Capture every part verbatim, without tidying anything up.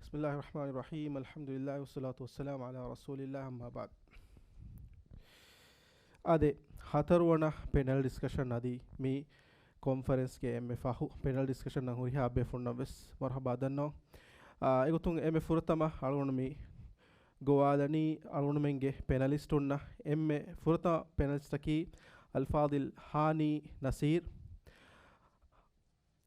بسم الله الرحمن الرحيم. الحمد لله والصلاة والسلام على رسول الله، أما بعد. އާދެ، ހަތަރުވަނަ ޕެނެލް ޑިސްކަޝަން އަދި މި ކޮންފަރެންސްގެ އެންމެ ފަހު ޕެނެލް ޑިސްކަޝަން ހުރިހާ ބޭފުޅުންނަށް ވެސް މަރުހަބާ ދަންނަވަން. އާ، އެގޮތުން އެންމެ ފުރަތަމަ އަޅުގަނޑު މި ގޮވާލަނީ އަޅުގަނޑުމެންގެ ޕެނަލިސްޓުންނަށް. އެންމެ ފުރަތަމަ ޕެނަލިސްޓަކީ އަލްފާޟިލް ހާނީ ނަސީރް.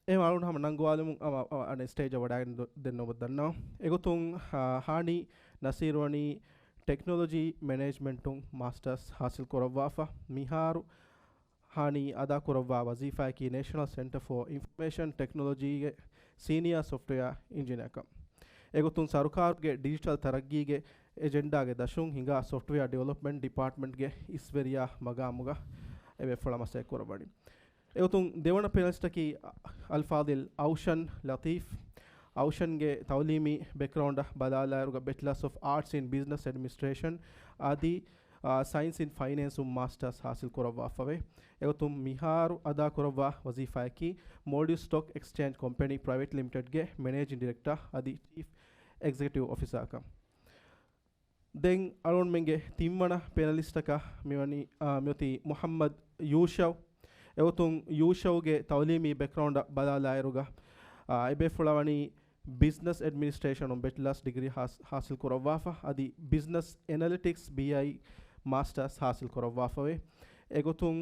އެހެން އަޅުގަނޑު ހަމަ ނަން ގޮވާލަމުން އަ، އަ، އަނެއް ސްޓޭޖަށް ވަޑައިގެން ދު-، ދެން ނަމަ ދަންނަވަން. އެގޮތުން، އާ، ހާނީ ނަސީރް ވަނީ ޓެކްނޮލޮޖީ މެނޭޖްމަންޓުން މާސްޓާސް ހާސިލް ކުރައްވާފަ. މިހާރު ހާނީ އަދާކުރައްވާ ވަޒީފާއަކީ ނޭޝަނަލް ސެންޓަރ ފޯ އިންފޮމޭޝަން ޓެކްނޮލޮޖީގެ ސީނިއާ ސޮފްޓްވެއާ އިންޖިނިއަރކަން. އެގޮތުން ސަރުކާރުގެ ޑިޖިޓަލް ތަރައްގީގެ އެޖެންޑާގެ ދަށުން ހިނގާ ސޮފްޓްވެއާ ޑިވެލޮޕްމަންޓް ޑިޕާޓްމަންޓްގެ އިސްވެރިޔާ މަގާމުގަ އެ ބޭފުޅާ މަސައްކަތް ކުރައްވަނީ. އެގޮތުން ދެވަނަ ޕެނަލިސްޓަކީ އަލްފާޟިލް އައުޝަން ލަތީފް. އައުޝަންގެ ތައުލީމީ ބެކްގްރައުންޑަށް ބަލާލާއިރުގަ ބެޗްލާސް އޮފް އާޓްސް އިން ބިޒްނަސް އެޑްމިނިސްޓްރޭޝަން އަދި އާ، ސައިންސް އިން ފައިނޭންސުން މާސްޓާސް ހާސިލް ކުރައްވާފަވޭ. އެގޮތުން މިހާރު އަދާކުރައްވާ ވަޒީފާއަކީ މޯލްޑިވްސް ސްޓޮކް އެކްސްޗޭންޖް ކޮމްޕެނީ ޕްރައިވެޓް ލިމިޓެޑްގެ މެނޭޖިން ޑިރެކްޓާ އަދި ޗީފް އެގްޒެކެޓިވް އޮފިސާކަން. ދެން އަޅުގަނޑުމެންގެ ތިންވަނަ ޕެނަލިސްޓަކަށް މިވަނީ، އާ، މިއޮތީ މުޙައްމަދު ޔޫޝައު. އެގޮތުން ޔޫޝައުގެ ތައުލީމީ ބެކްގްރައުންޑަށް ބަލާލާއިރުގަ، އާ، އެބޭފުޅާ ވަނީ ބިޒްނަސް އެޑްމިނިސްޓްރޭޝަނުން ބެޗްލާސް ޑިގްރީ ހާސް-، ހާސިލް ކުރައްވާފަ، އަދި ބިޒްނަސް އެނަލިޓިކްސް، ބީއައި، މާސްޓާސް ހާސިލް ކުރައްވާފަވޭ. އެގޮތުން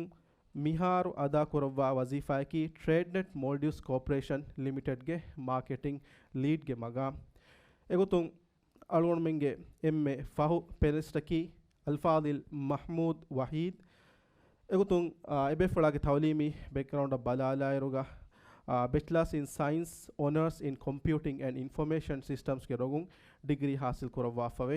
މިހާރު އަދާކުރައްވާ ވަޒީފާއަކީ ޓްރޭޑްނެޓް މޯލްޑިވްސް ކޯޕަރޭޝަން ލިމިޓެޑްގެ މާކެޓިން ލީޑްގެ މަގާމް. އެގޮތުން އަޅުގަނޑުމެންގެ އެންމެ ފަހު ޕެނަލިސްޓަކީ އަލްފާޟިލް މަޙްމޫދު ވަޙީދު. އެގޮތުން، އާ، އެބޭފުޅާގެ ތައުލީމީ ބެކްގްރައުންޑަށް ބަލާލާއިރުގަ، އާ، ބެޗްލާސް އިން ސައިންސް، އޮނަރސް އިން ކޮމްޕިއުޓިން އެންޑް އިންފޮމޭޝަން ސިސްޓަމްސްގެ ރޮނގުން ޑިގްރީ ހާސިލް ކުރައްވާފަވޭ.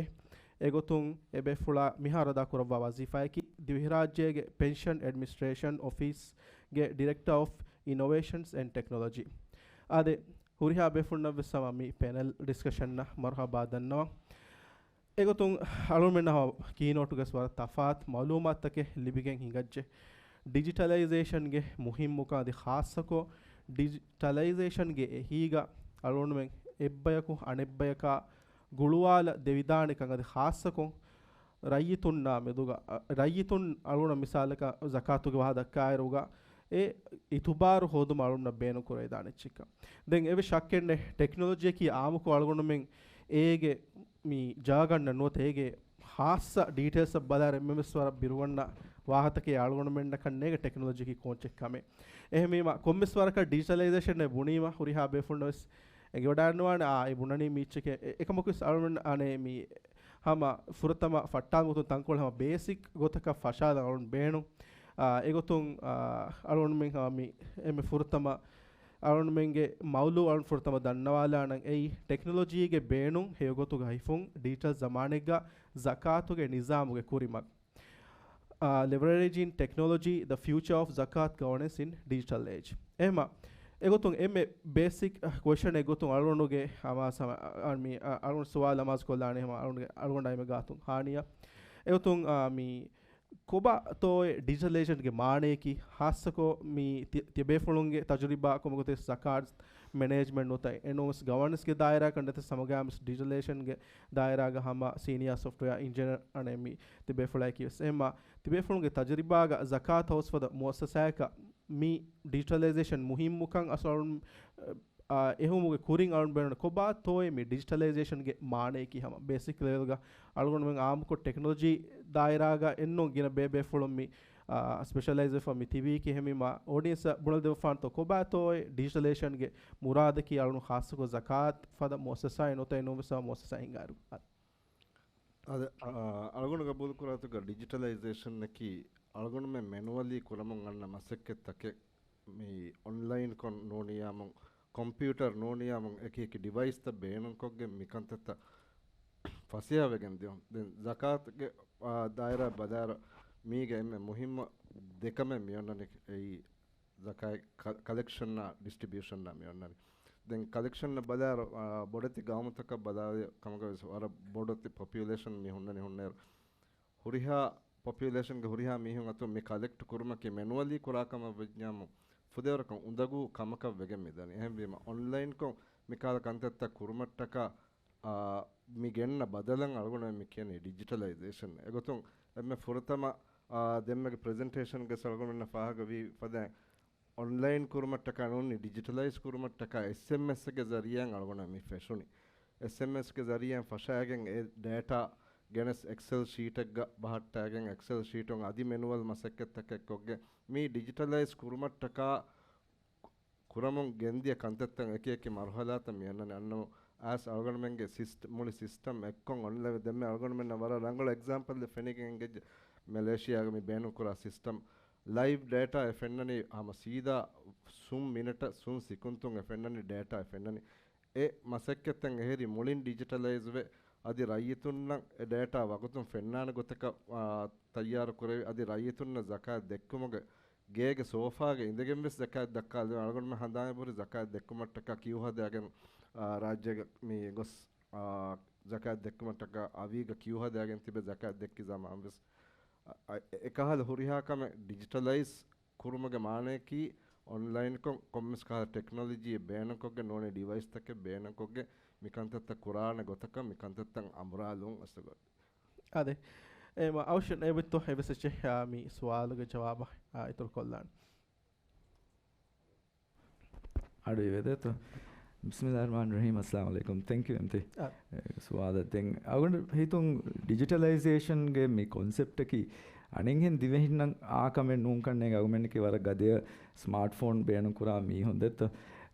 އެގޮތުން އެބޭފުޅާ މިހާރު އަދާކުރައްވާ ވަޒީފާއަކީ ދިވެހިރާއްޖޭގެ ޕެންޝަން އެޑްމިނިސްޓްރޭޝަން އޮފީސްގެ ޑިރެކްޓާ އޮފް އިނޮވޭޝަންސް އެންޑް ޓެކްނޮލޮޖީ. އާދެ، ހުރިހާ ބޭފުޅުންނަށް ވެސް ހަމަ މި ޕެނަލް ޑިސްކަޝަންނަށް މަރުޙަބާ ދަންނަވަން. އެގޮތުން އަޅުމެންނަށް ކީނޯޓުގަސް ވަރަށް ތަފާތު މައުލޫމާތުތަކެއް ލިބިގެން ހިނގައްޖެ. ޑިޖިޓަލައިޒޭޝަންގެ މުހިންމުކަން އަދި ޚާއްޞަކޮށް، ޑިޖިޓަލައިޒޭޝަންގެ އެހީގަ އަޅުގަނޑުމެން އެއްބަޔަކު އަނެއްބަޔަކާ ގުޅުވާލަ ދެވިދާނެކަން އަދި ޚާއްޞަކޮށް، ރައްޔިތުންނާ މެދުގަ، އަ، ރައްޔިތުން އަޅުގަނޑަށް މިސާލަކަށް ޒަކާތުގެ ވާހަކަ ދައްކާއިރުގަ، އެ އިތުބާރު ހޯދުމަށް އަޅުގަނޑަށް ބޭނުން ކުރެވިދާނެ އެއްޗެއްކަން. ދެން އެވެ ޝައްކެއް ނެތް، ޓެކްނޮލޮޖީއަކީ އާއްމުކޮށް އަޅުގަނޑުމެން އޭގެ މި ޖާގަންނަ ނުވަތަ އޭގެ ޚާއްޞަ ޑީޓެއިލްސް ބަލާއިރު އެންމެންވެސް ވަރަށް ބިރުވަންނަ ވާހަކަތަކެއް އަޅުގަނޑުމެންނަކަށް ނޭގެ ޓެކްނޮލޮޖީއަކީ ކޯންޗެއް ކަމެއް. އެހެންވީމަ ކޮންމެސް ވަރަކަށް ޑިޖިޓަލައިޒޭޝަން އެ ބުނީމަ ހުރިހާ ބޭފުޅުންނަށް ވެސް އެނގިވަޑައިގަންނަވާނެ، އާ، އެ ބުނަނީ މީއްޗެކޭ. އެ-، އެކަމަކުވެސް އަޅުގަނޑު އަނެއް މި ހަމަ ފުރަތަމަ ފައްޓާލުމުގެ ގޮތުން ތަންކޮޅެއް ހަމަ ބޭސިކް ގޮތަކަށް ފަށާލަން އަޅުން ބޭނުން. އާ، އެގޮތުން، އާ، އަޅުންމެން ހަމަ މި އެންމެ ފުރަތަމަ އަޅުންމެންގެ މައުލޫ އަޅުން ފުރަތަމަ ދަންނަވާލާނަން އެއީ ޓެކްނޮލޮޖީގެ ބޭނުން ހެޔޮގޮތުގަ ހިފުން ޑިޖިޓަލް ޒަމާނެއްގަ ޒަކާތުގެ ނިޒާމުގެ ކުރިމަގު. އާ، Leveraging Technology, the Future of Zakat Governance in Digital Age. އެހެމަ، އެގޮތުން އެންމެ ބޭސިކް ކޮއެސްޗަނެއް ގޮތުން އަޅުގަނޑުގެ ހަމަ ސަމ-، އަ، މި، އަ، އަޅުގަނޑު ސުވާލު އަމާޒު ކޮށްލާނެ ހަމަ އަޅުގަނޑުގެ، އަޅުގަނޑާ އެންމެ ގާތުން ހާނިޔާ. އެގޮތުން، އާ، މި ކޮބާތޯއޭ ޑިޖިޓަލައިޒޭޝަންގެ މާނަޔަކީ؟ ހާއްސަކޮށް މި ތި-، ތިބޭފުޅުންގެ ތަޖުރިބާ ކޮންމެ ގޮތެއް ޒަކާތް މެނޭޖްމަންޓް ނުވަތަ އެނޫންވެސް ގަވަނަންސްގެ ދާއިރާގަ ނަތަ ސަމަގާމިސް ޑިޖިޓަލައިޒޭޝަންގެ ދާއިރާގަ ހަމަ ސީނިއާ ސޮފްޓްވެއާ އިންޖިނިއަރ އަނެއް މި ތިބޭފުޅާއެކީވެސް. އެހެމަ ތިބޭފުޅުންގެ ތަޖުރިބާގަ ޒަކާތް ހައުސް ފަދަ މުއައްސަސާއެކަށް މި ޑިޖިޓަލައިޒޭޝަން މުހިންމުކަން އަސްލު އަޅުން، އާ، އެހުމުގެ ކުރިން އަޅުން ބޭނުން ކޮބާތޯއޭ މި ޑިޖިޓަލައިޒޭޝަންގެ މާނަޔަކީ ހަމަ ބޭސިކް ލެވެލްގަ އަޅުގަނޑުމެން އާއްމުކޮށް ޓެކްނޮލޮޖީ ދާއިރާގަ އެންނުން ގިނަ ބޭބޭފުޅުން މި، އާ، ސްޕެޝަލައިޒް ވެފަ މި ތިބީކީ ހެމީމާ އޯޑިއެންސަށް ބުނެލަދެވިފާންތޯ ކޮބާތޯއޭ ޑިޖިޓަލައިޒޭޝަންގެ މުރާދަކީ އަޅުން ޚާއްސަކޮށް ޒަކާތް ފަދަ މުއައްސަސާއެއް ނުވަތަ އެނޫންވެސް މުއައްސަސާ ހިނގާއިރު. އަދި، އަ، އަޅުގަނޑު ގަބޫލުކުރާތުގަ ޑިޖިޓަލައިޒޭޝަންއަކީ އަޅުގަނޑުމެން މެނުއަލީ ކުރަމުން އަންނަ މަސައްކަތްތަކެއް. މި އޮންލައިންކޮށް ނޫނިއްޔާމުން، ކޮމްޕިއުޓަރ ނޫނިއްޔާމުން އެކި އެކި ޑިވައިސްތައް ބޭނުންކޮށްގެން މި ކަންތައްތައް ފަސޭހަވެގެން ދިޔުން. ދެން ޒަކާތުގެ، އާ، ދާއިރާ ބަލާއިރު މީގެ އެންމެ މުހިއްމު ދެކަމެއް މިއޮންނަނީ އެއީ ޒަކާތް ކަ-، ކަލެކްޝަންއާ ޑިސްޓްރިބިއުޝަންއާ މިއޮންނަނީ. ދެން ކަލެކްޝަންއަށް ބަލާއިރު، އާ، ބޮޑެތި ގައުމުތަކަށް ބަލާލި ކަމަކަށް ވެސް ވަރަށް ބޮޑެތި ޕޮޕިއުލޭޝަން މި ހުންނަނީ ހުންނައިރު، ހުރިހާ ޕޮޕިއުލޭޝަންގެ ހުރިހާ މީހުން އަތުން މި ކަލެކްޓް ކުރުމަކީ މެނުއަލީ ކުރާ ކަމަށް ވެއްޖާމު، ފުދޭވަރަކަށް އުނދަގޫ ކަމަކަށް ވެގެން މިދަނީ. އެހެންވީމަ، އޮންލައިންކޮށް މިކަހަލަ ކަންތައްތައް ކުރުމަށްޓަކާ، އާ، މި ގެންނަ ބަދަލަށް އަޅުގަނޑު މި ކިޔަނީ ޑިޖިޓަލައިޒޭޝަން. އެގޮތުން އެންމެ ފުރަތަމަ، އާ، ދެންމެގެ ޕްރެޒެންޓޭޝަންގެ އަޅުގަނޑުމެންނަށް ފާހަގަވީ ފަދައިން އޮންލައިން ކުރުމަށްޓަކާ ނޫނީ ޑިޖިޓަލައިޒް ކުރުމަށްޓަކާ އެސްއެމްއެސްގެ ޒަރީއާއިން އަޅުގަނޑަށް މި ފެށުނީ. އެސްއެމްއެސްގެ ޒަރީއާއިން ފަށާގެން އެ ޑޭޓާ ގެނެސް އެކްސެލް ޝީޓެއްގަ ބަހައްޓާގެން އެކްސެލް ޝީޓުން އަދި މެނުއަލް މަސައްކަތްތަކެއް ކޮށްގެން މި ޑިޖިޓަލައިޒް ކުރުމަށްޓަކާ ކުރަމުން ގެންދިޔަ ކަންތައްތައް އެކި އެކި މަރުހަލާތައް މި އަންނަނީ. އަންނަމު އައިސް އަޅުގަނޑުމެންގެ ސިސްޓް-، މުޅި ސިސްޓަމް އެއްކޮށް އޮންލައިން ދެންމެ އަޅުގަނޑުމެންނަށް ވަރަށް ރަނގަޅު އެގްޒާމްޕަލް ފެނިގެން އިނގޭ މެލޭޝިޔާގަ މި ބޭނުންކުރާ ސިސްޓަމް. ލައިވް ޑޭޓާ އެ ފެންނަނީ ހަމަ ސީދާ ސުން މިނެޓަށް ސުން ސިކުންތުން އެ ފެންނަނީ ޑޭޓާ އެ ފެންނަނީ. އެ މަސައްކަތްތައް އެހެރީ މުޅިން ޑިޖިޓަލައިޒްވެ، އަދި ރައްޔިތުންނަށް އެ ޑޭޓާ ވަގުތުން ފެންނާނެ ގޮތަކަށް، އާ، ތައްޔާރު ކުރެވި، އަދި ރައްޔިތުންނަށް ޒަކާތް ދެއްކުމުގެ ގޭގެ ސޯފާގަ އިނދެގެން ވެސް ޒަކާތް ދައްކާލެވޭ. އަޅުގަނޑުމެން ހަނދާން ބުރި ޒަކާތް ދެއްކުމަށްޓަކާ ކިއު ހަދާގެން، އާ، ރާއްޖޭގަ މި ގޮސް، އާ، ޒަކާތް ދެއްކުމަށްޓަކާ އަވީގަ ކިއު ހަދާގެން ތިބެ ޒަކާތް ދެއްކި ޒަމާން ވެސް، އަ، އަ، އެކަހަލަ ހުރިހާ ކަމެއް ޑިޖިޓަލައިޒް ކުރުމުގެ މާނަޔަކީ އޮންލައިންކޮށް ކޮންމެސް ކަހަލަ ޓެކްނޮލޮޖީއެއް ބޭނުންކޮށްގެން ނޫނީ ޑިވައިސްތަކެއް ބޭނުންކޮށްގެން މި ކަންތައްތައް ކުރާނެ ގޮތަކަށް މި ކަންތައްތައް އަނބުރާލުން އަސްލުގަ. އާދެ. އެ، މަ-، އަވަށް އެބިތޯ އެވެސް އެއްޗެއް، އާ، މި ސުވާލުގެ ޖަވާބަށް، އާ، އިތުރު ކޮށްލާން. އަޑު އިވެދޭތޯ. ބިސްމިﷲ ރަޙްމާން ރަޙީމް. އައްސަލާމު ޢަލައިކުމް. ތެންކް ޔޫ އެމްޓީ. އާ. އެ، ސުވާލަށް ދެން އަޅުގަނޑު ހިތުން ޑިޖިޓަލައިޒޭޝަންގެ މި ކޮންސެޕްޓަކީ އަނެއްހެން ދިވެހިންނަށް އާ ކަމެއް ނޫން ކަންނޭނގެ އަޅުގަނޑަކީ ވަރަށް ގަދަޔަށް ސްމާޓް ފޯން ބޭނުން ކުރާ މީހުން ދެއްތޯ.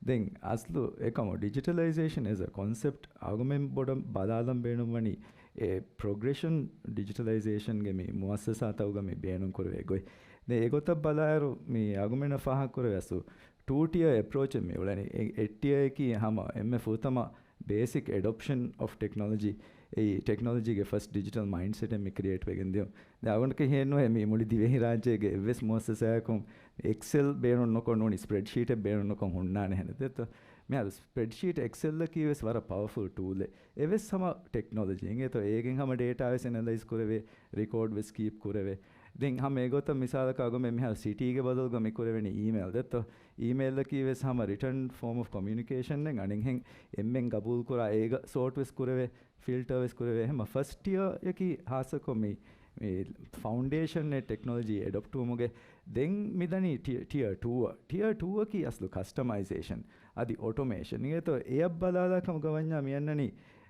ދެން އަސްލު އެކަމު ޑިޖިޓަލައިޒޭޝަން އެޒް އަ ކޮންސެޕްޓް އަޅުގަނޑުމެން ބޮޑަށް ބަލާލަން ބޭނުންވަނީ އެ ޕްރޮގްރެޝަން ޑިޖިޓަލައިޒޭޝަންގެ މި މުއައްސަސާތަކުގަ މި ބޭނުން ކުރެވޭ ގޮތް. ދެން އެގޮތަށް ބަލާއިރު މި އަޅުގަނޑުމެންނަށް ފާހަގަ ކުރެވޭ އަސްލު ޓޫ ޓިއަރ އެޕްރޯޗެއް މި އުޅެނީ. އެ، އެއް ޓިއަރއަކީ ހަމަ އެންމެ ފުރަތަމަ ބޭސިކް އެޑޮޕްޝަން އޮފް ޓެކްނޮލޮޖީ. އެއީ ޓެކްނޮލޮޖީގެ ފަސްޓް ޑިޖިޓަލް މައިންޑްސެޓެއް މި ކްރިއޭޓް ވެގެން ދިޔުން. ދެން އަޅުގަނޑަކަށް ހިޔެއްނުވޭ މި މުޅި ދިވެހިރާއްޖޭގެ އެއްވެސް މުއައްސަސާއަކުން އެކްސެލް ބޭނުން ނުކޮށް ނޫނީ ސްޕްރެޑްޝީޓެއް ބޭނުން ނުކޮށް ހުންނާނެ ހެނެއް ދެއްތޯ. މިހާރު ސްޕްރެޑްޝީޓް އެކްސެލްއަކީ ވެސް ވަރަށް ޕަވަރފުލް ޓޫލެއް. އެވެސް ހަމަ ޓެކްނޮލޮޖީ. އެނގޭތޯ އޭގެން ހަމަ ޑޭޓާ ވެސް އެނަލައިޒް ކުރެވޭ، ރެކޯޑް ވެސް ކީޕް ކުރެވޭ. ދެން ހަމަ އެގޮތަށް މިސާލަކަށް އަޅުގަނޑުމެން މިހާރު ސިޓީގެ ބަދަލުގަ މި ކުރެވެނީ އީމެއިލް ދެއްތޯ. އީމެއިލްއަކީ ވެސް ހަމަ ރިޓަން ފޯމް އޮފް ކޮމިއުނިކޭޝަންއެއް އަނެއްހެން އެންމެން ގަބޫލު ކުރާ އޭގަ ސޯޓް ވެސް ކުރެވޭ، ފިލްޓަރ ވެސް ކުރެވޭ. ހަމަ ފަސްޓް ޓިއަރއަކީ ހާއްސަކޮށް މި، މި ފައުންޑޭޝަންއެއް ޓެކްނޮލޮޖީ އެޑޮޕްޓުވުމުގެ. ދެން މިދަނީ ޓި-، ޓިއަރ ޓޫއަށް. ޓިއަރ ޓޫއަކީ އަސްލު ކަސްޓަމައިޒޭޝަން އަދި އޮޓޮމޭޝަން. އިނގޭތޯ އެއަށް ބަލާލާ ކަމުގަ ވަންޏާ މި އަންނަނީ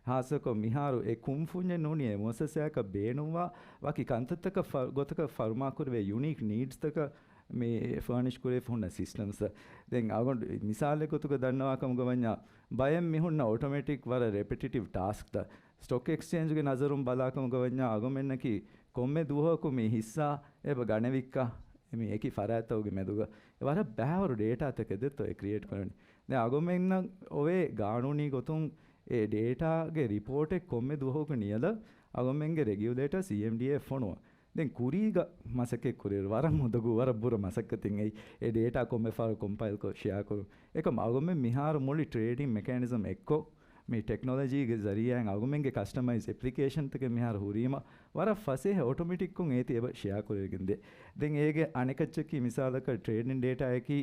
ހާއްސަކޮށް މިހާރު އެ ކުންފުންޏެއް ނޫނީ އެ މުއައްސަސާއަކަށް ބޭނުންވާ ވަކި ކަންތައްތަކަށް ފަ-، ގޮތަކަށް ފަރުމާކުރެވޭ ޔުނީކް ނީޑްސްތަކަށް މި ފަރނިޝް ކުރެވިފަ ހުންނަ ސިސްޓަމްސް. ދެން އަޅުގަނޑު މިސާލެއް ގޮތުގަ ދަންނަވާ ކަމުގަ ވަންޏާ ބައެއް މީހުންނަށް އޮޓޮމެޓިކް ވަރަށް ރެޕެޓިޓިވް ޓާސްކްތައް ސްޓޮކް އެކްސްޗޭންޖުގެ ނަޒަރުން ބަލާކަމުގަ ވަންޏާ އަޅުގަނޑުމެންނަކީ ކޮންމެ ދުވަހަކު މި ހިއްސާ އެބަ ގަނެވިއްކާ މި އެކި ފަރާތްތަކުގެ މެދުގަ ވަރަށް ބައިވަރު ޑޭޓާތަކެއް ދެއްތޯ އެ ކްރިއޭޓް ކުރަނީ. ދެން އަޅުގަނޑުމެންނަށް އޮވޭ ގާނޫނީ ގޮތުން އެ ޑޭޓާގެ ރިޕޯޓެއް ކޮންމެ ދުވަހަކު ނިޔަލަށް އަޅުގަނޑުމެންގެ ރެގިއުލޭޓަރ ސީއެމްޑީއޭ ފޮނުވަން. ދެން ކުރީގަ މަސައްކަތް ކުރިއިރު ވަރަށް އުނދަގޫ ވަރަށް ބުރަ މަސައްކަތެއް އެއީ. އެ ޑޭޓާ ކޮންމެ ފަހަރު ކޮމްޕައިލްކޮށް ޝެއާ ކުރުން. އެކަމް އަޅުގަނޑުމެން މިހާރު މުޅި ޓްރޭޑިން މެކޭނިޒަމް އެއްކޮށް މި ޓެކްނޮލޮޖީގެ ޒަރީއާއިން އަޅުގަނޑުމެންގެ ކަސްޓަމައިޒް އެޕްލިކޭޝަންތަކެއް މިހާރު ހުރީމަ ވަރަށް ފަސޭހަ އޮޓޮމެޓިކްކޮށް އޭތި އެބަ ޝެއާ ކުރެވިގެން ދޭ. ދެން އޭގެ އަނެކައްޗަކީ މިސާލަކަށް ޓްރޭޑިން ޑޭޓާއަކީ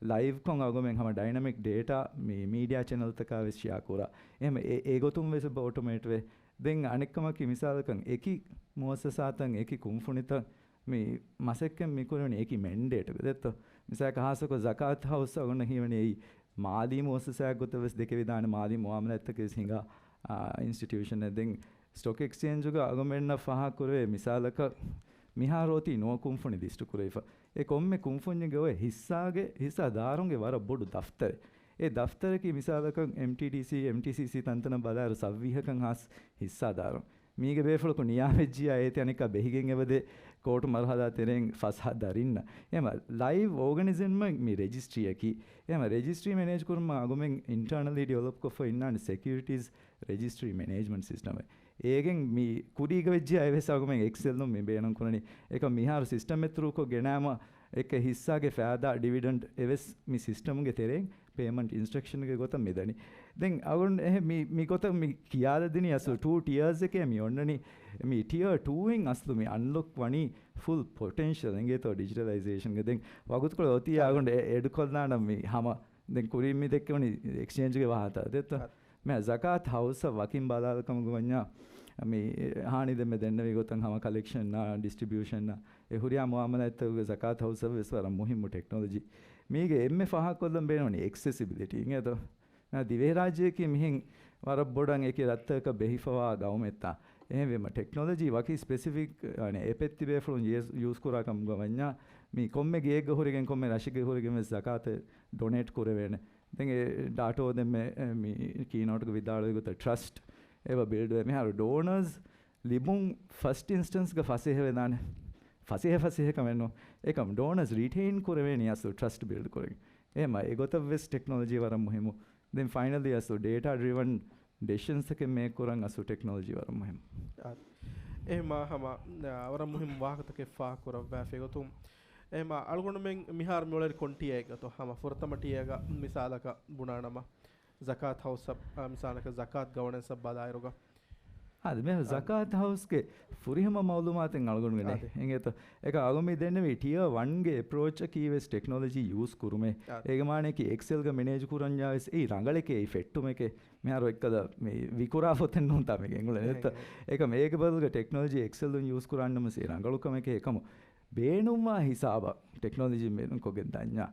ލައިވްކޮށް އަޅުގަނޑުމެން ހަމަ ޑައިނަމިކް ޑޭޓާ މި މީޑިއާ ޗެނަލްތަކާ ވެސް ޝެއާ ކުރާ. އެހެން އެ، އެގޮތުން ވެސް އެބަ އޮޓޮމޭޓްވޭ. ދެން އަނެއްކަމަކީ މިސާލަކަށް އެކި މުއައްސަސާތައް އެކި ކުންފުނިތައް މި މަސައްކަތް މި ކުރެވެނީ އެކި މެންޑޭޓުގަ ދެއްތޯ. މިސާލަކަށް ހާއްސަކޮށް ޒަކާތު ހައުސް އަޅުގަނޑަށް ހީވަނީ އެއީ މާލީ މުއައްސަސާއެއް ގޮތަށް ވެސް ދެކެވިދާނެ މާލީ މުއާމަލާތްތަކެއް ވެސް ހިނގާ، އާ، އިންސްޓިޓިއުޝަނެއް. ދެން ސްޓޮކް އެކްސްޗޭންޖުގަ އަޅުގަނޑުމެންނަށް ފާހަގަކުރެވޭ މިސާލަކަށް މިހާރު އޮތީ ނުވަ ކުންފުނި ލިސްޓު ކުރެވިފަ. އެ ކޮންމެ ކުންފުންޏެއްގެ އޮތް ހިއްސާގެ، ހިއްސާދާރުންގެ ވަރަށް ބޮޑު ދަފްތަރެއް. އެ ދަފްތަރަކީ މިސާލަކަށް އެމްޓީޑީސީ، އެމްޓީސީސީ ތަންތަނަށް ބަލާއިރު ސައްވީހަކަށް ހާސް ހިއްސާދާރުން. މީގެ ބޭފުޅަކު ނިޔާވެއްޖިއްޔާ އޭތި އަނެއްކާ ބެހިގެން އެބަދޭ ކޯޓު މަރުހަލާ ތެރެއިން ފަސްހާ ދަރިންނަށް. އެހެމަ ލައިވް އޯގަނިޒަންމަށް މި ރެޖިސްޓްރީއަކީ. އެހެމަ ރެޖިސްޓްރީ މެނޭޖް ކުރުމަށް އަގުމެން އިންޓާނަލީ ޑިވެލޮޕް ކޮށްފަ އިންނާނެ ސެކިއުރިޓީސް ރެޖިސްޓްރީ މެނޭޖްމަންޓް ސިސްޓަމެއް. އޭގެން މި ކުރީގަ ވެއްޖިއްޔާ އެވެސް އަގުމެން އެކްސެލްނު މި ބޭނުން ކުރަނީ. އެކަމް މިހާރު ސިސްޓަމެއް ތުރޫކޮށް ގެނާމަ އެކެއް ހިއްސާގެ ފައިދާ ޑިވިޑެންޑް އެވެސް މި ސިސްޓަމުގެ ތެރެއިން ޕޭމަންޓް އިންސްޓްރަކްޝަންގެ ގޮތަށް މިދަނީ. ދެން އަޅުގަނޑު އެހެ މި، މި ގޮތަށް މި ކިޔާލަދިނީ އަސްލު ޓޫ ޓިއާސް އެކޭ މި އޮންނަނީ. މި ޓިއާ ޓޫ އިން އަސްލު މި އަންލޮކް ވަނީ ފުލް ޕޮޓެންޝަލް އިނގޭތޯ ޑިޖިޓަލައިޒޭޝަންގެ. ދެން ވަގުތުކޮޅެއް އޮތީ އަޅުގަނޑު އެ، އެޑުކޮށްލާނަން މި ހަމަ ދެން ކުރިން މި ދެއްކެވުނީ އެކްސްޗޭންޖުގެ ވާހަކަ ދެއްތޯ؟ އަ. މި ޒަކާތް ހައުސްއަށް ވަކިން ބަލާލަކަމުގެ ވަންޏާ، މި ހާނިދެންމެ ދެންނެވި ގޮތަށް ހަމަ ކަލެކްޝަންއާ، ޑިސްޓްރިބިއުޝަންއާ، އެ ހުރިހާ މުއާމަލާތްތަކުގެ ޒަކާތް ހައުސްއަށް ވެސް ވަރަށް މުހިއްމު ޓެކްނޮލޮޖީ. މީގެ އެންމެ ފާހަގަކޮށްލަން ބޭނުނީ އެކްސެސިބިލިޓީ އިނގޭތޯ؟ ދިވެހިރާއްޖެއަކީ މިހެން ވަރަށް ބޮޑަށް އެކި ރަށްތަކަކަށް ބެހިފަވާ ގައުމެއްތާ. އެހެންވީމަ ޓެކްނޮލޮޖީ ވަކި ސްޕެސިފިކް، އަނެ، އެޕެއް ތިބޭފުޅުން ޔޫސް، ޔޫސް ކުރާ ކަމުގަ ވަންޏާ، މި ކޮންމެ ގެއެއްގަ ހުރެގެން ކޮންމެ ރަށެއްގަ ހުރެގެން ވެސް ޒަކާތެއް ޑޮނޭޓް ކުރެވޭނެ. ދެން އެ ޑާޓޯ ދެންމެ، އެ، މި ކީނޯޓްގަ ވިދާޅުވި ގޮތަށް ޓްރަސްޓް އެބަ ބިލްޑްވޭ. މިހާރު ޑޯނަރސް ލިބުން ފަސްޓް އިންސްޓަންސްގަ ފަސޭހަ ވެދާނެ. ފަސޭހަ ފަސޭހަ ކަމެއް ނޫން. އެކަމް ޑޯނަރސް ރިޓެއިން ކުރެވޭނީ އަސްލު ޓްރަސްޓް ބިލްޑް ކުރެގެން. އެހެމަ އެގޮތަށް ވެސް ޓެކްނޮލޮޖީ ވަރަށް މުހިއްމު. ދެން ފައިނަލީ އަސްލު ޑޭޓާ ޑްރިވަން ޑެސިޝަންސްތަކެއް މޭކް ކުރަން އަސްލު ޓެކްނޮލޮޖީ ވަރަށް މުހިއްމު. އާ، އެހެމަ ހަމަ، އާ، ވަރަށް މުހިއްމު ވާހަކަތަކެއް ފާހަގަކުރައްވާފައި ގޮތުން. އެހެމަ އަޅުގަނޑުމެން މިހާރު މިއުޅެނީ ކޮން ޓީއެއްގަތޯ؟ ހަމަ ފުރަތަމަ ޓީއެއްގަ މިސާލަކަށް ބުނާނަމަ، ޒަކާތް ހައުސަށް، އާ، މިސާލަކަށް ޒަކާތް ގަވަނެންސަށް ބަލާއިރުގަ، އާދެ، މި އާ. ޒަކާތް ހައުސްގެ ފުރިހަމަ މައުލޫމާތެއް އަޅުގަނޑުގެ ނެތް. އާދެ. އެނގޭތޯ؟ އެކަ އަޅުމީ ދެންނެވީ ޓިއަރ ވަންގެ އެޕްރޯޗަކީ ވެސް ޓެކްނޮލޮޖީ ޔޫސް ކުރުމޭ. އާދެ. އޭގެ މާނަޔަކީ އެކްސެލްގަ މެނޭޖް ކުރަންޏާ ވެސް އެއީ ރަނގަޅެކޭ އެއީ ފެއްޓުމެކޭ. މިހާރު އެއްކަލަ މި ވިކުރާ ފޮތެއް ނޫންތާ މީގެ އެނގުޅެނީ ނެތްތަ؟ އެހެން. އެކަމް އޭގެ ބަދަލުގަ ޓެކްނޮލޮޖީ އެކްސެލުން ޔޫސް ކުރާންނަމަސް އެއީ ރަނގަޅު ކަމެކޭ. އެކަމު ބޭނުންވާ ހިސާބަށް ޓެކްނޮލޮޖީ ބޭނުންކޮށްގެން ދަންޏާ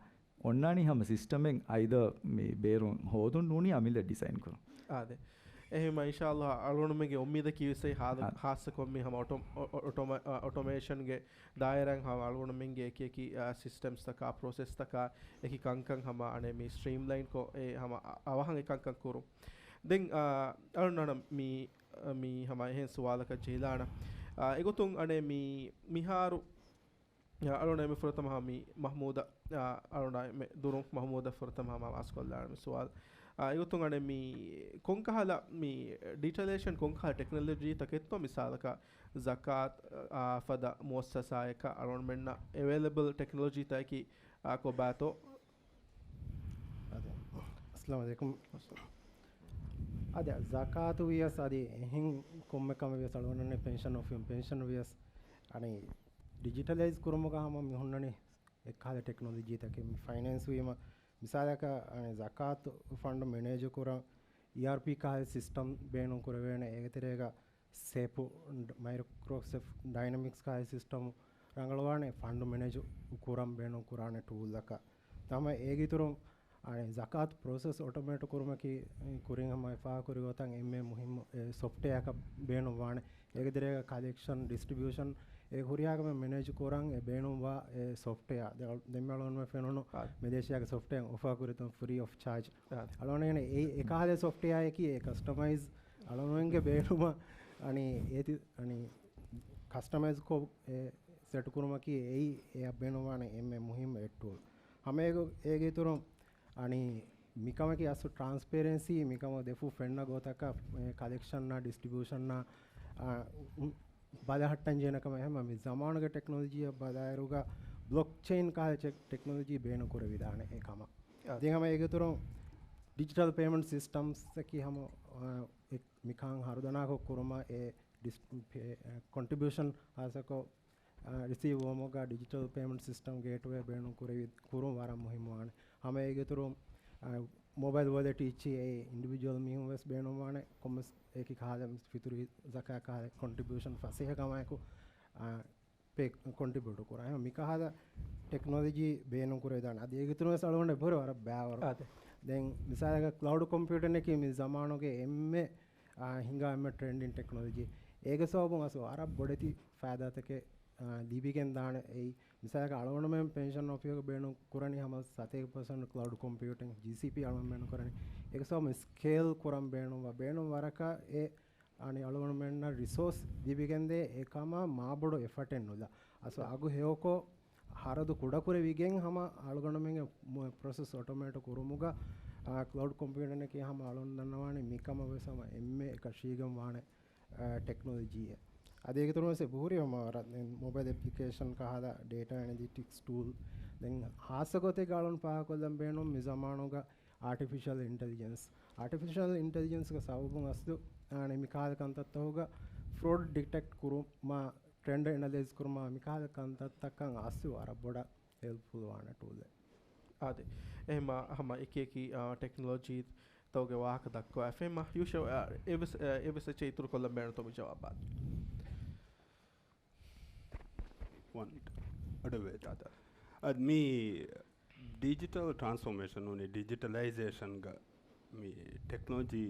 އޮންނާނީ ހަމަ ސިސްޓަމެއް އައިދަ މި ބޭރުން ހޯދުން ނޫނީ އަމިއްލަ ޑިޒައިން ކުރުން. އާދެ. އެހެންމަ އިންޝާﷲ އަޅުގަނޑުމެންގެ އުއްމީދަކީ ވެސް އެއީ ހާދަ-، އާ. ހާއްސަކޮށް މި ހަމަ އޮޓޯ-، އޮ-، އޮ-، އޮޓޯމޭ-، އާ، އޮޓޯމޭޝަންގެ ދާއިރާއިން ހަމަ އަޅުގަނޑުމެންގެ އެކި އެކި، އާ، ސިސްޓަމްސްތަކާ، ޕްރޮސެސްތަކާ އެކި ކަންކަން ހަމަ އަނެއް މި ސްޓްރީމްލައިންކޮށް އެ ހަމަ އަ-، އަވަހަށް އެ ކަންކަން ކުރުން. ދެން، އާ، އަޅުގަނޑަށް މި، މި ހަމަ އެހެން ސުވާލަކަށް ޖެހިލާނަ. އާ، އެގޮތުން އަނެއް މި މިހާރު އަޅުގަނޑު އެންމެ ފުރަތަމަ މި މަހްމޫދަށް، އަޅުގަނޑު އެންމެ ދުރުން މަހްމޫދަށް ފުރަތަމަ ހަމަ އަސްކޮށްލާނަ މި ސުވާލު. އާ، އެގޮތުން އަނެއް މި ކޮންކަހަލަ މި ޑިޖިޓަލައިޒޭޝަން ކޮންކަހަލަ ޓެކްނޮލޮޖީތަކެއްތޯ މިސާލަކަށް ޒަކާތް، އާ، ފަދަ މުއައްސަސާއަކަށް އަޅުގަނޑުމެންނަށް އެވެއިލަބަލް ޓެކްނޮލޮޖީތަކަކީ، އާ، ކޮބާތޯ؟ އާދެ. އައްސަލާމު ޢަލައިކުމް. އާދެ، ޒަކާތު ވިޔަސް އަދި އެހެން ކޮންމެ ކަމެއް ވިޔަސް އަޅުގަނޑުންނެ ޕެންޝަން އޮފީހުން ޕެންޝަން ވިޔަސް އަނެއް ޑިޖިޓަލައިޒް ކުރުމުގަ ހަމަ މި ހުންނަނީ އެއްކަހަލަ ޓެކްނޮލޮޖީތަކެއް މި ފައިނޭންސް ވީމަ، މިސާލަކަށް، އަނެއް، ޒަކާތު ފަންޑު މެނޭޖު ކުރަން، އީއާރްޕީ ކަހަލަ ސިސްޓަމް ބޭނުން ކުރެވޭނެ، އޭގެ ތެރޭގަ ސޭޕު، ޑް-، މައިކްރޮސޮފްޓް ޑައިނަމިކްސް ކަހަލަ ސިސްޓަމް ރަނގަޅުވާނެ ފަންޑު މެނޭޖު ކުރަން ބޭނުން ކުރާނެ ޓޫލްއަކަށް. ހަމަ އޭގެ އިތުރުން، އަނެއް، ޒަކާތު ޕްރޮސެސް އޮޓޮމޭޓް ކުރުމަކީ، ކުރިން ހަމަ އެ ފާހަގަކުރި ގޮތަށް އެންމެ މުހިއްމު، އެ، ސޮފްޓްވެއާއަކަށް ބޭނުންވާނެ. އޭގެ ތެރޭގަ ކަލެކްޝަން، ޑިސްޓްރިބިއުޝަން، އެ ހުރިހާ ކަމެއް މެނޭޖް ކުރަން އެ ބޭނުންވާ އެ ސޮފްޓްވެއާ. ދެ-، ދެންމެ އަޅުގަނޑުމެން ފެނުނު އާ. މެލޭޝިޔާގެ ސޮފްޓްވެއާ އޮފާ ކުރިތަން ފްރީ އޮފް ޗާޖް. އާ. އަޅުގަނޑު އެ އެކަހަލަ ސޮފްޓްވެއާއަކީ އެ ކަސްޓަމައިޒް އަޅުގަނޑުމެންގެ ބޭނުމަށް އަނި އޭތި-، އަނި ކަސްޓަމައިޒް ކޮށް އެ ސެޓް ކުރުމަކީ އެއީ އެއަށް ބޭނުންވާނެ އެންމެ މުހިއްމު އެއް ޓޫލް. ހަމަ އޭގެ، އޭގެ އިތުރުން އަނި މިކަމަކީ އަސްލު ޓްރާންސްޕޭރެންސީ މިކަމަށް ދެފުށް ފެންނަ ގޮތަކަށް، އެ، ކަލެކްޝަންއާ ޑިސްޓްރިބިއުޝަންއާ، އާ، އު-، ބަލަހައްޓަން ޖެހޭނެ ކަމަށް. އެހެންމަ މި ޒަމާނުގެ ޓެކްނޮލޮޖީއަށް ބަލާއިރުގަ ބްލޮކްޗެއިން ކަހަލަ ޗެކް-، ޓެކްނޮލޮޖީ ބޭނުން ކުރެވިދާނެ އެ ކަމަށް. އާ. ދެން ހަމަ އޭގެ އިތުރުން ޑިޖިޓަލް ޕޭމަންޓް ސިސްޓަމްސްއަކީ ހަމަ، އާ، އެ-، މިކަން ހަރުދަނާކޮށް ކުރުމަށް އެ ޑިސް-، ޕޭ-، އެ، ކޮންޓްރިބިއުޝަން ހާއްސަކޮށް، އާ، ރިސީވް ވުމުގަ ޑިޖިޓަލް ޕޭމަންޓް ސިސްޓަމް ގޭޓްވޭ ބޭނުން ކުރެވި-، ކުރުން ވަރަށް މުހިއްމުވާނެ. ހަމަ އޭގެ އިތުރުން، އާ، މޮބައިލް ވޮލެޓް އިއްޗި އެ އިންޑިވިޖުއަލް މީހުން ވެސް ބޭނުންވާނެ، ކޮންމެސް އެކި ކަހަލަ ފިތުރި ޒަކާ ކަހަލަ ކޮންޓްރިބިއުޝަން ފަސޭހަ ކަމާއެކު، އާ، ޕޭ ކޮންޓްރިބިއުޓު ކުރާ. އެހެން މިކަހަލަ ޓެކްނޮލޮޖީ ބޭނުން ކުރެވިދާނެ. އަދި އޭގެ އިތުރުން ވެސް އަޅުގަނޑަށް ބޮޑު ވަރަށް ބައިވަރު. އާދެ. ދެން މިސާލަކަށް ކްލައުޑް ކޮމްޕިއުޓިންއަކީ މި ޒަމާނުގެ އެންމެ، އާ، ހިނގާ އެންމެ ޓްރެންޑިން ޓެކްނޮލޮޖީ. އޭގެ ސަބަބުން އަސްލު ވަރަށް ބޮޑެތި ފައިދާތަކެއް، އާ، ލިބިގެން ދާނެ. އެއީ މިސާލަކަށް އަޅުގަނޑުމެން ޕެންޝަން އޮފީހަކަށް ބޭނުން ކުރަނީ ހަމަ ސަތޭކަ ޕަސެންޓް ކްލައުޑް ކޮމްޕިއުޓިން، ޖީސީޕީ އަޅުގަނޑު ބޭނުން ކުރަނީ. އޭގެ ސަބަބުން ސްކޭލް ކުރަން ބޭނުންވާ، ބޭނުން ވަރަކަށް އެ އަނި އަޅުގަނޑުމެންނަށް ރިސޯސް ލިބިގެންދޭ އެކަމާ މާބޮޑު އެފަޓެއް ނުލާ. އަސް އަގު ހެޔޮކޮށް ހަރަދު ކުޑަކުރެވިގެން ހަމަ އަޅުގަނޑުމެންގެ މު-، ޕްރޮސެސް އޮޓޮމޭޓް ކުރުމުގަ، އާ، ކްލައުޑް ކޮމްޕިއުޓިންއަކީ ހަމަ އަޅުގަނޑު ދަންނަވާނީ މިކަމަށް ވެސް ހަމަ އެންމެ އެކަށީގެން ވާނެ، އާ، ޓެކްނޮލޮޖީއެއް. އަދި އޭގެ އިތުރުން ވެސް އެބަހުރި ހަމަ ވަރަށް ދެން މޮބައިލް އެޕްލިކޭޝަން ކަހަލަ ޑޭޓާ އެނަލިޓިކްސް ޓޫލް. ދެން ހާއްސަ ގޮތެއްގަ އަޅުން ފާހަގަކޮށްލަން ބޭނުން މި ޒަމާނުގަ އާޓިފިޝަލް އިންޓެލިޖެންސް. އާޓިފިޝަލް އިންޓެލިޖެންސްގެ ސަބަބުން އަސްލު، އާނެ، މި ކަހަލަ ކަންތައްތަކުގަ ފްރޯޑް ޑިޓެކްޓް ކުރުމާ ޓްރެންޑް އެނަލައިޒް ކުރުމާ މި ކަހަލަ ކަންތައްތަކަށް އަސްލު ވަރަށް ބޮޑަށް ހެލްޕްފުލް ވާނެ ޓޫލެއް. އާދެ. އެހެމަ ހަމަ އެކި އެކި، އާ، ޓެކްނޮލޮޖީ ތަކުގެ ވާހަކަ ދައްކަވާ. އެފެންމަ ޔޫޝަ، އެ، އެ ވެސް، އެ، އެ ވެސް އެއްޗެއް އިތުރު ކޮށްލަން ބޭނުންތޯ މި ޖަވާބާ؟ ވަން އަޑު ވޭތާ. އަދި މި ޑިޖިޓަލް ޓްރާންސްފޯމޭޝަން ނޫނީ ޑިޖިޓަލައިޒޭޝަންގަ މި ޓެކްނޮލޮޖީ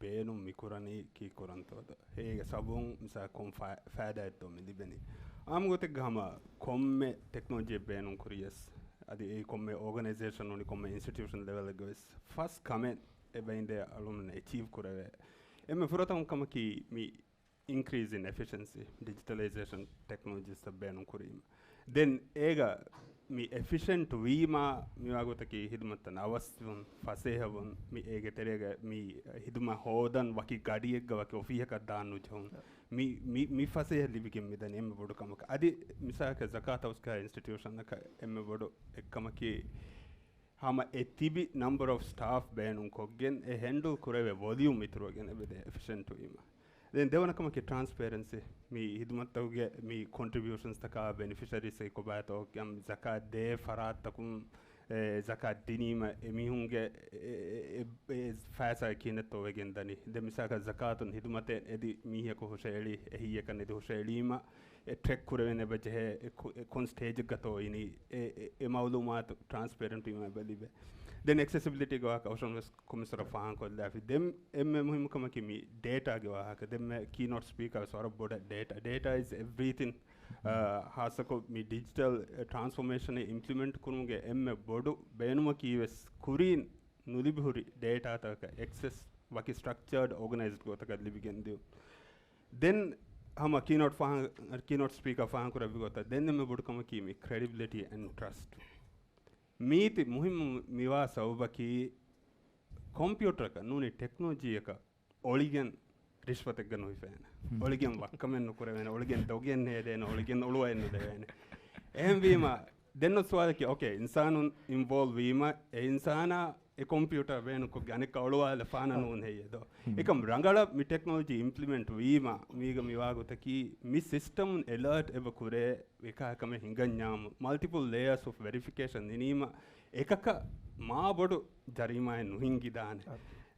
ބޭނުން މި ކުރަނީ ކީއްކުރަންތޯ؟ އޭގެ ސަބަބުން މިސާ ކޮން ފަ-، ފައިދާއެއްތޯ މި ލިބެނީ؟ އާއްމު ގޮތެއްގަ ހަމަ ކޮންމެ ޓެކްނޮލޮޖީއެއް ބޭނުން ކުރިޔަސް، އަދި އެއީ ކޮންމެ އޯގަނައިޒޭޝަން ނޫނީ ކޮންމެ އިންސްޓިޓިއުޝަން ލެވެލްއެއްގަ ވެސް ފަސް ކަމެއް އެބައިންދެ އަޅުން އެޗީވް ކުރެވޭ. އެންމެ ފުރަތަމަ ކަމަކީ މި އިންކްރީޒް އިން އެފިޝަންސީ، ޑިޖިޓަލައިޒޭޝަން ޓެކްނޮލޮޖީސްތައް ބޭނުން ކުރީމަ. ދެން އޭގަ މި އެފިޝަންޓް ވީމަ، މިވާގޮތަކީ ހިދުމަތްތައް ނަވަސްވުން، ފަސޭހަވުން، މި އޭގެ ތެރޭގަ މި ހިދުމަތް ހޯދަން ވަކި ގަޑިއެއްގަ ވަކި އޮފީހަކަށް ދާން ނުޖެހުން. މި، މި، މި ފަސޭހަ ލިބިގެން މިދަނީ އެންމެ ބޮޑު ކަމަކަށް. އަދި މިސާލަކަށް ޒަކާތް ހައުސްގެ އިންސްޓިޓިއުޝަނަކަށް އެންމެ ބޮޑު އެއްކަމަކީ، ހަމަ އެ ތިބި ނަމްބަރ އޮފް ސްޓާފް ބޭނުން ކޮށްގެން އެ ހެންޑްލް ކުރެވޭ ވޮލިއުމް އިތުރުވެގެން އެބަދޭ އެފިޝަންޓް ވީމަ. ދެން ދެވަނަ ކަމަކީ ޓްރާންސްޕޭރެންސީ. މި ހިދުމަތްތަކުގެ މި ކޮންޓްރިބިއުޝަންސްތަކާ ބެނިފިޝަރީސް އެއީ ކޮބާތޯ، ކަމް ޒަކާތް ދޭ ފަރާތްތަކުން، އެ، ޒަކާތް ދިނީމަ އެމީހުންގެ އެ، އެ، އެ، އެ ފައިސާ ކިހިނެއްތޯ ވެގެން ދަނީ. ދެން މިސާލަކަށް ޒަކާތުން ހިދުމަތެއް އެދި މީހަކު ހުށައެޅީ، އެހީއަކަށް އެދި ހުށައެޅީމަ، އެ ޓްރެކް ކުރެވެން އެބަ ޖެހޭ، އެ ކު-، އެ ކޮން ސްޓޭޖެއްގަތޯ އިނީ، އެ، އެ، އެ މައުލޫމާތު ޓްރާންސްޕޭރެންޓް ވީމަ އެބަ ލިބޭ. ދެން އެކްސެސިބިލިޓީގެ ވާހަކަ އޮށޯން ވެސް ކޮމިސަރ ފާހަގަކޮށްލާފި. ދެން އެންމެ މުހިއްމު ކަމަކީ މި ޑޭޓާގެ ވާހަކަ. ދެން މި ކީނޯޓް ސްޕީކަރ ވެސް ވަރަށް ބޮޑަށް ޑޭޓާ، ޑޭޓާ އިޒް އެވްރީތިން. އާ، ހާއްސަކޮށް މި ޑިޖިޓަލް ޓްރާންސްފޯމޭޝަނެއް އިމްޕްލިމެންޓް ކުރުމުގެ އެންމެ ބޮޑު ބޭނުމަކީ ވެސް ކުރީން ނުލިބިހުރި ޑޭޓާތަކަށް އެކްސެސް ވަކި ސްޓްރަކްޗާޑް އޯގަނައިޒްޑް ގޮތަކަށް ލިބިގެން ދިޔުން. ދެން ހަމަ ކީނޯޓް ފާހަ-، ކީނޯޓް ސްޕީކަރ ފާހަގަކުރެއްވި ގޮތަށް ދެން އެންމެ ބޮޑު ކަމަކީ މި ކްރެޑިބިލިޓީ އެންޑް ޓްރަސްޓް. މީތި މުހިއްމު މިވާ ސަބަބަކީ ކޮމްޕިއުޓަރަކަށް ނޫނީ ޓެކްނޮލޮޖީއަކަށް އޮޅިގެން ރިޝްވަތެއްގަ ނުހިފޭނެ. އޮޅިގެން ވައްކަމެއް ނުކުރެވޭނެ. އޮޅިގެން ދޮގެއް ހޭދޭނެ. އޮޅިގެން އޮޅުވައެއް ނުދެވޭނެ. އެހެންވީމަ، ދެން އޮތް ސުވާލަކީ، އޯކޭ، އިންސާނުން އިންވޯލްވް ވީމަ، އެ އިންސާނާ އެ ކޮމްޕިއުޓަރ ބޭނުންކޮށްގެން އަނެއްކާ އޮޅުވާލެ ފާނަ ނޫން ހެއްޔޭ ދޯ؟ އެކަމް ރަނގަޅަށް މި ޓެކްނޮލޮޖީ އިމްޕްލިމެންޓް ވީމަ، މީގަ މިވާގޮތަކީ، މި ސިސްޓަމުން އެލާޓް އެބަ ކުރޭ އެކާ ކަމެއް ހިނގަންޏާމު، މަލްޓިޕަލް ލޭޔާސް އޮފް ވެރިފިކޭޝަން ދިނީމަ، އެކަކަށް މާ ބޮޑު ޖަރީމާއެއް ނުހިންގިދާނެ.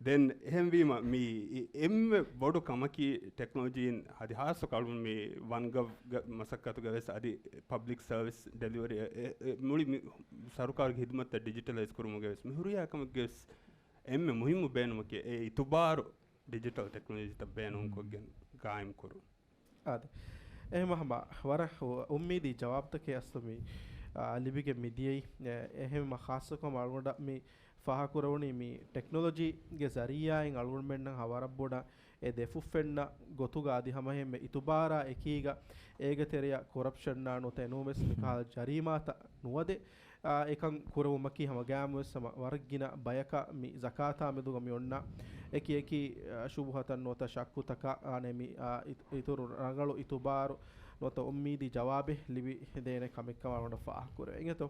ދެން އެހެންވީމަ، މި އެ-، އެންމެ ބޮޑު ކަމަކީ ޓެކްނޮލޮޖީން އަދި ހާއްސަ ކަޅުން މި ވަންގަވްގެ މަސައްކަތުގަ ވެސް އަދި ޕަބްލިކް ސަރވިސް ޑެލިވަރީ އެ-، އެ-، އެ މުޅި މި ސަރުކާރުގެ ހިދުމަތްތައް ޑިޖިޓަލައިޒް ކުރުމުގަ ވެސް މި ހުރިހާ ކަމެއްގެ ވެސް އެންމެ މުހިއްމު ބޭނުމަކީ އެ އިތުބާރު ޑިޖިޓަލް ޓެކްނޮލޮޖީތައް ބޭނުންކޮށްގެން ގާއިމް ކުރުން. އާދެ. އެހެން ހަމަ ވަރަށް އު-، އުއްމީދީ ޖަވާބުތަކެއް އަސްލު މި، އާ، ލިބިގެން މިދިޔައީ. އެ-، އެހެން ހާއްސަކޮށް އަޅުގަނޑަށް މި ފާހަގަކުރެވުނީ މި ޓެކްނޮލޮޖީގެ ޒަރީއާއިން އަޅުގަނޑުމެންނަށް ވަރަށް ބޮޑަށް އެ ދެފުށް ފެންނަ ގޮތުގަ އަދި ހަމަހެންމެ އިތުބާރާ އެކީގަ އޭގެ ތެރެއަށް ކޮރަޕްޝަންއާ ނުވަތަ އެނޫންވެސް މިކަހަލަ ޖަރީމާތައް ނުވަދެ، އާ، އެކަން ކުރެވުމަކީ ހަމަ ގައިމުވެސް ހަމަ ވަރަށް ގިނަ ބަޔަކަށް މި ޒަކާތާ މެދުގަ މި އޮންނަ އެކި އެކި، އާ، ޝުބުހަތައް ނުވަތަ ޝައްކުތަކަށް، އާނެ، މި، އާ، އިތު-، އިތުރު ރަނގަޅު އިތުބާރު ނުވަތަ އުއްމީދީ ޖަވާބެއް ލިބި ދޭނެ ކަމެއްކަމަށް އަޅުގަނޑަށް ފާހަގަކުރެވޭ. އިނގޭތޯ؟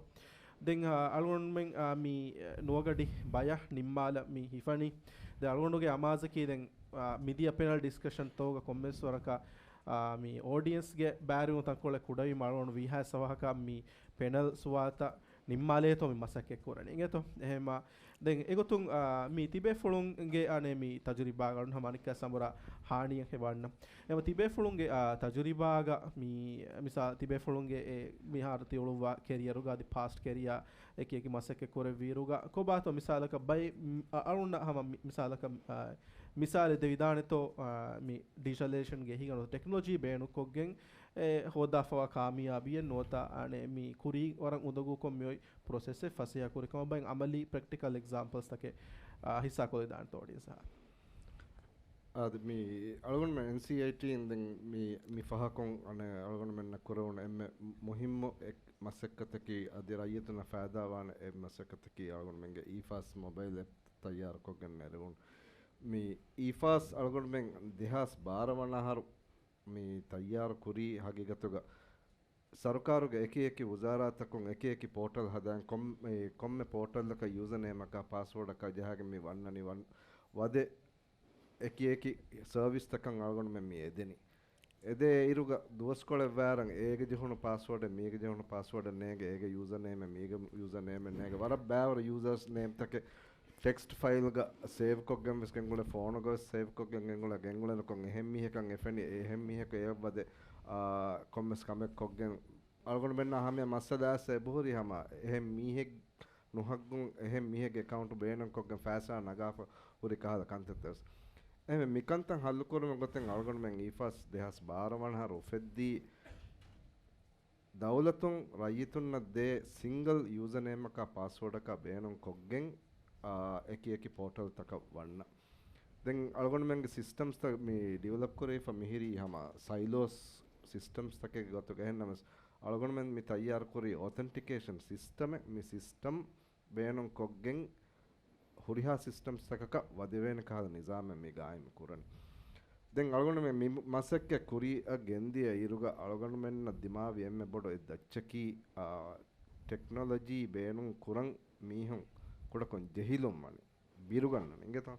ދެން، އާ، އަޅުގަނޑުމެން، އާ، މި ނުވަގަޑި ބަޔަށް ނިންމާލަ މި ހިފަނީ. ދެން އަޅުގަނޑުގެ އަމާޒަކީ ދެން، އާ، މިދިޔަ ޕެނަލް ޑިސްކަޝަންތަކުގަ ކޮންމެސް ވަރަކަށް، އާ، މި އޯޑިއެންސްގެ ބައިވެރިވުން ތަންކޮޅެއް ކުޑަވީމަ އަޅުގަނޑު ވީހާވެސް އަވަހަކަށް މި ޕެނަލް ސުވާލުތައް ނިންމާލޭތޯ މި މަސައްކަތް ކުރަނީ. އިނގޭތޯ؟ އެހެންމަ ދެން އެގޮތުން، އާ، މި ތިބޭފުޅުންގެ އަނެއް މި ތަޖުރިބާގަނޑު ހަމަ އަނެއްކާ ސަމުރާ ހާނީއެއް ހެވަންނަ. އެމަ ތިބޭފުޅުންގެ، އާ، ތަޖުރިބާގަ މި މިސާ ތިބޭފުޅުންގެ އެ މިހާރު ތިއުޅުއްވާ ކެރިއަރުގަ އަދި ޕާސްޓް ކެރިއަރ އެކި އެކި މަސައްކަތް ކުރެއްވިއިރުގަ ކޮބާތޯ މިސާލަކަށް ބައެއް، އަ-، އަޅުންނަށް ހަމަ މި-، މިސާލަކަށް، އާ، މިސާލެއް ދެވިދާނެތޯ، އާ، މި ޑިޖިޓަލައިޒޭޝަންގެ އެހީގަނޑު ޓެކްނޮލޮޖީ ބޭނުންކޮށްގެން އެ ހޯދާފަވާ ކާމިޔާބީއެއް ނުވަތަ އަނެއް މި ކުރީ ވަރަށް އުނދަގޫކޮށް މިއޮތް ޕްރޮސެސްއެއް ފަސޭހަކުރި ކަމަށް ބައެއް އަމަލީ ޕްރެކްޓިކަލް އެގްޒާމްޕަލްސްތަކެއް، އާ، ހިއްސާކޮށްލިދާނެތޯ އޮޑިއެންސަށް. އާދެ، މި އަޅުގަނޑުމެން އެންސީއައިޓީން ދެން މި، މި ފަހަކުން އަނެއް އަޅުގަނޑުމެންނަށް ކުރެވުނު އެންމެ މުހިއްމު އެއް މަސައްކަތަކީ އަދި ރައްޔިތުންނަށް ފައިދާވާނެ އެއް މަސައްކަތަކީ އަޅުގަނޑުމެންގެ އީފާސް މޮބައިލް އެޕް ތައްޔާރުކޮށްގެން ނެރެވުނު. މި އީފާސް އަޅުގަނޑުމެން ދެހާސް ބާރަ ވަނަ އަހަރު މި ތައްޔާރު ކުރީ ހަގީގަތުގަ ސަރުކާރުގެ އެކި އެކި ވުޒާރާތަކުން އެކި އެކި ޕޯޓަލް ހަދާން ކޮން-، އެ ކޮންމެ ޕޯޓަލްއަކަށް ޔޫޒަނޭމަކާ ޕާސްވޯޑަކާ ޖަހާގެން މި ވަންނަނީ ވަން-، ވަދެ އެކި އެކި ސަރވިސްތަކަށް އަޅުގަނޑުމެން މި އެދެނީ. އެދޭ އިރުގަ ދުވަސްކޮޅެއް ވާރަން އޭގެ ޖެހުނު ޕާސްވޯޑެއް މީގެ ޖެހުނު ޕާސްވޯޑެއް ނޭނގެ، އޭގެ ޔޫޒަރ ނޭމެއް މީގެ ޔޫޒަރ ނޭމެއް ނޭނގެ، ވަރަށް ބައިވަރު ޔޫޒަރސް ނޭމްތަކެއް ޓެކްސްޓް ފައިލްގަ ސޭވްކޮށްގެން ވެސް ގެންގުޅޭ، ފޯނުގަ ވެސް ސޭވްކޮށްގެން ގެންގުޅޭ، ގެންގުޅެނުކޮށް އެހެން މީހަކަށް އެފެނި، އެހެން މީހަކު އެއަށްވަދެ، އާ، ކޮންމެސް ކަމެއް ކޮށްގެން އަޅުގަނޑުމެންނާ ހަމަ މައްސަލައަށް އެބަހުރި ހަމަ އެހެން މީހެއް ނުހައްގުން އެހެން މީހެއްގެ އެކައުންޓް ބޭނުންކޮށްގެން ފައިސާ ނަގާފަ ހުރި ކަހަލަ ކަންތައްތައް ވެސް. އެހެން މިކަންތައް ހައްލުކުރުމުގެ ގޮތެއް އަޅުގަނޑުމެން އީފާސް ދެހާސް ބާރަ ވަނަ އަހަރު އުފެއްދީ، ދައުލަތުން ރައްޔިތުންނަށް ދޭ ސިންގަލް ޔޫޒަނޭމަކާ ޕާސްވޯޑަކާ ބޭނުން ކޮށްގެން، އާ، އެކި އެކި ޕޯޓަލްތަކަށް ވަންނަ. ދެން އަޅުގަނޑުމެންގެ ސިސްޓަމްސްތައް މި ޑިވެލޮޕް ކުރެވިފަ މިހިރީ ހަމަ ސައިލޯސް ސިސްޓަމްސްތަކެއްގެ ގޮތުގަ. އެހެންނަމަވެސް އަޅުގަނޑުމެން މި ތައްޔާރުކުރީ އޮތެންޓިކޭޝަން ސިސްޓަމެއް. މި ސިސްޓަމް ބޭނުންކޮށްގެން ހުރިހާ ސިސްޓަމްސްތަކަކަށް ވަދެވޭނެ ކަހަލަ ނިޒާމެއް މި ގާއިމް ކުރަނީ. ދެން އަޅުގަނޑުމެން މި މަސައްކަތް ކުރިއަށް ގެންދިޔަ އިރުގަ އަޅުގަނޑުމެންނަށް ދިމާވި އެންމެ ބޮޑު އެއް ދައްޗަކީ، އާ، ޓެކްނޮލޮޖީ ބޭނުން ކުރަން މީހުން ކުޑަކޮށް ޖެހިލުން ވަނީ. ބިރުގަންނަން އިނގޭތޯ؟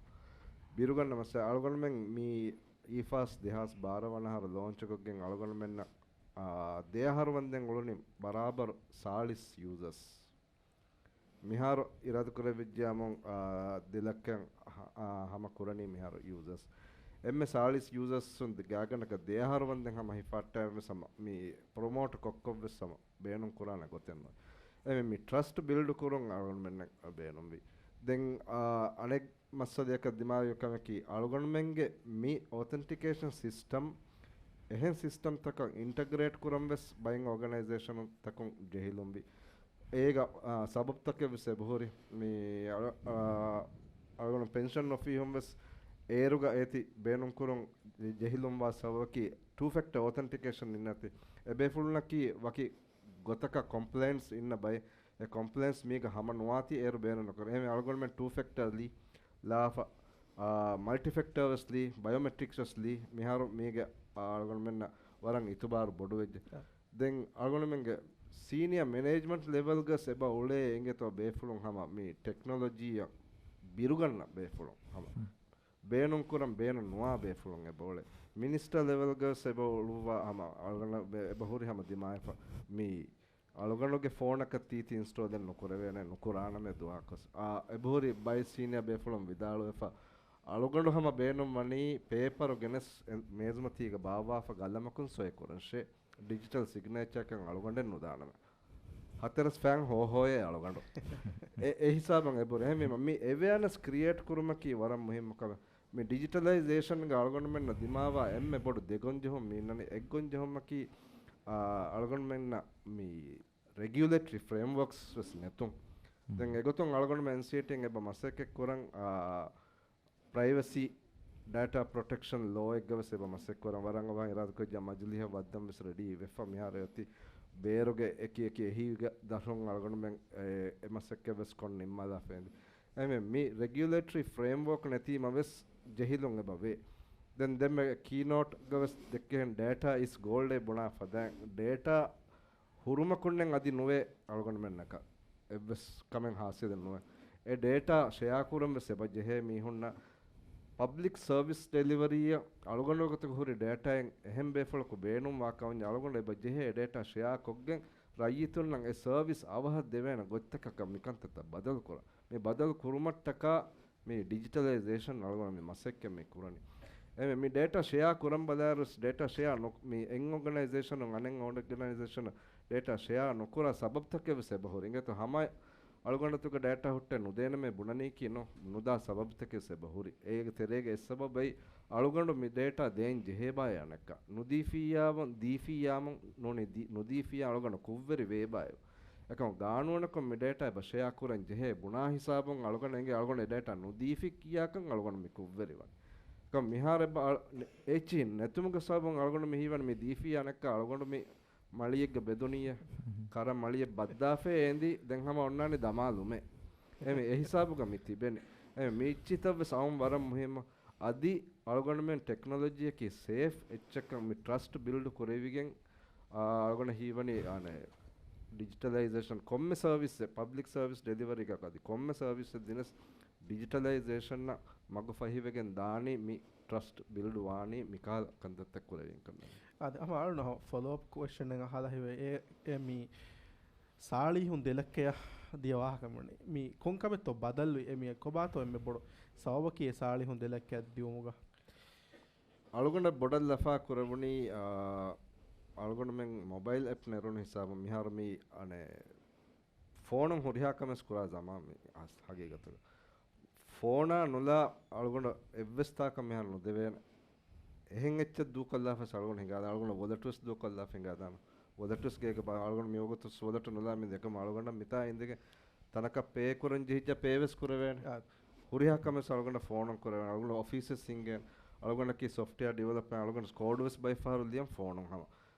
ބިރުގަންނަ މައްސަލަ. އަޅުގަނޑުމެން މި އީފާސް ދެހާސް ބާރަ ވަނަ އަހަރު ލޯންޗުކޮށްގެން އަޅުގަނޑުމެންނަށް، އާ، ދެ އަހަރު ވަންދެން އުޅުނީ ބަރާބަރު ސާޅީސް ޔޫޒަސް. މިހާރު އިރާދަކުރެވިއްޖެއަމުން، އާ، ދެ ލައްކައަށް ހަ-، އާ، ހަމަ ކުރަނީ މިހާރު ޔޫޒަސް. އެންމެ ސާޅީސް ޔޫޒަސް ގާތްގަނޑަކަށް ދެ އަހަރު ވަންދެން ހަމަ ހިފަހައްޓައި ވެސް ހަމަ މި ޕްރޮމޯޓް ކޮށްކޮށް ވެސް ހަމަ ބޭނުން ކުރާނެ ގޮތެއް ނޫން. އެމެ މި ޓްރަސްޓް ބިލްޑް ކުރުން އަޅުގަނޑުމެންނަށް ބޭނުންވި. ދެން، އާ، އަނެއް މައްސަލައަކަށް ދިމާވި ކަމަކީ، އަޅުގަނޑުމެންގެ މި އޮތެންޓިކޭޝަން ސިސްޓަމް އެހެން ސިސްޓަމްތަކަށް އިންޓަގްރޭޓް ކުރަން ވެސް ބައެއް އޯގަނައިޒޭޝަނުންތަކުން ޖެހިލުންވި. އޭގަ، އާ، ސަބަބުތަކެއް ވެސް އެބަހުރި. މި އަޅު-، އާ، އަޅުގަނޑު ޕެންޝަން އޮފީހުން ވެސް އޭރުގަ އޭތި ބޭނުންކުރުން ޖެ-، ޖެހިލުންވާ ސަބަބަކީ ޓޫ ފެކްޓަ އޮތެންޓިކޭޝަން އިންނަތި. އެބޭފުޅުންނަކީ ވަކި ގޮތަކަށް ކޮމްޕްލޭންޓްސް އިންނަ ބައެއް. އެ ކޮމްޕްލޭންޓްސް މީގަ ހަމަ ނުވާތީ އޭރު ބޭނުން ނުކުރޭ. އެހެން އަޅުގަނޑުމެން ޓޫ ފެކްޓަ ލީ، ލާފަ، އާ، މަލްޓި ފެކްޓަ ވެސް ލީ، ބަޔޯމެޓްރިކްސް ވެސް ލީ. މިހާރު މީގެ، އާ، އަޅުގަނޑުމެންނަށް ވަރަށް އިތުބާރު ބޮޑުވެއްޖެ. އާ. ދެން އަޅުގަނޑުމެންގެ ސީނިއަ މެނޭޖްމަންޓް ލެވެލްގަސް އެބަ އުޅޭ އިނގޭތޯ ބޭފުޅުން ހަމަ މި ޓެކްނޮލޮޖީއަށް ބިރުގަންނަ ބޭފުޅުން ހަމަ. ހުން. ބޭނުންކުރަން ބޭނުން ނުވާ ބޭފުޅުން އެބައުޅޭ. މިނިސްޓަރ ލެވެލްގަސް އެބަ އުޅުއްވާ ހަމަ އަޅުގަނޑަށް އެބަ ހުރި ހަމަ ދިމާވެފަ މި އަޅުގަނޑުގެ ފޯނަކަށް ތީތި އިންސްޓޯލެއް ނުކުރެވޭނެ، ނުކުރާނަމޭ ދުވަހަކުވެސް. އާ، އެބަހުރި ބައެއް ސީނިއަ ބޭފުޅުން ވިދާޅުވެފަ، އަޅުގަނޑު ހަމަ ބޭނުން ވަނީ ޕޭޕަރު ގެނެސް އެ-، މޭޒުމަތީގަ ބާއްވާފަ ގަލަމަކުން ސޮއި ކުރަންށޭ. ޑިޖިޓަލް ސިގްނޭޗާކަން އަޅުގަނޑެއް ނުދާނަމޭ. ހަތަރެސް ފައިން ހޯހޯއޭ އަޅުގަނޑު. އެ، އެ ހިސާބަށް އެބުރެ. އެހެންވީމަ، މި އެވެއަނެސް ކްރިއޭޓް ކުރުމަކީ ވަރަށް މުހިއްމު ކަމެއް. މި ޑިޖިޓަލައިޒޭޝަންގަ އަޅުގަނޑުމެންނަށް ދިމާވާ އެންމެ ބޮޑު ދެގޮންޖެހުން މި އިންނަނީ. އެއްގޮންޖެހުމަކީ، އާ، އަޅުގަނޑުމެންނަށް މި ރެގިއުލޭޓްރީ ފްރޭމްވޯކްސް ވެސް ނެތުން. ދެން އެގޮތުން އަޅުގަނޑުމެން އެންސީޓީން އެބަ މަސައްކަތް ކުރަން، އާ، ޕްރައިވެސީ ޑޭޓާ ޕްރޮޓެކްޝަން ލޯއެއްގަ ވެސް އެބަ މަސައްކަތް ކުރަން. ވަރަށް އަވަހަށް އިރާދަކުރެއްވިއްޔާ މަޖިލީހަށް ވައްދަން ވެސް ރެޑީ ވެފަ. މިހާރު އޮތީ ބޭރުގެ އެކި އެކި އެހީގެ ދަށުން އަޅުގަނޑުމެން އެ، އެ މަސައްކަތް ވެސް ކޮށް ނިންމާލާފަ އެނދި. އެމެ މި ރެގިއުލޭޓްރީ ފްރޭމްވޯކް ނެތީމަ ވެސް ޖެހިލުން އެބަ ވޭ. ދެން ދެންމެ ކީނޯޓްގަ ވެސް ދެއްކެހެން ޑޭޓާ އިސް ގޯލްޑޭ ބުނާ ފަދައިން ޑޭޓާ ހުރުމަކުންނެއް އަދި ނުވޭ އަޅުގަނޑުމެންނަކަށް އެއްވެސް ކަމެއް ހާސިލެއް ނުވޭ. އެ ޑޭޓާ ޝެއާ ކުރަން ވެސް އެބަ ޖެހޭ މީހުންނަށް ޕަބްލިކް ސަރވިސް ޑެލިވަރީއަށް އަޅުގަނޑުގެ ގޮތުގަ ހުރި ޑޭޓާއެއް އެހެން ބޭފުޅަކު ބޭނުންވާ ކަމަށް އަޅުގަނޑު އެބަ ޖެހޭ އެ ޑޭޓާ ޝެއާ ކޮށްގެން ރައްޔިތުންނަށް އެ ސަރވިސް އަވަހަށް ދެވޭނެ ގޮތްތަކަކަށް މިކަންތައްތައް ބަދަލު ކުރަން. މި ބަދަލު ކުރުމަށްޓަކާ މި ޑިޖިޓަލައިޒޭޝަން އަޅުގަނޑު މި މަސައްކަތް މި ކުރަނީ. އެ މި ޑޭޓާ ޝެއާ ކުރަން ބަލާއިރު ވެސް ޑޭޓާ ޝެއާ ނު-، މި އެއް އޯގަނައިޒޭޝަނުން އަނެއް އޯގަނައިޒޭޝަނަށް ޑޭޓާ ޝެއާ ނުކުރާ ސަބަބުތަކެއް ވެސް އެބަހުރި. އިނގޭތޯ ހަމަ އަޅުގަނޑުތުގެ ޑޭޓާ ހުއްޓެއް ނުދޭނަމޭ ބުނަނީކީ ނު-، ނުދާ ސަބަބުތަކެއް ވެސް އެބަހުރި. އޭގެ ތެރޭގަ އެއް ސަބަބެއް އަޅުގަނޑު މި ޑޭޓާ ދޭން ޖެހޭ ބާއޭ އަނެއްކާ. ނުދީފިއްޔާމު، ދީފިއްޔާމު ނޫނީ ދީ-، ނުދީފިއްޔާ އަޅުގަނޑު ކުށްވެރި ވޭ ބާއޭ. އެކަމު ގާނޫނަކުން މި ޑޭޓާ އެބަ ޝެއާ ކުރަން ޖެހޭ ބުނާ ހިސާބުން އަޅުގަނޑު އެނގޭ އަޅުގަނޑު އެ ޑޭޓާ ނުދީފިއްޔާކަން އަޅުގަނޑު މި ކުށްވެރިވަނީ. އެކަމު މިހާރު އެބަ އަޅު-، ނެ-، އެއްޗިހި ނެތުމުގެ ސަބަބުން އަޅުގަނޑު މި ހީވަނީ މި ދީފިއްޔާ އަނެއްކާ އަޅުގަނޑު މި މަޅިއެއްގަ ބެދުނިއްޔޭ. ކަރަ މަޅިއެއް ބައްދާފައި އެނދި ދެން ހަމަ އޮންނާނީ ދަމާލުމޭ. އެމެ އެ ހިސާބުގަ މި ތިބެނީ. އެމެ މި އެއްޗިތައް ވެސް އައުން ވަރަށް މުހިއްމު. އަދި އަޅުގަނޑުމެން ޓެކްނޮލޮޖީއަކީ ސޭފް އެއްޗަކަށް މި ޓްރަސްޓް ބިލްޑް ކުރެވިގެން، އާ، އަޅުގަނޑަށް ހީވަނީ، އާނެ، ޑިޖިޓަލައިޒޭޝަން ކޮންމެ ސަރވިސްއެއް، ޕަބްލިކް ސަރވިސް ޑެލިވަރީގަ އަދި ކޮންމެ ސަރވިސްއެއް ދިނަސް ޑިޖިޓަލައިޒޭޝަންއަށް މަގު ފަހިވެގެން ދާނީ މި ޓްރަސްޓް ބިލްޑް ވާނީ މިކަހަލަ ކަންތައްތައް ކުރެވިން ކަމެއް. އާދެ، ހަމަ އަޅުނަށް ފޮލޯއަޕް ކުއެސްޗަން އަހާލާ ހިތްވޭ، އެ، އެ މި ސާޅީހުން ދެ ލައްކަޔަށް ދިޔަ ވާހަކަ މި ކޮންކަމެއްތޯ ބަދަލުވި އެ މި ކޮބާތޯ އެންމެ ބޮޑު ސަބަބަކީ އެ ސާޅީހުން ދެލައްކައަށް ދިއުމުގަ؟ އަޅުގަނޑަށް ބޮޑަށް ލަފާ ކުރެވުނީ، އާ، އަޅުގަނޑުމެން މޮބައިލް އެޕް ނެރުނު ހިސާބުން މިހާރު މި އަނެއް ފޯނުން ހުރިހާ ކަމެއް ކުރާ ޒަމާން މި ހަ-، ހަގީގަތުގަ. ފޯނާ ނުލާ އަޅުގަނޑަށް އެއްވެސް ތާކަށް މިހާރު ނުދެވޭނެ. އެހެން އެއްޗެއް ދޫކޮށްލާފަސް އަޅުގަނޑު ހިނގާދާނެ. އަޅުގަނޑަށް ވޮލެޓް ވެސް ދޫކޮށްލާފަ ހިނގާދާނެ. ވޮލެޓް ވެސް ގޭގަ ބާ-، އަޅުގަނޑު މިވަގުތު ވޮލެޓް ނުލާ މި ދެކަމަ އަޅުގަނޑަށް މިތާ އިނދެގެން ތަނަކަށް ޕޭ ކުރަން ޖެހިއްޖާ ޕޭ ވެސް ކުރެވޭނެ. އާ. ހުރިހާ ކަމެއް އަޅުގަނޑަށް ފޯނުން ކުރެވޭނެ. އަޅުގަނޑު އޮފީސެއް ހިންގޭނެ. އަޅުގަނޑަކީ ސޮފްޓްވެއާ ޑިވެލޮޕްމަންޓް، އަޅުގަނޑު ކޯޑް ވެސް ބައެއް ފަހަރު ލިޔަން ފޯނުން ހަމަ.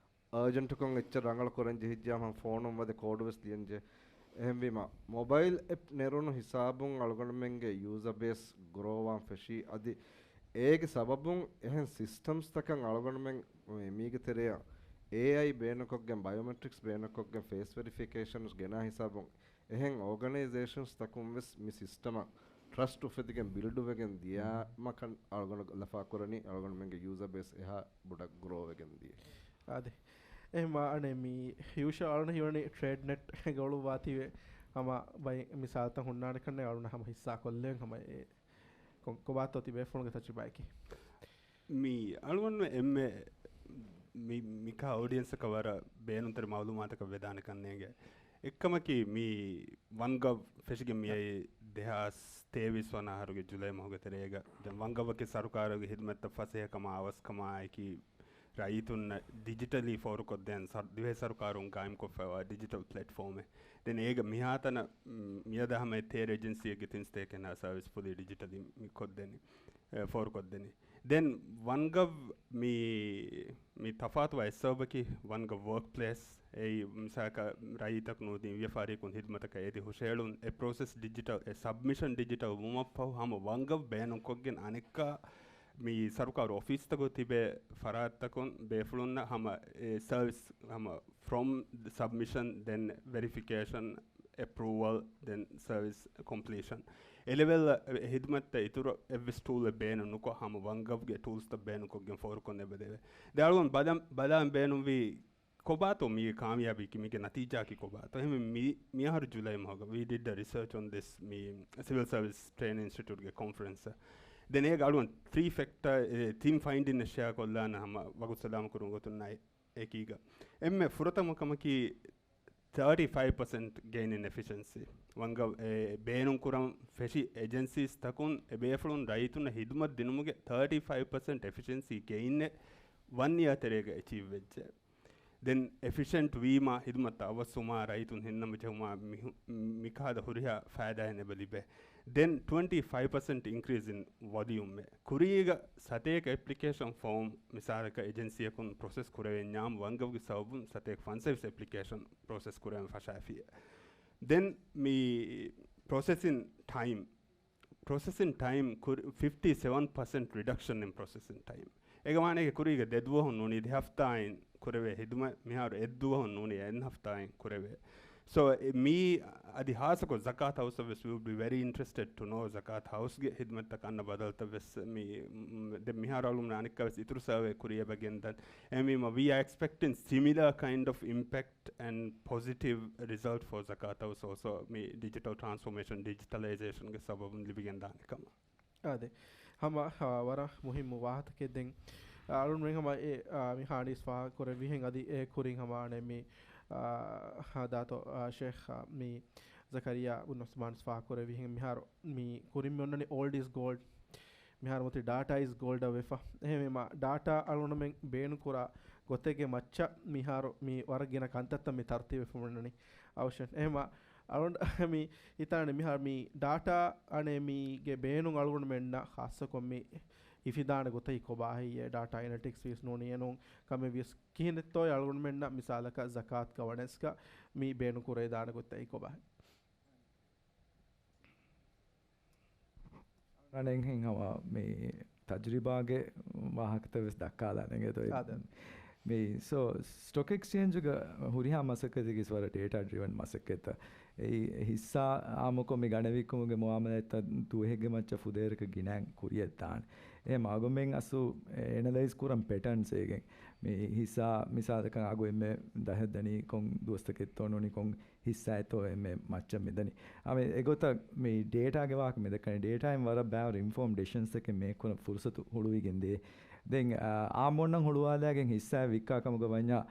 އާޖެންޓުކޮށް އެއްޗެއް ރަނގަޅު ކުރަން ޖެހިއްޖާ ހަމަ ފޯނުން ވަދެ ކޯޑް ވެސް ލިޔަން ޖެ. އެހެންވީމަ، މޮބައިލް އެޕް ނެރުނު ހިސާބުން އަޅުގަނޑުމެންގެ ޔޫޒަ ބޭސް ގްރޯވާން ފެށީ. އަދި އޭގެ ސަބަބުން އެހެން ސިސްޓަމްސްތަކަށް އަޅުގަނޑުމެން މީގެ ތެރެއަށް އޭއައި ބޭނުންކޮށްގެން، ބަޔޮމެޓްރިކްސް ބޭނުންކޮށްގެން، ފޭސް ވެރިފިކޭޝަންސް ގެނާ ހިސާބުން އެހެން އޯގަނައިޒޭޝަންސް ތަކުން ވެސް މި ސިސްޓަމަށް ޓްރަސްޓް އުފެދިގެން ބިލްޑް ވެގެން ދިޔަމަކަން އަޅުގަނޑު ލަފާ ކުރަނީ އަޅުގަނޑުމެންގެ ޔޫޒަ ބޭސް އެހާ ބޮޑަށް ގްރޯ ވެގެން ދިޔަ. އާދެ. އެހެން މާ އަނެއް މި ޔޫޝަ އަޅުން ހީވަނީ ޓްރޭޑް ނެޓް ގޮޅު ވާތީވެ ހަމަ ބައި މިސާލްތައް ހުންނާނެ ކަންނެ އަޅުން ހަމަ ހިއްސާ ކޮށްލެވެން ހަމަ އެ ކޮ-، ކޮބާތޯ ތިބޭފުޅުންގެ ތަޖުރިބާއަކީ؟ މި އަޅުގަނޑު އެންމެ މި، މިކާ އޯޑިއެންސަކަށް ވަރަށް ބޭނުންތެރި މައުލޫމާތަކަށް ވެދާނެ ކަންނޭނގެ. އެއްކަމަކީ މި ވަންގަވް ފެށިގެން މިއައީ ދެހާސް ތޭވީސް ވަނަ އަހަރުގެ ޖުލައި މަހުގެ ތެރޭގަ. ދެން ވަންގަވަކީ ސަރުކާރުގެ ހިދުމަތްތައް ފަސޭހަކަމާ އަވަސްކަމާއެކީ ރައްޔިތުންނަށް ޑިޖިޓަލީ ފޯރުކޮށްދޭން ސަރު-، ދިވެހި ސަރުކާރުން ގާއިމްކޮށްފައިވާ ޑިޖިޓަލް ޕްލެޓްފޯމެއް. ދެން އޭގަ މިހާތަނަށް، މް، މިއަދާ ހަމަ ތޭރަ އެޖެންސީއެއްގެ ތިން ސަތޭކަ ހެންނާ ސަރވިސް ފުލީ ޑިޖިޓަލީ މި ކޮށްދެނީ، އެ، ފޯރުކޮށްދެނީ. ދެން ވަންގަވް މި، މި ތަފާތުވާ އެއް ސަބަބަކީ ވަންގަވް ވޯކް ޕްލޭސް. އެއީ މިސާލަކަށް ރައްޔިތަކު ނުވަދިން ވިޔަފާރިއަކުން ހިދުމަތަކަށް އެދި ހުށަހެޅުން އެ ޕްރޮސެސް ޑިޖިޓަލް، އެ ސަބްމިޝަން ޑިޖިޓަލް ވުމަށްފަހު ހަމަ ވަންގަވް ބޭނުންކޮށްގެން އަނެއްކާ މި ސަރުކާރު އޮފީސްތަކު ތިބޭ ފަރާތްތަކުން ބޭފުޅުންނަށް ހަމަ އެ ސަރވިސް ހަމަ ފްރޮމް ސަބްމިޝަން ދެން ވެރިފިކޭޝަން އެޕްރޫވަލް ދެން ސަރވިސް ކޮމްޕްލީޝަން އެ ލެވެލް އެ ހިދުމަތްތައް އިތުރު އެއްވެސް ޓޫލެއް ބޭނުން ނުކޮށް ހަމަ ވަންގަވްގެ ޓޫލްސްތައް ބޭނުންކޮށްގެން ފޯރުކޮށް އެބަދެވޭ. ދެ އަޅުގަނޑު ބަލަން، ބަލާން ބޭނުންވީ ކޮބާތޯ މީގެ ކާމިޔާބީ މީގެ ނަތީޖާއަކީ ކޮބާތޯ؟ އެހެން މި، މިއަހަރު ޖުލައި މަހުގަ we did a research on this މި ސިވިލް ސަރވިސް ޓްރޭނިން އިންސްޓިޓިއުޓްގެ ކޮންފަރެންސް. ދެން އޭގަ އަޅުގަނޑު ތްރީ ފެކްޓަރ، ތިން ފައިންޑިން އެއް ޝެއާ ކޮށްލާނަ ހަމަ ވަގުތު ސަލާމަތް ކުރުމުގެ ގޮތުން އައި އެކީގަ. އެންމެ ފުރަތަމަ ކަމަކީ ތާޓީ ފައިވް ޕަސެންޓް ގެއިން އިން އެފިޝަންސީ. ވަންގަ-، އެ، ބޭނުން ކުރަން ފެށި އެޖެންސީސް ތަކުން އެ ބޭފުޅުން ރައްޔިތުންނަށް ހިދުމަތް ދިނުމުގެ ތާޓީ ފައިވް ޕަސެންޓް އެފިޝަންސީ ގެއިން އެއް ވަން އިޔާ ތެރޭގަ އެޗީވް ވެއްޖެ. ދެން އެފިޝަންޓް ވީމަ ހިދުމަތްތައް އަވަސްވުމާ ރައްޔިތުން ހިންނަމަ ޖެހުމާ މިހު-، މިކަހަލަ ހުރިހާ ފައިދާއެއް އެބަ ލިބޭ. ދެން ޓްވެންޓީ ފައިވް ޕަސެންޓް އިންކްރީޒް އިން ވޮލިއުމް. ކުރީގަ ސަތޭކަ އެޕްލިކޭޝަން ފޯމް މިސާލަކަށް އެޖެންސީއަކުން ޕްރޮސެސް ކުރެވެންޏާމު ވަންގަވްގެ ސަބަބުން ސަތޭކަ ފަންސަވީސް އެޕްލިކޭޝަން ޕްރޮސެސް ކުރެވެން ފަށާފިއެ. ދެން މި ޕްރޮސެސިން ޓައިމް، ޕްރޮސެސިން ޓައިމް ކުރި-، ފިފްޓީ ސެވަން ޕަސެންޓް ރިޑަކްޝަން އިން ޕްރޮސެސިން ޓައިމް. އޭގެ މާނައިގެ ކުރީގެ ދެ ދުވަހުން ނޫނީ ދެ ހަފްތާއިން ކުރެވޭ ހިދުމަތް މިހާރު އެއް ދުވަހުން ނޫނީ އެއް ހަފްތާއިން ކުރެވޭ. ސޯ، އެ މީ އަދި ހާއްސަކޮށް ޒަކާތް ހައުސް ވެސް we would be very interested to know ޒަކާތް ހައުސްގެ ހިދުމަތްތަކަށް އަންނަ ބަދަލުތައް ވެސް މި، މް، ދެން މިހާރު އަޅުގަނޑު އަނެއްކާ ވެސް އިތުރު ސަރވޭ ކުރިޔަށް އެބަ ގެންދަން. އެހެންވީމަ، we are expecting similar kind of impact and positive result for ޒަކާތް ހައުސް also މި ޑިޖިޓަލް ޓްރާންސްފޯމޭޝަން، ޑިޖިޓަލައިޒޭޝަންގެ ސަބަބުން ލިބިގެންދާނެ ކަމަށް. އާދެ. ހަމަ، އާ، ވަރަށް މުހިއްމު ވާހަކައެއް ދެން، އާ، އަޅުން މެން ހަމަ އެ، އާ، މި ހާނީސް ފާހަގަ ކުރެއްވިހެން އަދި އެ ކުރިން ހަމަ އަނެއް މި، އާ، ހަ، ދާތޯ، އާ، ޝޭޚް، އާ، މި ޒަކަރިޔާ ބުން އުސްމާން ފާހަގަ ކުރެއްވިހެން މިހާރު މި ކުރިން މި އޮންނަނީ އޯލްޑް އިޒް ގޯލްޑް. މިހާރު މުތި ޑާޓާ އިޒް ގޯލްޑަށް ވެފަ. އެހެންވީމަ، ޑާޓާ އަޅުންމެން ބޭނުންކުރާ ގޮތެއްގެ މައްޗަށް މިހާރު މި ވަރަށް ގިނަ ކަންތައްތައް މި ތަރުތީބެއް ފެނުނަނީ. އަވަށެން. އެހެންވީމަ، އަޅުން މި ހިތާނެ މިހާރު މި ޑާޓާ އަނެއް މީގެ ބޭނުން އަޅުގަނޑުމެންނަށް ޚާއްޞަކޮށް މި ހިފިދާނެ ގޮތަކީ ކޮބާހެއްޔޭ؟ ޑާޓާ އެނަލިޓިކްސް ވިޔަސް ނޫނީ އެނޫން ކަމެއް ވިޔަސް ކިހިނެއްތޯ އަޅުގަނޑުމެންނަށް މިސާލަކަށް ޒަކާތް ގަވަނެންސްގަ މި ބޭނުން ކުރެވިދާނެ ގޮތަކީ ކޮބާހެއް؟ އަނެއްހެން ހަމަ މި ތަޖުރިބާގެ ވާހަކަތައް ވެސް ދައްކާލާނެ އިނގޭތޯ. އާދެ. މި ސޯ ސްޓޮކް އެކްސްޗޭންޖުގަ ހުރިހާ މަސައްކަތެއް ވަރަށް ޑޭޓާ ޑްރިވަން މަސައްކަތްތައް. އެއީ ހިއްސާ އާއްމުކޮށް މި ގަނެވިއްކުމުގެ މުއާމަލާތްތައް ދުވަހެއްގެ މައްޗަށް ފުދޭވަރަކަށް ގިނައިން ކުރިއަށް ދާނެ. އެހެން އަޅުގަނޑުމެން އަސްލު އެނަލައިޒް ކުރަން ޕެޓަރންސް އޭގެން. މި ހިއްސާ މިސާލަކަށް އަގު އެންމެ ދަހެއް ދަނީ ކޮން ދުވަސްތަކެއްތޯ ނޫނީ ކޮން ހިއްސާއެއްތޯ އެންމެ މައްޗަށް މިދަނީ. އާ، މި އެގޮތަށް މި ޑޭޓާގެ ވާހަކަ މިދައްކަނީ ޑޭޓާއިން ވަރަށް ބާރު އިންފޯމް ޑިސިޝަންސްތަކެއް މޭކް ކުރަން ފުރުސަތު ހުޅުވިގެން ދޭ. ދެން، އާ، އާއްމުންނަށް ހުޅުވާލާގެން ހިއްސާ ވިއްކާ ކަމުގަ ވަންޏާ،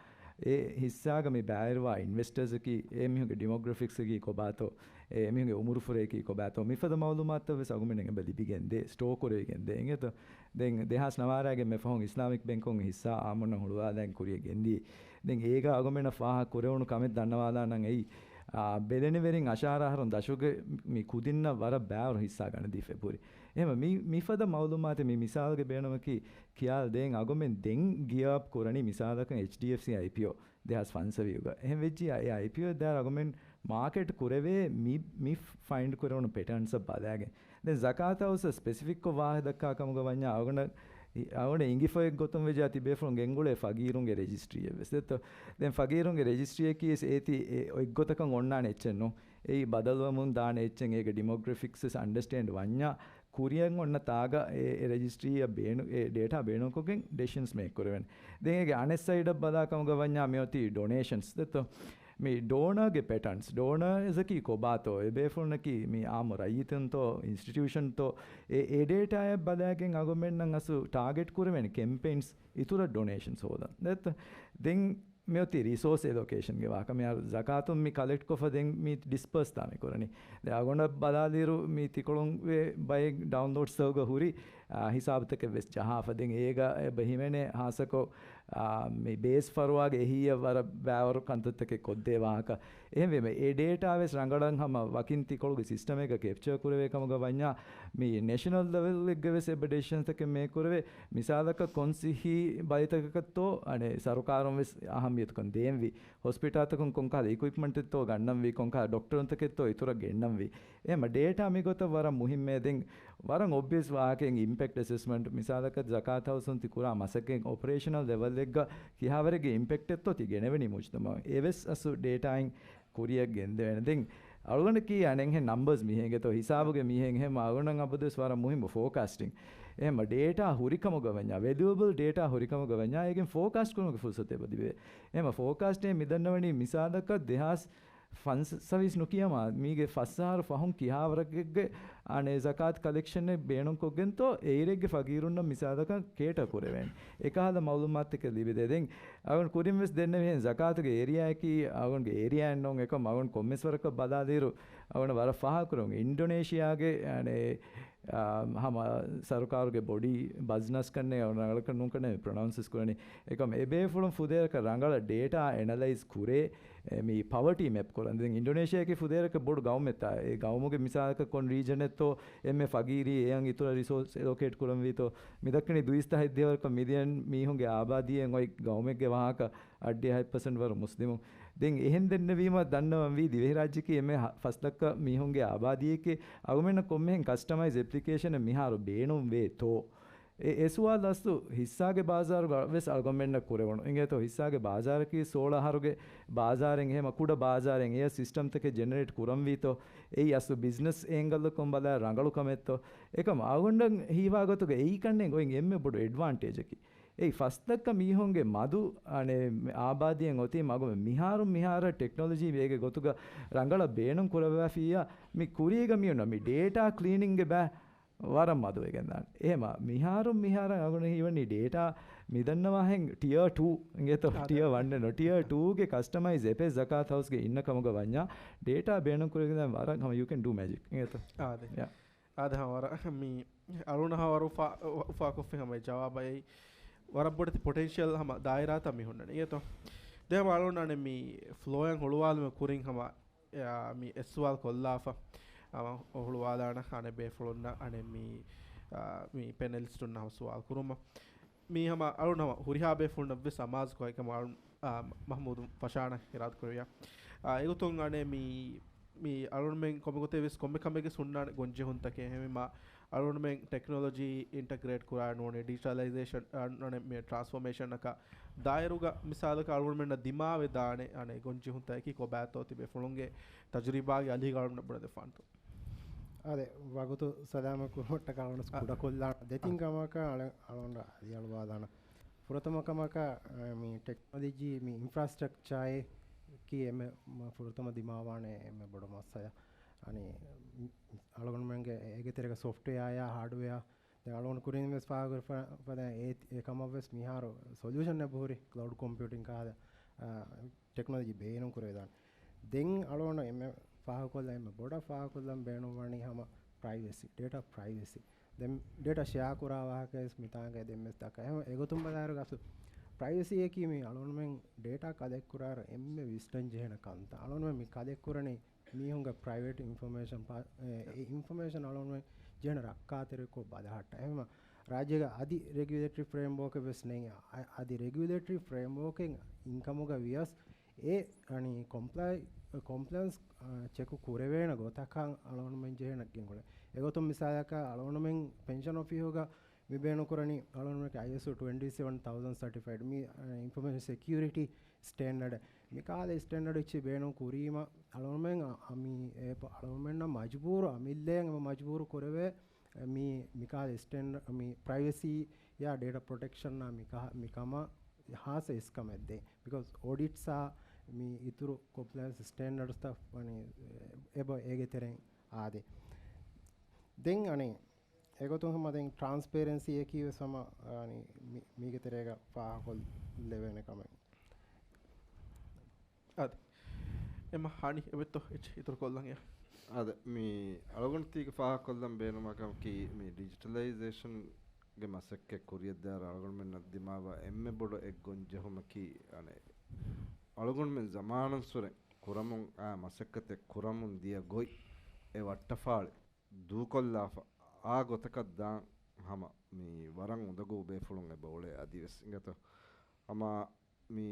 އެ ހިއްސާގަ މި ބައިވެރިވާ އިންވެސްޓަރސްއަކީ، އެ މީހުންގެ ޑިމޮގްރަފިކްސްއަކީ ކޮބާތޯ، އެ މީހުންގެ އުމުރުފުރަޔަކީ ކޮބާތޯ، މިފަދަ މައުލޫމާތުތައް ވެސް އަގުމެންނަށް އެބަ ލިބިގެން ދޭ، ސްޓޯ ކުރެވިގެން ދޭ. އިނގޭތޯ؟ ދެން ދެހާސް ނަވާރައިގެ މެ ފަހުން އިސްލާމިކް ބެންކުން ހިއްސާ އާއްމުންނަށް ހުޅުވާލައިގެން ކުރިއަށް ގެންދިޔަ. ދެން އޭގަ އަގުމެންނަށް ފާހަގަ ކުރެވުނު ކަމެއް ދަންނަވާލާނަން އެއީ، އާ، ބެލެނިވެރިން އަށާރަ އަހަރުން ދަށުގެ މި ކުދިންނަށް ވަރަށް ބާރު ހިއްސާ ގަނެދީފަ އެބަހުރި. އެހެން މި، މިފަދަ މައުލޫމާތެއް މި މިސާލުގެ ބޭނުމަކީ ކިޔާލަދޭން އަގުމެން ދެން ގިއަރ އަޕް ކުރަނީ މިސާލަކަށް އެޗްޑީއެފްސީ އައިޕީއޯ ދެހާސް ފަންސަވީހުގަ. އެހެން ވެއްޖިއްޔާ އެ އައިޕީއޯ ދާއިރު އަގުމެން މާކެޓް ކުރެވޭ މި، މި ފައިންޑް ކުރެވުނު ޕެޓާންސްއަށް ބަލާގެން. ދެން ޒަކާތު ހައުސް ސްޕެސިފިކްކޮށް ވާހަކަ ދައްކާ ކަމުގަ ވަންޏާ އަގުނަ، އަގުނަ އިނގިފައި ގޮތުން ވެއްޖާ ތިބޭފުޅުން ގެންގުޅޭ ފަގީރުންގެ ރެޖިސްޓްރީއެއް ވެސް ދެއްތޯ. ދެން ފަގީރުންގެ ރެޖިސްޓްރީއަކީ ވެސް އޭތި އެ އޮތްގޮތަކަށް އޮންނާނެ އެއްޗެއް ނޫން. އެއީ ބަދަލުވަމުން ދާނެ އެއްޗެއް އޭގެ ޑިމޮގްރަފިކްސް ވެސް އަންޑަސްޓޭންޑް ވަންޏާ ކުރިއަށް އޮންނަ ތާގަ އެ، އެ ރެޖިސްޓްރީއަށް ބޭނު-، އެ ޑޭޓާ ބޭނުންކޮށްގެން ޑެސިޝަންސް މޭކް ކުރެވެން. ދެން އޭގެ އަނެއް ސައިޑަށް ބަލާ ކަމުގަ ވަންޏާ މި އޮތީ ޑޮނޭޝަންސް ދެއްތޯ. މި ޑޯނާގެ ޕެޓާންސް، ޑޯނާސް އަކީ ކޮބާތޯ، އެ ބޭފުޅުންނަކީ މި އާއްމު ރައްޔިތުންތޯ، އިންސްޓިޓިއުޝަންތޯ، އެ، އެ ޑޭޓާއަށް ބަލާގެން އަގުމެންނަށް އަސްލު ޓާގެޓް ކުރެވޭނެ ކެމްޕެއިންސް އިތުރަށް ޑޮނޭޝަންސް ހޯދަން. ދެއްތޯ؟ ދެން މިއޮތީ ރިސޯސް އެލޮކޭޝަންގެ ވާހަކަ. މިހާރު ޒަކާތުން މި ކަލެކްޓް ކޮށްފަ ދެން މި ޑިސްޕަރސް ތާ މި ކުރަނީ. ދެން އަގުނަ ބަލާލިއިރު މި ތިކޮޅުން ވޭ ބައެއް ޑައުންލޯޑްސްތަކުގަ ހުރި، އާ، ހިސާބުތަކެއް ވެސް ޖަހާފަ. ދެން އޭގަ އެބަ ހިމެނޭ ހާއްސަކޮށް، އާ، މި ބޭސް ފަރުވާގެ އެހީއަށް ވަރަށް ބާވަރު ކަންތައްތަކެއް ކޮށްދޭ ވާހަކަ. އެހެންވީމަ، އެ ޑޭޓާ ވެސް ރަނގަޅަށް ހަމަ ވަކިން ތިކޮޅުގެ ސިސްޓަމެއްގަ ކެޕްޗާ ކުރެވޭ ކަމުގަ ވަންޏާ، މި ނޭޝަނަލް ލެވެލްގެ ވެސް އެބަ ޑެސިޝަންތަކެއް މޭކް ކުރެވޭ. މިސާލަކަށް ކޮން ސިއްހީ ބަލިތަކަކަށްތޯ، އަނެއް ސަރުކާރުން ވެސް އަހައްމިޔަތުކަން ދޭންވީ. ހޮސްޕިޓާލްތަކުން ކޮންކަހަލަ އިކުއިޕްމަންޓެއްތޯ ގަންނަންވީ، ކޮންކަހަލަ ޑޮކްޓަރުންތަކެއްތޯ އިތުރަށް ގެންނަންވީ. އެހެންމަ ޑޭޓާ މިގޮތަށް ވަރަށް މުހިއްމޭ. ދެން ވަރަށް އޮބްވިއަސް ވާހަކައެއް އިމްޕެކްޓް އެސެސްމަންޓް. މިސާލަކަށް ޒަކާތު ހައުސުން ތި ކުރާ މަސައްކަތް އޮޕަރޭޝަނަލް ލެވެލްއެއްގަ ކިހާވަރެއްގެ އިމްޕެކްޓެއްތޯ ތި ގެނެވެނީ މުޖްތަމަޢަށް. އެވެސް އަސްލު ޑޭޓާއިން ކުރިއަށް ގެންދެވޭނެ. ދެން އަޅުގަނޑަކީ އަނެއްހެން ނަމްބަރސް މީހެއްގެތޯ ހިސާބުގެ މީހެއް ހެމަ އަޅުގަނޑަށް އަބަދުވެސް ވަރަށް މުހިއްމު ފޯކާސްޓިން. އެހެމަ ޑޭޓާ ހުރިކަމުގަ ވަންޏާ، ވެލިއުއަބަލް ޑޭޓާ ހުރިކަމުގަ ވަންޏާ، އޭގެން ފޯކާސްޓް ކުރުމުގެ ފުރުސަތެއް އެބަ ލިބޭ. އެހެމަ ފޯކާސްޓޭ މިދަންނަވަނީ މިސާލަކަށް ދެހާސް ފަންސަވީސް ނުކިޔަމާ، މީގެ ފަސް އަހަރު ފަހުން ކިހާވަރަކެއްގެ އަނެއް ޒަކާތު ކަލެކްޝަނެއް ބޭނުންކޮށްގެންތޯ، އެއިރެއްގެ ފަގީރުންނަށް މިސާލަކަށް ކޭޓަ ކުރެވޭނެ. އެކަހަލަ މައުލޫމާތުތަކެއް ލިބިދޭ. ދެން އަގުން ކުރިން ވެސް ދެންނެވިހެން ޒަކާތުގެ އޭރިއާއަކީ އަގުންގެ އޭރިއާއެއް ނޫން. އެކަމް އަގުން ކޮންމެސް ވަރަކަށް ބަލާލިއިރު އަގުން ވަރަށް ފާހަގަކުރަމުން އިންޑޮނޭޝިއާގެ އަނެއް، އާ، ހަމަ ސަރުކާރުގެ ބޮޑީ ބަޒްނަސް ކަންނޭ އަގުން ރަނގަޅަކަށް ނޫން ކަންނޭ ޕްރޮނައުންސް ކުރަނީ. އެކަމް އެބޭފުޅުން ފުދޭވަރަކަށް ރަނގަޅަށް ޑޭޓާ އެނަލައިޒް ކުރޭ، އެ، މި ޕަވަޓީ މެޕް ކުރަން. ދެން އިންޑޮނޭޝިއާއަކީ ފުދޭވަރަކަށް ބޮޑު ގައުމެއްތާ. އެ ގައުމުގެ މިސާލަކަށް ކޮން ރީޖަނެއްތޯ އެންމެ ފަގީރީ އެއަށް އިތުރަށް ރިސޯސް އެލޮކޭޓް ކުރަންވީތޯ. މިދައްކަނީ ދުއިސައްތަ ހަތްދިހަވަރަކަށް މިލިއަން މީހުންގެ އާބާދީއެއް އޮތް ގައުމެއްގެ ވާހަކަ. އަށްޑިހަ ހަތް ޕަސެންޓް ވަރު މުސްލިމުން. ދެން އެހެން ދެންނެވީމަ ދަންނަވަންވީ ދިވެހިރާއްޖެއަކީ އެންމެ ހަ-، ފަސް ލައްކަ މީހުންގެ އާބާދީއެކޭ. އަޅުގަނޑަށް ކޮންމެހެން ކަސްޓަމައިޒް އެޕްލިކޭޝަނެއް މިހާރު ބޭނުންވޭތޯ؟ އެ، އެ ސުވާލު އަސްލު ހިއްސާގެ ބާޒާރުގަ ވެސް އަޅުގަނޑުމެންނަށް ކުރެވުނު. އިނގޭތޯ ހިއްސާގެ ބާޒާރަކީ ސޯޅަ އަހަރުގެ ބާޒާރެއް އެހެމަ ކުޑަ ބާޒާރެއް އެޔަށް ސިސްޓަމްތަކެއް ޖެނެރޭޓް ކުރަންވީތޯ؟ އެއީ އަސްލު ބިޒްނަސް އޭނގަލްއަކުން ބަލާ ރަނގަޅު ކަމެއްތޯ؟ އެކަމް އަޅުގަނޑަށް ހީވާ ގޮތުގަ އެއީ ކަންނޭނގެ އޮތް އެންމެ ބޮޑު އެޑްވާންޓޭޖަކީ. އެއީ ފަސް ލައްކަ މީހުންގެ މަދު އަނެއް އާބާދީއެއް އޮތީ މަގުމެ މިހާރު މިހާރަށް ޓެކްނޮލޮޖީ ވޭގެ ގޮތުގަ ރަނގަޅަށް ބޭނުން ކުރައްވާފިއްޔާ މި ކުރީގަ މިއޮންނަ މި ޑޭޓާ ކްލީނިންގެ ބައި ވަރަށް މަދުވެގެންދާނެ. އެހެމަ މިހާރު މިހާރަށް އަގުނަ ހީވަނީ ޑޭޓާ މިދަންނަވާހެން ޓިއަރ ޓޫ އިނގޭތޯ؟ އާ، ޓިއަރ ވަން ނޯ، ޓިއަރ ޓޫގެ ކަސްޓަމައިޒް އެޕެއް ޒަކާތު ހައުސްގެ އިންނަ ކަމުގަ ވަންޏާ ޑޭޓާ ބޭނުން ކުރެވިގެން ވަރަށް ހަމަ ޔޫ ކެން ޑޫ މެޖިކް އިނގޭތޯ؟ އާދެ. ޔާ. އާދެ ހަމަ ވަރަށް މި އަޅުނަހާ ވަރު އުފާ-، އުފާކޮށްފި ހަމަ ޖަވާބައި ވަރަށް ބޮޑެތި ޕޮޓެންޝިއަލް ހަމަ ދާއިރާތައް މި ހުންނަނީ އިނގޭތޯ؟ ދެ ހަމަ އަޅުން އަނެއް މި ފްލޯއަށް ހުޅުވާލުމަށް ކުރިން ހަމަ، އާ، މި އެއް ސުވާލު ކޮށްލާފަ. ހަމަ ހުޅުވާލާނަ އަނެއް ބޭފުޅުންނަށް އަނެއް މި، އާ، މި ޕެނެލިސްޓުންނަށް ހަމަ ސުވާލު ކުރުމަށް. މީ ހަމަ އަޅުން ހަމަ ހުރިހާ ބޭފުޅުންނަށް ވެސް އަމާޒުކޮށް އެކަމަ އަޅުން، އާ، މަހްމޫދު ފަށާނަ އިރާދަކުރެއްވިޔާ. އާ، އެގޮތުން އަނެއް މި، މި އަޅުންމެން ކޮންމެ ގޮތެއް ވެސް ކޮންމެ ކަމެއްގެ ހުންނާނެ ގޮންޖެހުންތަކެއް. އެހެންވީމަ އަޅުގަނޑުމެން ޓެކްނޮލޮޖީ އިންޓަގްރޭޓް ކުރާ ނޫނީ ޑިޖިޓަލައިޒޭޝަން، އަ، ނޫނީ މި ޓްރާންސްފޯމޭޝަނަކަށް ދާއިރުގަ މިސާލަކަށް އަޅުގަނޑުމެންނަށް ދިމާވެދާނެ އަނެއް ގޮންޖެހުންތައް އެކީ ކޮބާތޯ ތިބޭފުޅުންގެ ތަޖުރިބާގެ އަލީގަ އަޅުގަނޑަށް ބުނެދެފާނެތޯ؟ އާދެ، ވަގުތު ސަލާމަތް ކުރުމަށްޓަކާ އަޅުގަނޑު އަ، ކުޑަކޮށްލާނަން. ދެތިން އަ، ކަމަކަށް އަޅަ-، އަޅުގަނޑަށް އަލިއަޅުވާލާނަން. ފުރަތަމަ ކަމަކަށް، އަ، މި ޓެކްނޮލޮޖީ، މި އިންފްރާސްޓްރަކްޗާއެކީ އެންމެ މަ-، ފުރަތަމަ ދިމާވާނެ އެންމެ ބޮޑު މައްސަލަ. އަނި، އަޅުގަނޑުމެންގެ އޭގެ ތެރޭގަ ސޮފްޓްވެއާ، ހާޑްވެއާ، ދެން އަޅުގަނޑު ކުރިން ވެސް ފާހަގަކުރި ފަ-، ފަދަ އެ، އެ ކަމަށް ވެސް މިހާރު ސޮލިއުޝަން އެއް ބުހުރި ކްލައުޑް ކޮމްޕިއުޓިން ކަހަލަ، އަ، ޓެކްނޮލޮޖީ ބޭނުން ކުރެވިދާނެ. ދެން އަޅުގަނޑު އެންމެ ފާހަގަކޮށްލަން، އެންމެ ބޮޑަށް ފާހަގަކޮށްލަން ބޭނުންވަނީ ހަމަ ޕްރައިވެސީ، ޑޭޓާ ޕްރައިވެސީ. ދެން ޑޭޓާ ޝެއާ ކުރާ ވާހަކަވެސް މިތާނގައި ދެން ވެސް ދައްކާ. އެހެން އެގޮތުން ބަލާއިރު އަސްލު ޕްރައިވެސީއަކީ މި އަޅުގަނޑުމެން ޑޭޓާ ކަލެކްޓް ކުރާއިރު އެންމެ ވިސްނަން ޖެހޭނެ ކަންތައް. އަޅުގަނޑުމެން މި ކަލެކްޓް ކުރަނީ މީހުންގެ ޕްރައިވެޓް އިންފޮމޭޝަން ޕާ-، އެ، އެ އިންފޮމޭޝަން އަޅުގަނޑުމެން ޖެހޭނެ ރައްކާތެރިކޮށް ބަލަހައްޓަ. އެހެންވީމަ ރާއްޖޭގަ އަދި ރެގިއުލޭޓަރީ ފްރޭމްވޯކެއް ވެސް ނެތް. އަ-، އަދި ރެގިއުލޭޓަރީ ފްރޭމްވޯކެއް އިންކަމުގަ ވިޔަސް އެ އަނި ކޮމްޕްލައި-، ކޮމްޕްލައިންސް، އަ، ޗެކު ކުރެވޭނެ ގޮތަކަށް އަޅުގަނޑުމެން ޖެހޭނެ ގެންގުޅޭ. އެގޮތުން މިސާލަކަށް އަޅުގަނޑުމެން ޕެންޝަން އޮފީހުގަ މި ބޭނުންކުރަނީ އަޅުގަނޑުމެންގެ އައިއެސްއޯ ޓްވެންޓީ ސެވަން ތައުޒަންޑް ސަޓިފައިޑް މި، އަ، އިންފޮމޭޝަން ސެކިއުރިޓީ ސްޓޭންޑަޑް. މިކަހަލަ ސްޓޭންޑަޑް އެއްޗެއް ބޭނުން ކުރީމަ އަޅުގަނޑުމެން އަ-، އަ-، މި އެ ޕ-، އަޅުގަނޑުމެންނަށް މަޖުބޫރު، އަމިއްލައަށް އެމަ މަޖުބޫރު ކުރެވޭ މި، މިކަހަލަ ސްޓޭންޑަ-، މި ޕްރައިވެސީއާ ޑޭޓާ ޕްރޮޓެކްޝަންއާ މިކަހަ-، މިކަމަށް ހާއްސަ އިސްކަމެއް ދޭ. ބިކޮޒް އޮޑިޓްސްއާ މި އިތުރު ކޮމްޕްލައިންސް ސްޓޭންޑަޑްސްތައް ވަނީ އެބަ އޭގެ ތެރެއިން އާދޭ. ދެން އަނެއް އެގޮތުން ހަމަ ދެން ޓްރާންސްޕޭރެންސީއަކީ ވެސް ހަމަ، އަނި، މި-، މީގެ ތެރޭގަ ފާހަގަކޮށްލެވޭނެ ކަމެއް. އާދެ. އެމަ ހަނި އެބެއްތޯ އެއްޗެއް އިތުރު ކޮށްލަން އެ؟ އާދެ، މި އަޅުގަނޑު ތީގެ ފާހަގަކޮށްލަން ބޭނުމަކަކީ މި ޑިޖިޓަލައިޒޭޝަންގެ މަސައްކަތް ކުރިއަށްދާއިރު އަޅުގަނޑުމެންނަށް ދިމާވާ އެންމެ ބޮޑު އެއް ގޮންޖެހުމަކީ، އަނެއް، އަޅުގަނޑުމެން ޒަމާނުއްސުރެ ކުރަމުން އާ މަސައްކަތެއް ކުރަމުން ދިޔަ ގޮތް އެ ވައްޓަފާޅި ދޫކޮށްލާފަ އާ ގޮތަކަށް ދާން ހަމަ މި ވަރަށް އުނދަގޫ ބޭފުޅުން އެބަ އުޅޭ އަދިވެސް އިނގޭތޯ. ހަމަ މި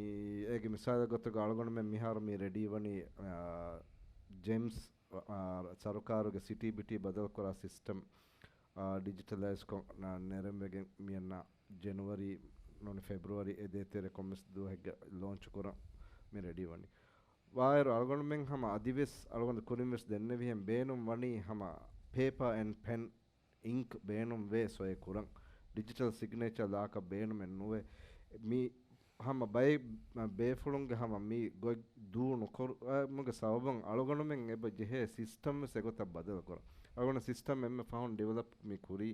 އޭގެ މިސާލެއް ގޮތުގަ އަޅުގަނޑުމެން މިހާރު މި ރެޑީ ވަނީ، އާ، ޖެމްސް، އާ، ސަރުކާރުގެ ސިޓީ ބިޓީ ބަދަލުކުރާ ސިސްޓަމް، އާ، ޑިޖިޓަލައިޒްކޮށް، އާ، ނެރެންވެގެން މިއަންނަ ޖެނުއަރީ ނޫނީ ފެބްރުއަރީ އެ ދޭތެރޭ ކޮންމެސް ދުވަހެއްގަ ލޯންޗު ކުރަން މި ރެޑީ ވަނީ. ވާއިރު އަޅުގަނޑުމެން ހަމަ އަދިވެސް އަޅުގަނޑު ކުރިންވެސް ދެންނެވިހެން ބޭނުން ވަނީ ހަމަ ޕޭޕާ އެންޑް ޕެން އިންކް ބޭނުން ވޭ ސޮއެ ކުރަން. ޑިޖިޓަލް ސިގްނޭޗާ ލާކަށް ބޭނުމެއް ނުވޭ. މި ހަމަ ބައެއް ބޭފުޅުންގެ ހަމަ މި ގޮތް ދޫ ނުކުރުމުގެ ސަބަބުން އަޅުގަނޑުމެން އެބަ ޖެހޭ ސިސްޓަމް ވެސް އެގޮތަށް ބަދަލު ކުރަން. އަޅުގަނޑު ސިސްޓަމް އެންމެ ފަހުން ޑިވެލޮޕް މި ކުރީ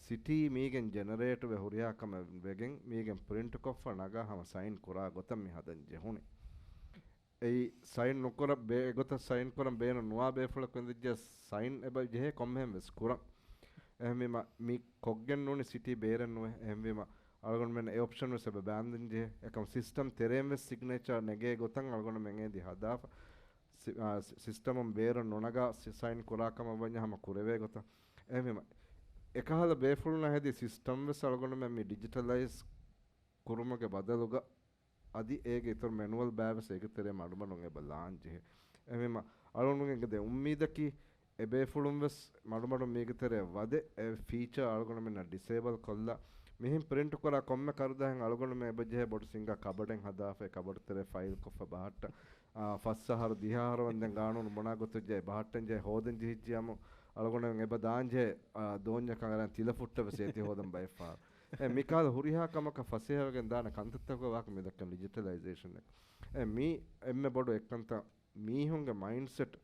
ސިޓީ މީގެން ޖެނެރޭޓް ވެ ހުރިހާ ކަމެއް ވެގެން މީގެން ޕްރިންޓް ކޮށްފަ ނަގާ ހަމަ ސައިން ކުރާ ގޮތަށް މި ހަދަން ޖެހުނީ. އެއީ ސައިން ނުކުރަ ބޭ-، އެގޮތަށް ސައިން ކުރަން ބޭނުން ނުވާ ބޭފުޅަކު އިނދެއްޖެ ސައިން އެބަ ޖެހޭ ކޮންމެހެން ވެސް ކުރަން. އެހެންވީމަ މި ކޮށްގެން ނޫނީ ސިޓީ ބޭރެއް ނުވޭ. އެހެންވީމަ އަޅުގަނޑުމެން އެ އޮޕްޝަން ވެސް އެބަ ބާންދެން ޖެހޭ. އެކަމް ސިސްޓަމް ތެރޭން ވެސް ސިގްނޭޗާ ނެގޭ ގޮތަށް އަޅުގަނޑުމެން އޭދި ހަދާފަ. ސި-، އާ، ސި-، ސިސްޓަމުން ބޭރުން ނުނަގާ ސި-، ސައިން ކުރާ ކަމަށް ވަންޏާ ހަމަ ކުރެވޭ ގޮތަށް. އެހެންވީމަ އެކަހަލަ ބޭފުޅުންނަށް ހެދި ސިސްޓަމް ވެސް އަޅުގަނޑުމެން މި ޑިޖިޓަލައިޒް ކުރުމުގެ ބަދަލުގަ އަދި އޭގެ އިތުރު މެނުއަލް ބައެއް ވެސް އޭގެ ތެރޭ މަޑުމަޑުން އެބަ ލާން ޖެހޭ. އެހެންވީމަ އަޅުގަނޑުމެންގެ ދެ އުއްމީދަކީ އެ ބޭފުޅުން ވެސް މަޑުމަޑުން މީގެ ތެރޭ ވަދެ އެ ފީޗާ އަޅުގަނޑުމެންނަށް ޑިސޭބަލް ކޮށްލާ، މިހެން ޕްރިންޓް ކުރާ ކޮންމެ ކަރުދާހެން އަޅުގަނޑުމެން އެބަ ޖެހޭ ބޮޑު ސިންގާ ކަބަޑެއް ހަދާފަ، އެ ކަބަޑު ތެރޭ ފައިލް ކޮށްފަ ބަހައްޓަ، އާ، ފަސް އަހަރު ދިހަ އަހަރު ވަންދެން ގާނޫނު ބުނާ ގޮތުގައި ބަހައްޓަން ޖެހޭ ހޯދަން ޖެހިއްޖިޔާމު އަޅުގަނޑުމެން އެބަ ދާން ޖެހޭ، އާ، ދޯންޏަކަށް އަރަން ތިލަފުއްޓަށް ވެސް އޭތި ހޯދަން ބައެއް ފަހަރު. އެ މިކަހަލަ ހުރިހާ ކަމަކަށް ފަސޭހަވެގެން ދާނެ ކަންތައްތަކުގެ ވާހަކަ މި ދައްކަން ޑިޖިޓަލައިޒޭޝަން އެއް. އެ މީ އެންމެ ބޮޑު އެއްކަންތައް މީހުންގެ މައިންޑްސެޓް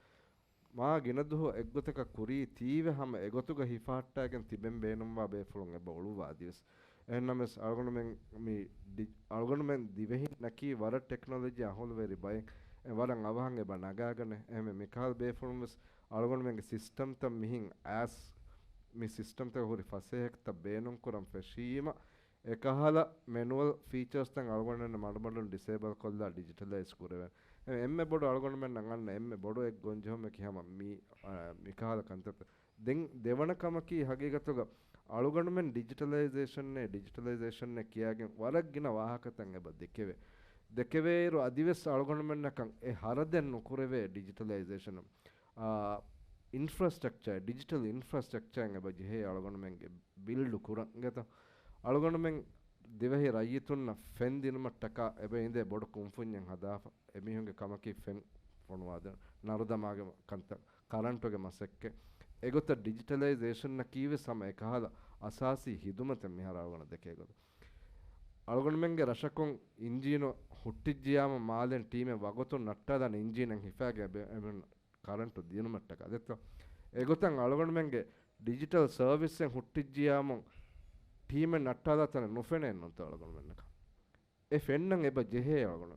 މާ ގިނަ ދުވަހު އެއްގޮތަކަށް ކުރީ ތީވެ ހަމަ އެގޮތުގަ ހިފަހައްޓާގެން ތިބެން ބޭނުންވާ ބޭފުޅުން އެބަ އުޅުއްވާ އަދިވެސް. އެހެންނަމަވެސް އަޅުގަނޑުމެން މި ޑި-، އަޅުގަނޑުމެން ދިވެހިންނަކީ ވަރަށް ޓެކްނޮލޮޖީ އަހުލުވެރި ބައެއް. އެ ވަރަށް އަވަހަށް އެބަ ނަގާގަނެ. އެހެންވެ މިކަހަލަ ބޭފުޅުން ވެސް އަޅުގަނޑުމެންގެ ސިސްޓަމްތައް މިހިން އައިސް މި ސިސްޓަމްތައް ހުރި ފަސޭހަކަތައް ބޭނުންކުރަން ފެށީމަ، އެކަހަލަ މެނުއަލް ފީޗާސްތައް އަޅުގަނޑުމެން މަޑުމަޑުން ޑިސޭބަލް ކޮށްލާ ޑިޖިޓަލައިޒް ކުރެވެން. އެ އެންމެ ބޮޑު އަޅުގަނޑުމެންނަށް އަންނަ އެންމެ ބޮޑު އެއް ގޮންޖެހުމަކީ ހަމަ މި، އާ، މިކަހަލަ ކަންތައްތައް. ދެން ދެވަނަ ކަމަކީ ހަގީގަތުގަ އަޅުގަނޑުމެން ޑިޖިޓަލައިޒޭޝަންއޭ، ޑިޖިޓަލައިޒޭޝަންއޭ ކިޔާގެން ވަރަށް ގިނަ ވާހަކަތައް އެބަ ދެކެވޭ. ދެކެވޭއިރު އަދިވެސް އަޅުގަނޑުމެންނަކަށް އެ ހަރަދެއް ނުކުރެވޭ ޑިޖިޓަލައިޒޭޝަނުން. އާ، އިންފްރާސްޓްރަކްޗާ، ޑިޖިޓަލް އިންފްރާސްޓްރަކްޗާއިން އެބަ ޖެހޭ އަޅުގަނޑުމެންގެ ބިލްޑު ކުރަން ގެތަ؟ އަޅުގަނޑުމެން ދިވެހި ރައްޔިތުންނަށް ފެން ދިނުމަށްޓަކާ އެބަ އިނދޭ ބޮޑު ކުންފުންޏެއް ހަދާފަ. އެމީހުންގެ ކަމަކީ ފެން ފޮނުވާދޭން، ނަރުދަމާގެ ކަންތައް، ކަރަންޓުގެ މަސައްކަތް. އެގޮތަށް ޑިޖިޓަލައިޒޭޝަންއަކީވެސް ހަމަ އެކަހަލަ އަސާސީ ހިދުމަތެއް މިހާރު އަޅުގަނޑަށް ދެކޭ ގޮތަށް. އަޅުގަނޑުމެންގެ ރަށަކުން އިންޖީނު ހުއްޓިއްޖިޔާމަ މާލެން ޓީމެއް ވަގުތުން ނައްޓާލާނެ އިންޖީނެއް ހިފާގެ އެބެ-، އެމެން ކަރަންޓު ދިނުމަށްޓަކާ ދެއްތޯ؟ އެގޮތަށް އަޅުގަނޑުމެންގެ ޑިޖިޓަލް ސަރވިސްއެއް ހުއްޓިއްޖިޔާމުން ޓީމެއް ނައްޓާލާ ތަނެއް ނުފެނޭނުންތޯ އަޅުގަނޑުމެންނަކަށް؟ އެ ފެންނަން އެބަ ޖެހޭ އަޅުގަނޑު.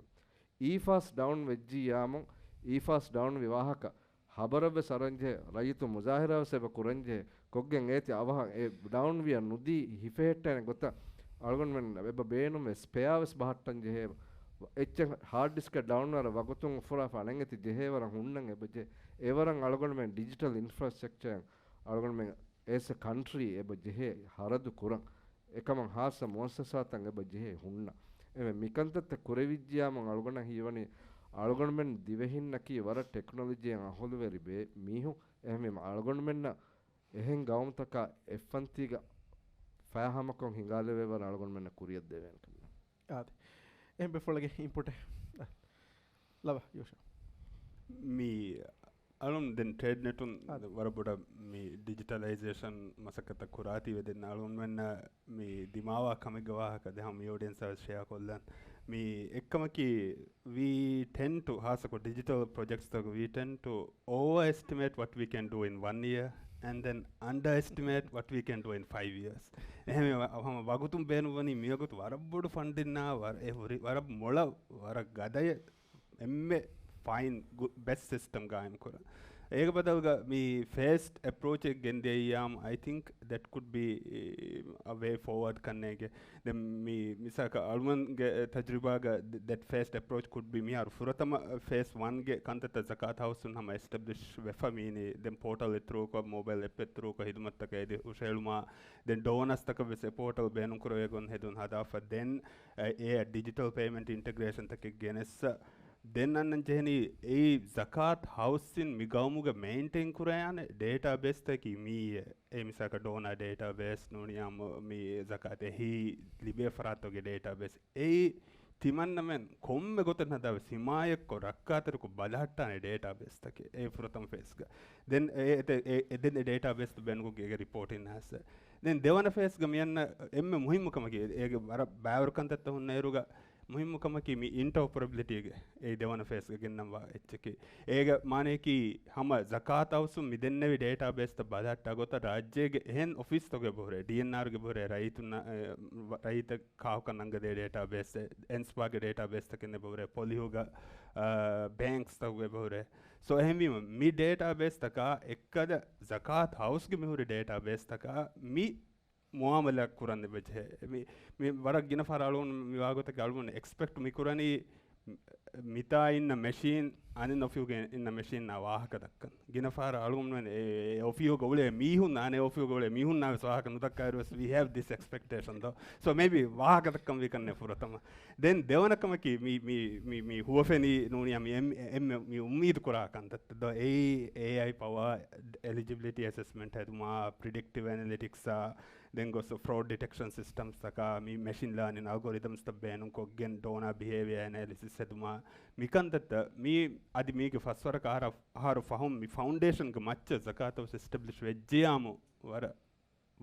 އީފާސް ޑައުން ވެއްޖިއްޔާމުން އީފާސް ޑައުން ވި ވާހަކަ ހަބަރަށްވެސް އަރަންޖެހޭ، ރައްޔިތުން މުޒާހިރާވެސް އެބަ ކުރަންޖެހޭ، ކޮށްގެން އޭތި އަވަހަށް އެ ޑައުން ވިޔަ ނުދީ ހިފެހެއްޓޭނެ ގޮތަށް އަޅުގަނޑުމެން އެބަ ބޭނުންވެ ސްޕެއާވެސް ބަހައްޓަން ޖެހޭ. އެއްޗެއް ހާޑް ޑިސްކެއް ޑައުން ވާރަށް ވަގުތުން އުފުރާފަ އަނެއް އެތި ޖެހޭވަރަށް ހުންނަން އެބަޖެ. އެވަރަށް އަޅުގަނޑުމެން ޑިޖިޓަލް އިންފްރާސްޓްރަކްޗަރ އަޅުގަނޑުމެން އޭސް އެ ކަންޓްރީ އެބަ ޖެހޭ ހަރަދު ކުރަން. އެކަމަށް ހާއްސަ މުއައްސަސާތައް އެބަ ޖެހޭ ހުންނަ. އެވެ މިކަންތައްތައް ކުރެވިއްޖިޔާމުން އަޅުގަނޑަށް ހީވަނީ އަޅުގަނޑުމެން ދިވެހިންނަކީ ވަރަށް ޓެކްނޮލޮޖީއަށް އަހުލުވެރި ބޭ މީހުން. އެހެންވީމަ އަޅުގަނޑުމެންނަށް އެހެން ގައުމުތަކާ އެއްފަންތީގަ ފައިހަމަކޮށް ހިނގާލެވޭ ވަރަށް އަޅުގަނޑުމެންނަށް ކުރިއަށް ދެވޭނެ ކަމެއް. އާދެ. އެހެން ބޭފުޅެއްގެ އިންޕުޓެއް. ލަވަ ޔޫޝަ. މި އަޅުން ދެން ޓްރޭޑް ނެޓުން އާދެ. ވަރަށް ބޮޑަށް މި ޑިޖިޓަލައިޒޭޝަން މަސައްކަތްތައް ކުރާތީވެ ދެން އަޅުންމެންނަށް މި ދިމާވާ ކަމެއްގެ ވާހަކަ ދެހަމަ މި އޮޑިއެންސާވެސް ޝެއާ ކޮށްލަން. މި އެއްކަމަކީ we tend to ހާއްސަކޮށް ޑިޖިޓަލް ޕްރޮޖެކްޓްސްތަކު we tend to overestimate what we can do in one year and then underestimate what we can do in five years. އެހެންވެ، ހަމަ ވަގުތުން ބޭނުންވަނީ މިވަގުތު ވަރަށް ބޮޑު ފަންޑިންނާ ވަރަށް އެ ހުރި، ވަރަށް މޮޅަ، ވަރަށް ގަދަޔަށް އެންމެ ފައިން ގު-، ބެސްޓް ސިސްޓަމް ގާއިމް ކުރަން. އޭގެ ބަދަލުގަ މި ފޭސްޑް އެޕްރޯޗެއް ގެންދިޔައީ އާމް، I think that could be a way forward ކަންނޭގެ. ދެން މި މިސާކަށް އަޅުމަންގެ ތަޖުރިބާގަ ދެ-، that phased approach could be މިހާރު ފުރަތަމަ ފޭސް ވަންގެ ކަންތައްތައް ޒަކާތް ހައުސުން ހަމަ އެސްޓެބްލިޝް ވެފަ މީނީ. ދެން ޕޯޓަލް އެއް ތުރޫކަ، މޯބައިލް އެޕް އެއް ތުރޫކަ ހިދުމަތްތަކަށް އެދި ހުށަހެޅުމާ، ދެން ޑޯނަސްތަކަށް ވެސް އެ ޕޯޓަލް ބޭނުންކުރެވޭ ގޮތް ހެދުން ހަދާފަ. ދެން އެ، އެ ޑިޖިޓަލް ޕޭމެންޓް އިންޓެގްރޭޝަންތަކެއް ގެނެއްސަ. ދެން އަންނަން ޖެހެނީ އެއީ ޒަކާތް ހައުސްއިން މި ގައުމުގަ މެއިންޓެއިން ކުރާނެ ޑޭޓާ ބޭސްތަކީ މިއީ. އެ މިސާކަށް ޑޯނާ ޑޭޓާ ބޭސް ނޫނިއްޔާމު މި ޒަކާތް އެހީ ލިބޭ ފަރާތްތަކުގެ ޑޭޓާ ބޭސް. އެއީ ތިމަންނަމެން ކޮންމެ ގޮތެއް ހަދާވެސް ހިމާޔަތްކޮށް ރައްކާތެރިކޮށް ބަލަހައްޓާނެ ޑޭޓާ ބޭސްތަކެއް. އެ ފުރަތަމަ ފޭސްގަ. ދެން އެ، އެ، އެ، އެ، ދެން އެ ޑޭޓާ ބޭސް ބޭނުންކޮށްގެ އޭގެ ރިޕޯޓިން ހާއްސަ. ދެން ދެވަނަ ފޭސްގަ މިއަންނަ އެންމެ މުހިއްމު ކަމަކީ، އޭގެ ވަރަށް ބައިވަރު ކަންތައްތައް ހުންނަ އިރުގަ މުހިއްމު ކަމަކީ މި އިންޓަރއޮޕަރެބިލިޓީގެ އެ ދެވަނަ ފޭސްގަ ގެންނަންވާ އެއްޗަކީ. އޭގެ މާނަޔަކީ ހަމަ ޒަކާތް ހައުސުން މި ދެންނެވި ޑޭޓާ ބޭސްތައް ބަލަހައްޓާ ގޮތަށް ރާއްޖޭގެ އެހެން އޮފީސްތަކުގެ އެބަހުރޭ، ޑީއެންއާރުގެ އެބަހުރޭ، ރައްޔިތުންނަށް، އެ، ރައްޔިތަށް ކާކުކަން އަންގަދޭ ޑޭޓާ ބޭސް، އެންސްޕާގެ ޑޭޓާ ބޭސްތަކެއް އެބަހުރޭ، ޕޮލިހުގަ، އާ، ބޭންކްސްތަކުގެ އެބަހުރޭ. ސޯ އެހެންވީމަ މި ޑޭޓާ ބޭސްތަކާ އެއްކަލަ ޒަކާތް ހައުސްގެ މިހުރި ޑޭޓާ ބޭސްތަކާ މި މުއާމަލާ ކުރަން އެބަޖެހޭ. މި، މި ވަރަށް ގިނަ ފަހަރަށް އަޅުގަނޑު މި ވާގޮތަކީ އަޅުގަނޑު އެކްސްޕެކްޓް މި ކުރަނީ މިތާ އިންނަ މެޝީން އަނެއް އޮފީހުގަ އިންނަ މެޝީންނާ ވާހަކަ ދައްކަން. ގިނަ ފަހަރަށް އަޅުގަނޑުމެން އެ، އެ އޮފީހުގަ އުޅޭ މީހުން އަނެއް އޮފީހުގަ އުޅޭ މީހުންނާ ވެސް ވާހަކަ ނުދައްކާއިރު ވެސް we have this expectation though. So maybe ވާހަކަ ދައްކަން ވީ ކަންނޭ ފުރަތަމަ. ދެން ދެވަނަ ކަމަކީ މި، މި، މި، މި ހުވަފެނީ ނޫނިއްޔާ މި އެން-، އެންމެ މި އުއްމީދު ކުރާ ކަންތައްތައް ދޯ، އެއީ އޭއައި ޕަވާ އެލިޖިބިލިޓީ އެސެސްމަންޓް ހެދުމާ، ޕްރިޑިކްޓިވް އެނަލިޓިކްސްއާ، ދެން ގޮސް ފްރޯޑް ޑިޓެކްޝަން ސިސްޓަމްސްތަކާ، މި މެޝިން ލާނިން އަލްގޮރިތަމްސްތައް ބޭނުންކޮށްގެން ޑޯނާ ބިހޭވިއާ އެނަލިސިސް ހެދުމާ، މިކަންތައްތައް މި އަދި މީގެ ފަސްވަރަކަށް އަހަރަށް ފަހުން މި ފައުންޑޭޝަންގެ މައްޗަށް ޒަކާތު އެސްޓެބްލިޝް ވެއްޖިޔާމު ވަރަށް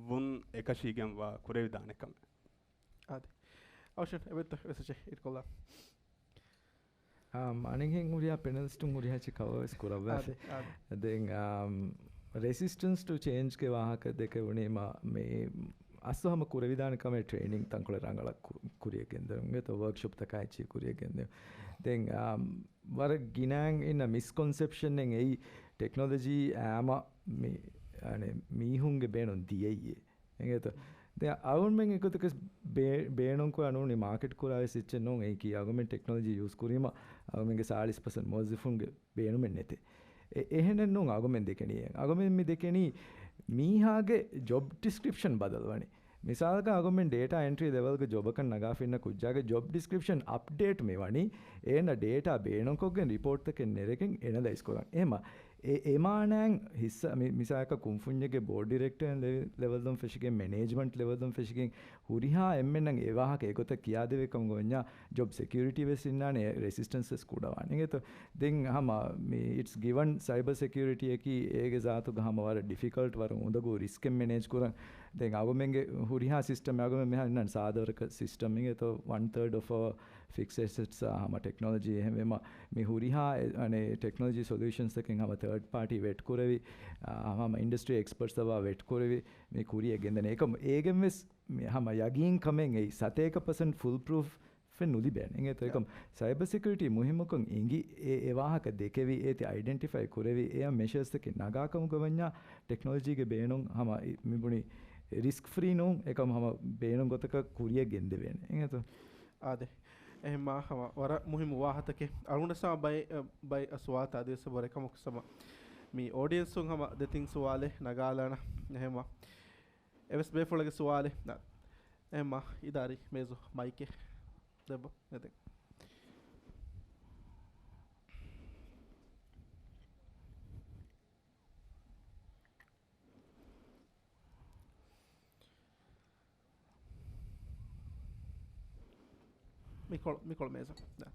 ވުން އެކަށީގެންވާ ކުރެވިދާނެ ކަމެއް. އާދެ. އަވަށެން އެބެއްތަ ވެސް އެއްޗެއް އިރުކޮށްލާ. އަނެއްހެން ހުރިހާ ޕެނަލިސްޓުން ހުރިހާ އެއްޗެއް ކަވަރ ވެސް ކުރައްވާފި. އާދެ، އާދެ. ދެން، އާ، ރެސިސްޓެންސް ޓު ޗޭންޖްގެ ވާހަކަ ދެކެވުނީމަ މި އަސްލު ހަމަ ކުރެވިދާނެ ކަމެއް ޓްރޭނިން ތަންކޮޅެއް ރަނގަޅަށް ކު-، ކުރިއަށް ގެންދެވުން ގެތޯ ވަރކްޝޮޕްތަކާ އެއްޗެއް ކުރިއަށް ގެންދެވުން. ދެން، އާ، ވަރަށް ގިނައިން އިންނަ މިސްކޮންސެޕްޝަން އެއީ ޓެކްނޮލޮޖީ އާމަ މި، އަނެ، މީހުންގެ ބޭނުން ދިޔައީ. އެނގޭތޯ؟ ދެން އަޅުގަނޑުމެން އެގޮތަކަށް ބޭ-، ބޭނުންކުރާ ނޫނީ މާކެޓް ކުރާވެސް އެއްޗެއް ނޫން. އެއީކީ އަޅުގަނޑުމެން ޓެކްނޮލޮޖީ ޔޫސް ކުރީމަ އަޅުގަނޑުމެންގެ ސާޅީސް ޕަސެންޓް މުވައްޒަފުންގެ ބޭނުމެއް ނެތޭ. އެ-، އެހެނެއް ނޫން އަޅުގަނޑުމެން ދެކެނީ. އަޅުގަނޑުމެން މި ދެކެނީ މީހާގެ ޖޮބް ޑިސްކްރިޕްޝަން ބަދަލުވަނީ. މިސާލަކަށް އަޅުގަނޑުމެން ޑޭޓާ އެންޓްރީ ލެވެލްގެ ޖޮބަކަށް ނަގާފަ އިންނަ ކުއްޖާގެ ޖޮބް ޑިސްކްރިޕްޝަން އަޕްޑޭޓް މި ވަނީ އޭނަ ޑޭޓާ ބޭނުންކޮށްގެން ރިޕޯޓްތަކެއް ނެރެގެން އެނަލައިޒް ކުރަން. އެހެމަ އެ އެމާނައިން ހިއްސާ މި މިސާލަކަށް ކުންފުންޏެއްގެ ބޯޑް ޑިރެކްޓަރ ލެވެލް ލެވެލް ފެށިގެން މެނޭޖްމަންޓް ލެވެލް ފެށިގެން ހުރިހާ އެންމެންނަށް އެ ވާހަކަ އެގޮތަށް ކިޔާދެވޭ ކަމުގަ ވަންޏާ ޖޮބް ސެކިއުރިޓީ ވެސް އިންނާނެ، ރެސިސްޓެންސް ވެސް ކުޑަވާނެ. އިނގޭތޯ؟ ދެން ހަމަ މި އިޓްސް ގިވަން ސައިބަ ސެކިއުރިޓީއަކީ އޭގެ ޒާތުގަ ހަމަ ވަރަށް ޑިފިކަލްޓް ވަރަށް އުނދަގޫ ރިސްކެއް މެނޭޖް ކުރަން. ދެން އަޅުގަނޑުމެންގެ ހުރިހާ ސިސްޓަމް އަޅުގަނޑުމެން މިހާރު އިންނާނެ ސާދަ ވަރަކަށް ސިސްޓަމް އިނގޭތޯ ވަން ތާޑް އޮފް ފިކްސް އެސެޓްސް ހަމަ ޓެކްނޮލޮޖީ އެހެންވީމަ މި ހުރިހާ އެ، އަނެއް ޓެކްނޮލޮޖީ ސޮލިއުޝަންސްތަކެއް ހަމަ ތާޑް ޕާޓީ ވެޓް ކުރެވި، އާ، ހަމަ އިންޑަސްޓްރީ އެކްސްޕަޓްސް އަވާ ވެޓް ކުރެވި މި ކުރިއަށް ގެންދަނީ. އެކަމް އޭގެން ވެސް މި ހަމަ ޔަގީން ކަމެއް އެއީ ސަތޭކަ ޕަސެންޓް ފުލް ޕްރޫފް ފެއް ނުލިބޭނެ. އިނގޭތޯ އެކަމް ސައިބަ ސެކިއުރިޓީ މުހިއްމުކަން އިނގި އެ، އެ ވާހަކަ ދެކެވި، އޭތި އައިޑެންޓިފައި ކުރެވި، އެއަށް މެޝަރސްތަކެއް ނަގާ ކަމުގަ ވަންޏާ ޓެކްނޮލޮޖީގެ ބޭނުން ހަމަ އި، މި ބުނި ރިސްކް ފްރީ ނޫން، އެކަމް ހަމަ ބޭނުން ގޮތަކަށް ކުރިއަށް ގެންދެވޭނެ. އިނގޭތޯ؟ އާދެ. އެހެންމާ ހަމަ ވަރަށް މުހިއްމު ވާހަތަކެއް. އަޅުގަނޑަށް ހަމަ ބައެއް، ބައެއް ސުވާލުތައް އަދިވެސް އެބަހުރި އެކަމަކު ހަމަ މި އޯޑިއެންސުން ހަމަ ދެތިން ސުވާލެއް ނަގާލާނަ. އެހެންމާ އެވެސް ބޭފުޅެއްގެ ސުވާލެއް. އެހެންމާ އިދާރީ މޭޒު މައިކެއް ދެއްވަ މެދެއް. މިކޮޅު، މިކޮޅު މޭޒަށް. ދާ.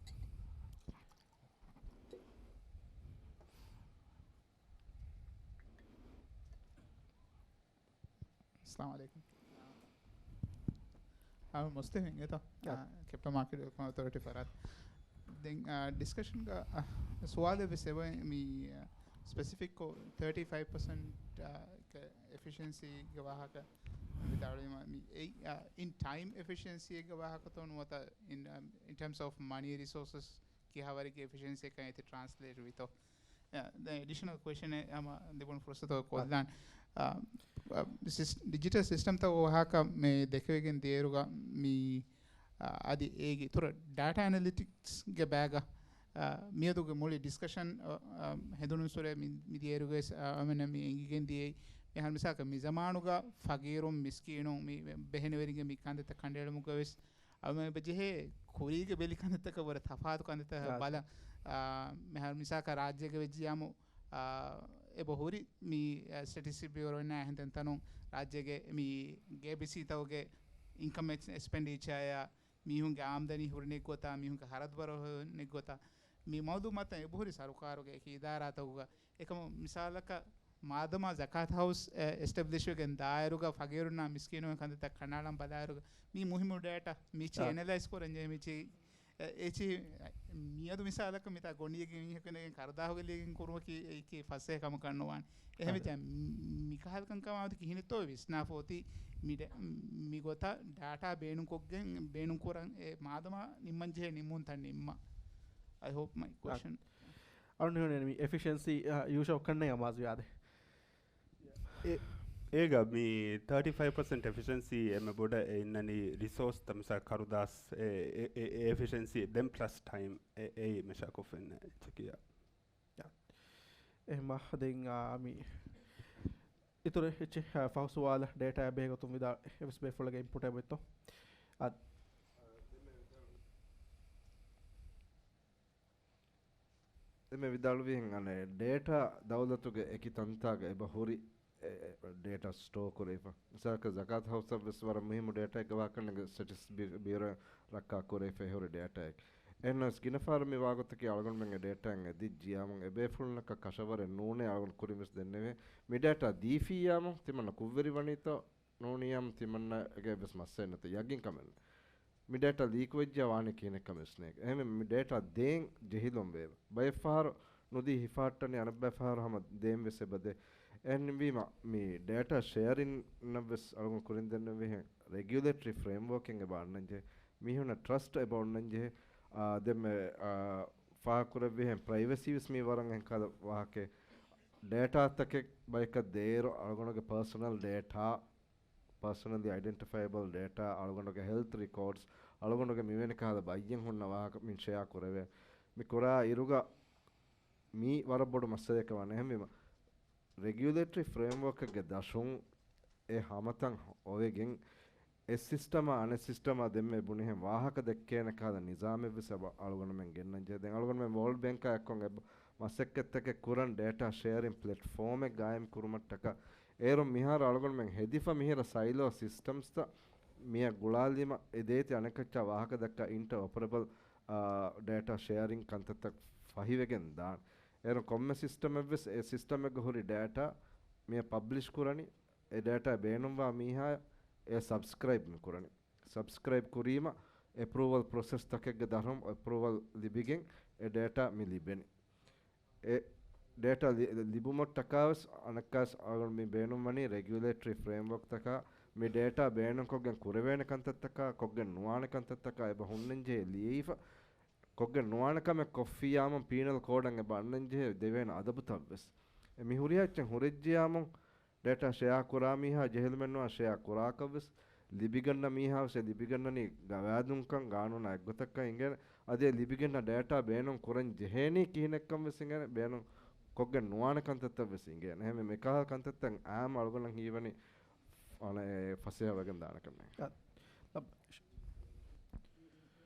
އައްސަލާމު ޢަލައިކުމް. އާ، މުސްލިމް އިނގޭތޯ؟ އާ. އާ، ކެޕިޓަލް މާކެޓް ޑިވެލޮޕްމަންޓް އޮތޯރިޓީ ފަރާތް. ދެން، އާ، ޑިސްކަޝަންގަ، އާ، ސުވާލެއް ވެސް އެބަ މި، އާ، ސްޕެސިފިކްކޮށް ތާޓީ ފައިވް ޕަސެންޓް، އާ، އެފިޝިއެންސީގެ ވާހަކަ ވިދާޅުވީމަ، މި އެއީ، އާ، އިން ޓައިމް އެފިޝިއެންސީގެ ވާހަކަތޯ ނުވަތަ އިން، އާ، އިން ޓާމްސް އޮފް މަނީ ރިސޯސަސް ކިހާވަރެއްގެ އެފިޝިއެންސީއަކަށް އޭތި ޓްރާންސްލޭޓް ވީތޯ؟ އާ، ދެން އެޑިޝަނަލް ކޮއެސްޗަނެއް ހަމަ ދެބުނު ފުރުސަތު ކޮށްލާން. އާ، އާ، ސިސް-، ޑިޖިޓަލް ސިސްޓަމްތައް ވާހަކަ މި ދެކެވިގެން ދިޔައިރުގަ މި، އާ، އަދި އޭގެ އިތުރަށް ޑާޓާ އެނަލިޓިކްސްގެ ބައިގަ، އާ، މިއަދުގެ މުޅި ޑިސްކަޝަން، އާ، އާ، ހެނދުނު ސުރެ މި، މި ދިޔައިރުގަ ވެސް، އާ، އަމެން މި އެނގިގެން ދިޔައީ. މިހާރު މިސާލަކަށް މި ޒަމާނުގަ ފަގީރުން މިސްކީނުން މި ބެހެނެވެރިންގެ މި ކަންތައްތައް ކަނޑައެޅުމުގަ ވެސް އަޅުމެން އެބަ ޖެހޭ ކުރީގެ ބެލި ކަންތައްތަކަށް ވަރަށް ތަފާތު ކަންތައްތަކަށް ރާއްޖެ. ބަލަން. އާ، މިހާރު މިސާލަކަށް ރާއްޖޭގަ ވެއްޖިޔާމު، އާ، އެބަ ހުރި މި، އާ، ސްޓެޓިސްޓިކް ބިއުރޯއިންނާ އެހެން ތަންތަނުން ރާއްޖޭގެ މި ގޭބިސީތަކުގެ އިންކަމް އެކްސް-، އެކްސްޕެންޑިޗާއާ، މީހުންގެ އާމްދަނީ ހުރި ނެތްގޮތާ، މީހުންގެ ހަރަދު ބަރު ނެތްގޮތާ، މި މައުލޫމާތުތައް އެބަހުރި ސަރުކާރުގެ އެކި އިދާރާތަކުގަ. އެކަމު މިސާލަކަށް މާދަމާ ޒަކާތް ހައުސް، އެ، އެސްޓެބްލިޝްވެގެން ދާއިރުގަ ފަގީރުންނާ މިސްކީނުންގެ ކަންތައްތައް ކަނޑައަޅަން ބަލާއިރުގަ މީ މުހިއްމު ޑޭޓާ މިޗި އާ. އެނަލައިޒް ކުރަންޖެހޭ މިޗި، އެ، އެޗި މިއަދު މިސާލަކަށް މިތާ ގޮނޑިއެއްގެ މީހަކު އިނދެގެން ކަރުދާހުގަ ލިޔެގެން ކުރުމަކީ އެކި ފަސޭހަ ކަމަކަށް ނުވާނެ. އެހެން އަދެ. ވެއްޖެ މި-، މިކަހަލަ ކަންކަމާ މަދު ކިހިނެއްތޯ ވިސްނާފަ އޮތީ މި ޑޭ-، މި ގޮތަށް ޑާޓާ ބޭނުންކޮށްގެން ބޭނުން ކުރަން އެ މާދަމާ ނިންމަން ޖެހޭ ނިންމުންތައް ނިންމަން. I hope my question. އަ-، އަޅުން ހިނގުނީ މި އެފިޝިއެންސީ، އަ، ޔޫޝައު ކަންނޭނގެ އަމާޒުވި އާދެ. އެ-، އޭގަ މި ތާޓީ ފައިވް ޕަސެންޓް އެފިޝިއެންސީ އެންމެ ބޮޑަށް އެ އިންނަނީ ރިސޯސްތައް މިސާ ކަރުދާސް އެ، އެ، އެ، އެ އެފިޝިއެންސީ ދެން ޕްލަސް ޓައިމް އެ، އެއީ މެޝާކޮށްފަ އިންނަ އެއްޗަކީ. އެހެންމާ ދެން، އާ، މި އިތުރު އެއްޗެއް، އާ، ފަހު ސުވާލަށް ޑޭޓާއާ ބެހޭ ގޮތުން ވިދާޅު އެވެސް ބޭފުޅެއްގެ އިންޕުޓެއް އެބައޮތްތޯ؟ އާ، ދެންމެ ވިދާޅުވިހެން އަނެއް ޑޭޓާ ދައުލަތުގެ އެކި ތަންތާގަ އެބަ ހުރި އެ، އެ، ޑޭޓާ ސްޓޯ ކުރެވިފަ. މިސާލަކަށް ޒަކާތު ހައުސަށް ވެސް ވަރަށް މުހިއްމު ޑޭޓާއެއްގެ ވާހަކަ ނެގެ ސްޓެޓިސްޓިކް ބި-، ބިއުރޯ ރައްކާ ކުރެވިފަ ހުރި ޑޭޓާއެއް. އެހެންނަމަވެސް ގިނަ ފަހަރު މި ވާގޮތަކީ އަޅުގަނޑުމެންގެ ޑޭޓާއިން އެދިއްޖިޔާމު އެބޭފުޅުންނަކަށް ކަށަވަރެއް ނޫނޭ އަޅުގަނޑު ކުރިން ވެސް ދެންނެވޭ. މި ޑޭޓާ ދީފިއްޔާމު ތިމަންނަ ކުށްވެރިވަނީތޯ ނޫނިއްޔާމު ތިމަންނަގެ ވެސް މައްސަލައެއް ނެތޭ ޔަގީންކަމެއް. މި ޑޭޓާ ލީކުވެއްޖެޔާ ވާނީ ކިހިނެއްކަމެއް ވެސް ނޭނގެ. އެހެންވީމަ މި ޑޭޓާ ދޭން ޖެހިލުން ވޭ. ބައެއް ފަހަރު ނުދީ ހިފަހައްޓަނީ އަނެއްބައި ފަހަރު ހަމަ ދޭން ވެސް އެބަދޭ. އެހެންވީމަ މި ޑޭޓާ ޝެއަރިންނަށް ވެސް އަޅުގަނޑު ކުރިން ދެންނެވިހެން ރެގިއުލޭޓަރީ ފްރޭމްވޯކެއް އެބަ އަންނަންޖެހޭ. މީހުންނަށް ޓްރަސްޓް އެބަ އޮންނަންޖެހޭ. އާ، ދެންމެ، އާ، ފާހަގަކުރެއްވިހެން ޕްރައިވެސީ ވެސް މީ ވަރަށް އެހެން ކަހަލަ ވާހަކައެއް. ޑޭޓާތަކެއް ބަޔަކަށް ދޭއިރު އަޅުގަނޑުގެ ޕާސަނަލް ޑޭޓާ، ޕާސަނަލީ އައިޑެންޓިފައިބަލް ޑޭޓާ، އަޅުގަނޑުގެ ހެލްތް ރެކޯޑްސް، އަޅުގަނޑުގެ މިވެނި ކަހަލަ ބައްޔެއް ހުންނަ ވާހަކަ މިން ޝެއާ ކުރެވޭ. މި ކުރާ އިރުގަ މީ ވަރަށް ބޮޑު މައްސަލައެއް ވާނެ. އެހެންވީމަ، ރެގިއުލޭޓަރީ ފްރޭމްވޯކެއްގެ ދަށުން އެ ހަމަތަން އޮވެގެން، އެއް ސިސްޓަމާ އަނެއް ސިސްޓަމާ ދެންމެ ބުނިހެން ވާހަކަ ދެއްކޭނެ ކަހަލަ ނިޒާމެއްވެސް އެބަ އަޅުގަނޑުމެން ގެންނަންޖެހޭ. ދެން އަޅުގަނޑުމެން ވޯލްޑް ބޭންކާ އެއްކޮށް އެބަ މަސައްކަތްތަކެއް ކުރަން ޑޭޓާ ޝެއަރިން ޕްލެޓްފޯމެއް ގާއިމް ކުރުމަށްޓަކާ، އޭރުން މިހާރު އަޅުގަނޑުމެން ހެދިފަ މިހިރަ ސައިލޯ ސިސްޓަމްސްތައް މިއަށް ގުޅާލީމަ އެ ދޭތި އަނެކައްޗާ ވާހަކަ ދައްކާ އިންޓަރ އޮޕަރެބަލް، އާ، ޑޭޓާ ޝެއަރިން ކަންތައްތައް ފަހިވެގެން ދާން. އޭރުން ކޮންމެ ސިސްޓަމެއްވެސް އެ ސިސްޓަމެއްގަ ހުރި ޑޭޓާ މިއަށް ޕަބްލިޝް ކުރަނީ، އެ ޑޭޓާ ބޭނުންވާ މީހާ އެ ސަބްސްކްރައިބް މި ކުރަނީ. ސަބްސްކްރައިބް ކުރީމަ، އެޕްރޫވަލް ޕްރޮސެސް ތަކެއްގެ ދަށުން އެޕްރޫވަލް ލިބިގެން އެ ޑޭޓާ މި ލިބެނީ. އެ ޑޭޓާ ލި-، ލިބުމަށްޓަކާވެސް އަނެއްކާވެސް އަޅުގަނޑު މި ބޭނުންވަނީ ރެގިއުލޭޓަރީ ފްރޭމްވަރކްތަކާ، މި ޑޭޓާ ބޭނުންކޮށްގެން ކުރެވޭނެ ކަންތައްތަކާ، ކޮށްގެން ނުވާނެ ކަންތައްތަކާ އެބަ ހުންނަންޖެހޭ ލިޔެވިފަ، ކޮށްގެން ނުވާނެ ކަމެއް ކޮށްފިއްޔާމުން ޕީނަލް ކޯޑަށް އެބަ އަންނަންޖެހޭ ދެވޭނެ އަދަބުތައްވެސް. އެ މި ހުރިހާ އެއްޗެއް ހުރެއްޖިޔާމުން ޑޭޓާ ޝެއާ ކުރާ މީހާ ޖެހިލުމެއްނުވާ ޝެއާ ކުރާކަށްވެސް، ލިބިގަންނަ މީހާވެސް އެ ލިބިގަންނަނީ ގަވާއިދުންކަން ގާނޫނާ އެއްގޮތަށްކަން އިނގޭނެ. އަދި އެ ލިބިގަންނަ ޑޭޓާ ބޭނުން ކުރަން ޖެހޭނީ ކިހިނެއްކަންވެސް އިނގޭނެ، ބޭނުން ކޮށްގެން ނުވާނެ ކަންތައްތައްވެސް އިނގޭނެ. އެހެންވެ މިކަހަލަ ކަންތައްތައް އާއްމު އަޅުގަނޑަށް ހީވަނީ އަނެއް ފަސޭހަވެގެން ދާނެ ކަމެއް. އަ، ލަ-،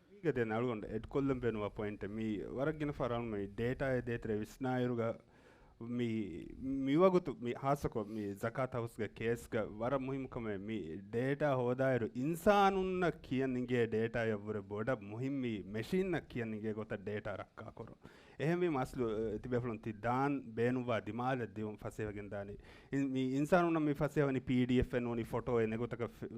މީގަ ދެން އަޅުގަނޑު އެޑްކޮށްލަން ބޭނުންވާ ޕޮއިންޓެއް މީ ވަރަށް ގިނަ ފަހަރު އަޅުގަނޑު މި ޑޭޓާއެއް ދޭތެރޭ ވިސްނާއިރުގަ މި، މިވަގުތު މި ހާއްސަކޮށް މި ޒަކާތް ހައުސްގެ ކޭސްގަ ވަރަށް މުހިއްމު ކަމެއް މި ޑޭޓާ ހޯދާއިރު އިންސާނުންނަށް ކިޔަން އިނގޭ ޑޭޓާއަށްވުރެ ބޮޑަށް މުހިއްމީ މެޝިންއަށް ކިޔަން އިނގޭ ގޮތަށް ޑޭޓާ ރައްކާކުރުން. އެހެންވީމަ އަސްލު، އެ، ތިބޭފުޅުން ތި ދާން ބޭނުންވާ ދިމާލަށް ދިއުން ފަސޭހަވެގެން ދާނީ. އިން-، މި އިންސާނުންނަށް މި ފަސޭހަވަނީ ޕީޑީއެފް އެއް ނޫނީ ފޮޓޯއެއް ނެގޮތަކަށް ފެ-،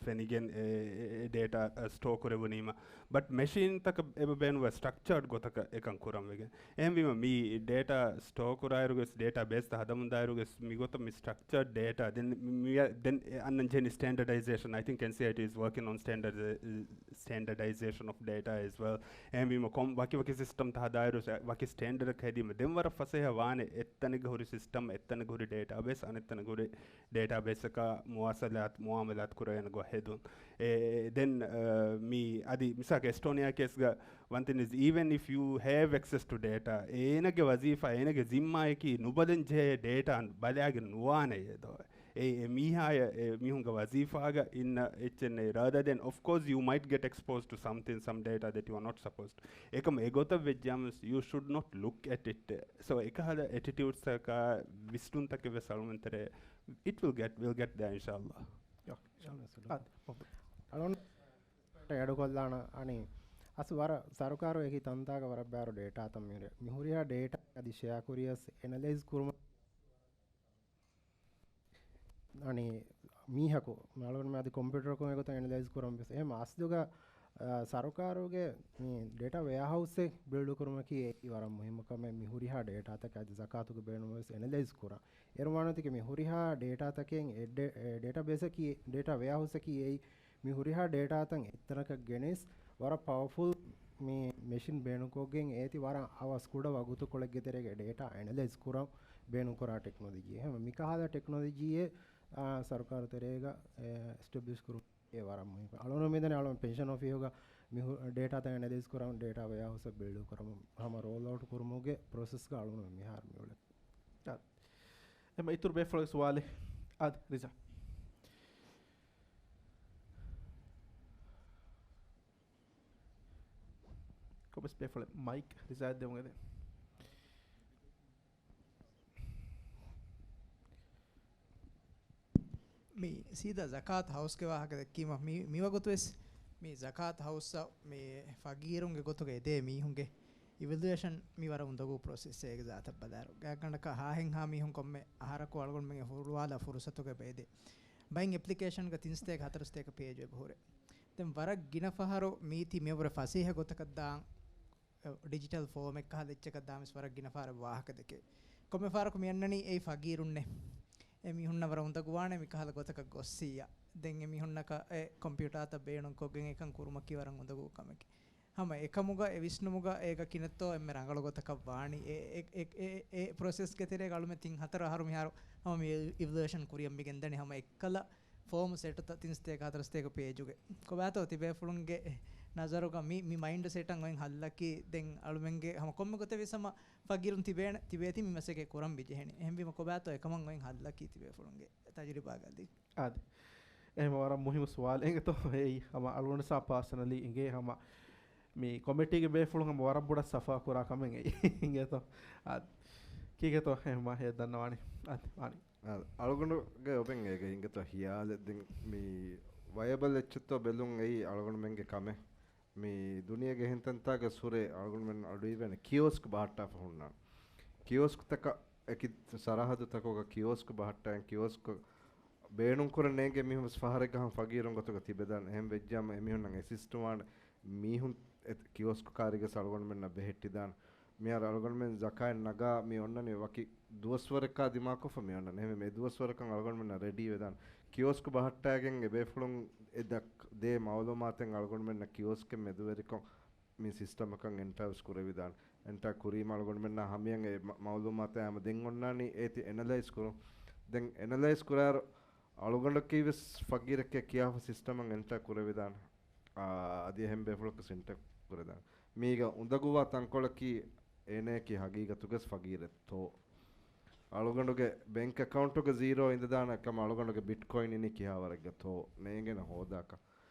ފެނިގެން އެ، އެ، އެ ޑޭޓާ، އަ، ސްޓޯ ކުރެވުނީމަ. ބަޓް މެޝިންތަކަށް އެބަ ބޭނުންވާ ސްޓްރަކްޗާޑް ގޮތަކަށް އެކަން ކުރަން ވެގެން. އެހެންވީމަ މި ޑޭޓާ ސްޓޯ ކުރާއިރުގެސް ޑޭޓާ ބޭސްތައް ހަދަމުންދާއިރުގެސް މިގޮތަށް މި ސްޓްރަކްޗާޑް ޑޭޓާ ދެން މި-، މި-، ދެން އަންނަން ޖެހެނީ ސްޓޭންޑަޑައިޒޭޝަން. I think N C I T is working on standard standardization of data as well. އެހެންވީމަ ކޮން ވަކި ވަކި ސިސްޓަމްތައް ހަދާއިރު ވަކި ސްޓޭންޑަޑަކަށް ހެދީމަ ދެން ވަރަށް ފަސޭހަ ވާނެ އެއްތަނެއްގަ ހުރި ސިސްޓަމް، އެއްތަނެއްގަ ހުރި ޑޭޓާބޭސް، އަނެއްތަނެއްގަ ހުރި ޑޭޓާބޭސްއަކާ މުވާސަލާތް، މުއާމަލާތް ކުރެވޭނެ ގޮތް ހެދުން. އެ، ދެން، އަ، މީ އަދި މިސާލަކަށް އެސްޓޯނިއާ ކޭސްގަ one thing is, even if you have access to data, އޭނަގެ ވަޒީފާ، އޭނަގެ ޒިންމާއަކީ ނުބަލަން ޖެހޭ ޑޭޓާ ބަލާގެން ނުވާނެ އެދޯ. އެ، އެ މީހާޔަށް، އެ މީހުންގެ ވަޒީފާގަ އިންނަ އެއްޗެއް ނެތް. Rather than, of course, you might get exposed to something, some data that you are not supposed to. އެކަމަ އެގޮތަށް ވެއްޖާމަސް, you should not look at it. So އެކަހަލަ އެޓިޓިއުޑްސްތަކާ ވިސްނުންތަކެއް ވެސް އަޅުމެން ތެރޭ، it will get, we'll get there, އިންޝާﷲ. އަޅުން އެޑު ކޮށްލާނަ އަނީ އަސް ވަރަށް ސަރުކާރު އެކި ތަންތާގަ ވަރަށް ބާރު ޑޭޓާތައް މިހުރި. މިހުރިހާ ޑޭޓާ އަދި ޝެއާ ކުރިޔަސް އެނަލައިޒް ކުރުމަށް އަނީ މީހަކު މައުލޫމާތު ކޮމްޕިއުޓަރަކުން އެގޮތަށް އެނަލައިޒް ކުރަން ވެސް. އެހެން އަސްލުގަ، އާ، ސަރުކާރުގެ މި ޑޭޓާ ވެއާހައުސްއެއް ބިލްޑް ކުރުމަކީ އެއީ ވަރަށް މުހިއްމު ކަމެއް. މި ހުރިހާ ޑޭޓާތަކެއް އަދި ޒަކާތުގެ ބޭނުންވެސް އެނަލައިޒް ކުރަން. އޭރު ވާނެތީ މި ހުރިހާ ޑޭޓާތަކެއް އެ ޑޭ-، އެ ޑޭޓާބޭސަކީ، ޑޭޓާ ވެއާހައުސަކީ އެއީ މި ހުރިހާ ޑޭޓާތައް އެއްތަނަކަށް ގެނެސް ވަރަށް ޕަވަރފުލް މި މެޝިން ބޭނުންކޮށްގެން އޭތި ވަރަށް އަވަސް ކުޑަ ވަގުތުކޮޅެއްގެ ތެރޭގަ ޑޭޓާ އެނަލައިޒް ކުރަން ބޭނުންކުރާ ޓެކްނޮލޮޖީ. އެހެން މިކަހަލަ ޓެކްނޮލޮޖީއެއް، އާ، ސަރުކާރު ތެރޭގަ، އެ، އެސްޓެބްލިޝް ކުރުން އެ ވަރަށް މުހިން. އަޅުން މިދަނީ އަޅުން ޕެންޝަން އޮފީހުގަ މި ހު-، ޑޭޓާތައް އެނަލައިޒް ކުރަން، ޑޭޓާ ވެއާހައުސް ބިލްޑް ކުރަމުން ހަމަ ރޯލް އައުޓް ކުރުމުގެ ޕްރޮސެސްގަ އަޅުން މިހާރު މިއުޅެނީ. އާ. އެމަ އިތުރު ބޭފުޅެއް ސުވާލެއް. އާދެ، ރިޒާ. ކޮބެސް ބޭފުޅެއް މައިކް ރިޒާއަށް ދެމުގެ ދެން. މި ސީދާ ޒަކާތް ހައުސްގެ ވާހަކަ ދެއްކީމަ، މި، މިވަގުތުވެސް މި ޒަކާތް ހައުސްއަށް މި ފަގީރުންގެ ގޮތުގަ އެދޭ މީހުންގެ އިވެލުއޭޝަން މި ވަރަށް އުނދަގޫ ޕްރޮސެސް އޭގެ ޒާތަށް ބަލާއިރު. ގާތްގަނޑަކަށް ހާހެއްހާ މީހުން ކޮންމެ އަހަރަކު އަޅުގަނޑުމެންގެ ހުޅުވާލާ ފުރުސަތުގަ އެބަ އެދޭ. ބައެއް އެޕްލިކޭޝަންގަ ތިން ސަތޭކަ ހަތަރު ސަތޭކަ ޕޭޖު އެބަ ހުރޭ. ދެން ވަރަށް ގިނަ ފަހަރު މީތި މިއަށްވުރެ ފަސޭހަ ގޮތަކަށް ދާން ޑިޖިޓަލް ފޯމެއް ކަހަލަ އެއްޗަކަށް ދާމިސް ވަރަށް ގިނަ ފަހަރަށް ވާހަކަ ދެކޭ. ކޮންމެ ފަހަރަކު މި އަންނަނީ އެއީ ފަގީރުންނޭ. އެ މީހުންނަށް ވަރަށް އުނދަގޫވާނެ މި ކަހަލަ ގޮތަކަށް ގޮއްސިއްޔާ. ދެން އެ މީހުންނަކަށް އެ ކޮމްޕިއުޓާތައް ބޭނުންކޮށްގެން އެކަން ކުރުމަކީ ވަރަށް އުނދަގޫ ކަމެކޭ. ހަމަ އެކަމުގަ އެ ވިސްނުމުގަ އޭގަ ކިނެއްތޯ އެންމެ ރަނގަޅު ގޮތަކަށް ވާނީ. އެ، އެ، އެ، އެ، އެ ޕްރޮސެސްގެ ތެރޭގަ އަޅުމެން ތިން ހަތަރު އަހަރު މިހާރު ހަމަ މި އިވެލުއޭޝަން ކުރިއަށް މި ގެންދަނީ ހަމަ އެއްކަލަ ފޯމު ސެޓުތައް ތިން ސަތޭކަ ހަތަރު ސަތޭކަ ޕޭޖުގެ. ކޮބާތޯ ތިބޭފުޅުންގެ ނަޒަރުގަ މި، މި މައިންޑް ސެޓަށް އޮތް ހައްލަކީ ދެން އަޅުމެންގެ ހަމަ ކޮންމެ ގޮތެއް ވިސަމަ ފަގީރުން ތިބޭނެ، ތިބޭތީ މި މަސައްކަތް ކުރަން ބިޖެހެނީ. އެހެންވީމަ ކޮބާތޯ އެކަމަށް އޮތް ހައްލަކީ ތިބޭފުޅުންގެ ތަޖުރިބާގަ އަދި؟ އާދެ. އެހެން ވަރަށް މުހިއްމު ސުވާލެއް އިނގޭތޯ އެއީ ހަމަ އަޅުގަނޑުސާ ޕާސަނަލީ އިނގޭ ހަމަ މި ކޮމިޓީގެ ބޭފުޅުން ހަމަ ވަރަށް ބޮޑަށް ސަފާ ކުރާ ކަމެއް އެއީ. އިނގޭތޯ؟ އާ، ކީކޭތޯ އެހެން އެ ދަންނަވާނީ؟ އާ، ވާނީ. އާ، އަޅުގަނޑުގެ އޮބެން އޭގެ އިނގޭތޯ ހިޔާލެއް ދެން މި ވަޔަބަލް އެއްޗެއްތޯ ބެލުން އެއީ އަޅުގަނޑުމެންގެ ކަމެއް. މި ދުނިޔޭގެ އެހެން ތަންތާގަސް ހުރެ އަޅުގަނޑުމެން އަޑުއިވޭނެ ކިއޯސްކް ބަހައްޓާފަ ހުންނާނެ. ކިއޯސްކްތަކަށް އެކި ސަރަހައްދުތަކުގަ ކިއޯސްކް ބަހައްޓާއިން ކިއޯސްކް ބޭނުންކުރަން ނޭނގޭ މީހުން ވެސް ފަހަރެއްގަ ހަމަ ފަގީރުން ގޮތުގަ ތިބެދާނެ. އެހެން ވެއްޖާމަ އެމީހުންނަށް އެސިސްޓް ވާނެ. މީހުން އެ ކިއޯސްކް ކާރިގަސް އަޅުގަނޑުމެންނަށް ބެހެއްޓިދާނެ. މިހާރު އަޅުގަނޑުމެން ޒަކާތް ނަގާ މި އޮންނަނީ ވަކި ދުވަސްވަރަކާ ދިމާކޮށްފަ މި އޮންނަނީ. އެހެންވެ މި ދުވަސްވަރަކަށް އަޅުގަނޑުމެންނަށް ރެޑީ ވެދާނެ. ކިއޯސްކް ބަހައްޓާގެން އެ ބޭފުޅުން އެ ދައް-، ދޭ މައުލޫމާތެއް އަޅުގަނޑުމެންނަށް ކިއޯސްކެއް މެދުވެރިކޮށް މި ސިސްޓަމަކަށް އެންޓާވެސް ކުރެވިދާނެ. އެންޓާ ކުރީމަ އަޅުގަނޑުމެންނަށް ހަމަޔަށް އެ މަ-، މައުލޫމާތާ ހަމަ ދެން އޮންނާނީ އޭތި އެނަލައިޒް ކުރުން. ދެން އެނަލައިޒް ކުރާއިރު އަޅުގަނޑަކީ ވެސް ފަގީރެއްގެ ކިޔާފަ ސިސްޓަމަށް އެންޓާ ކުރެވިދާނެ. އާ، އަދި އެހެން ބޭފުޅަކު ސިންޓެކް ކުރެދާނެ. މީގަ އުނދަގޫވާ ތަންކޮޅަކީ އޭނަޔަކީ ހަގީގަތުގަސް ފަގީރެއްތޯ؟ އަޅުގަނޑުގެ ބޭންކް އެކައުންޓުގަ ޒީރޯ އިނދެދާނެ ކަމަށް އަޅުގަނޑުގެ ބިޓްކޮއިން އިނީ ކިހާވަރެއްގަތޯ ނޭނގޭނެ ހޯދާކަށް.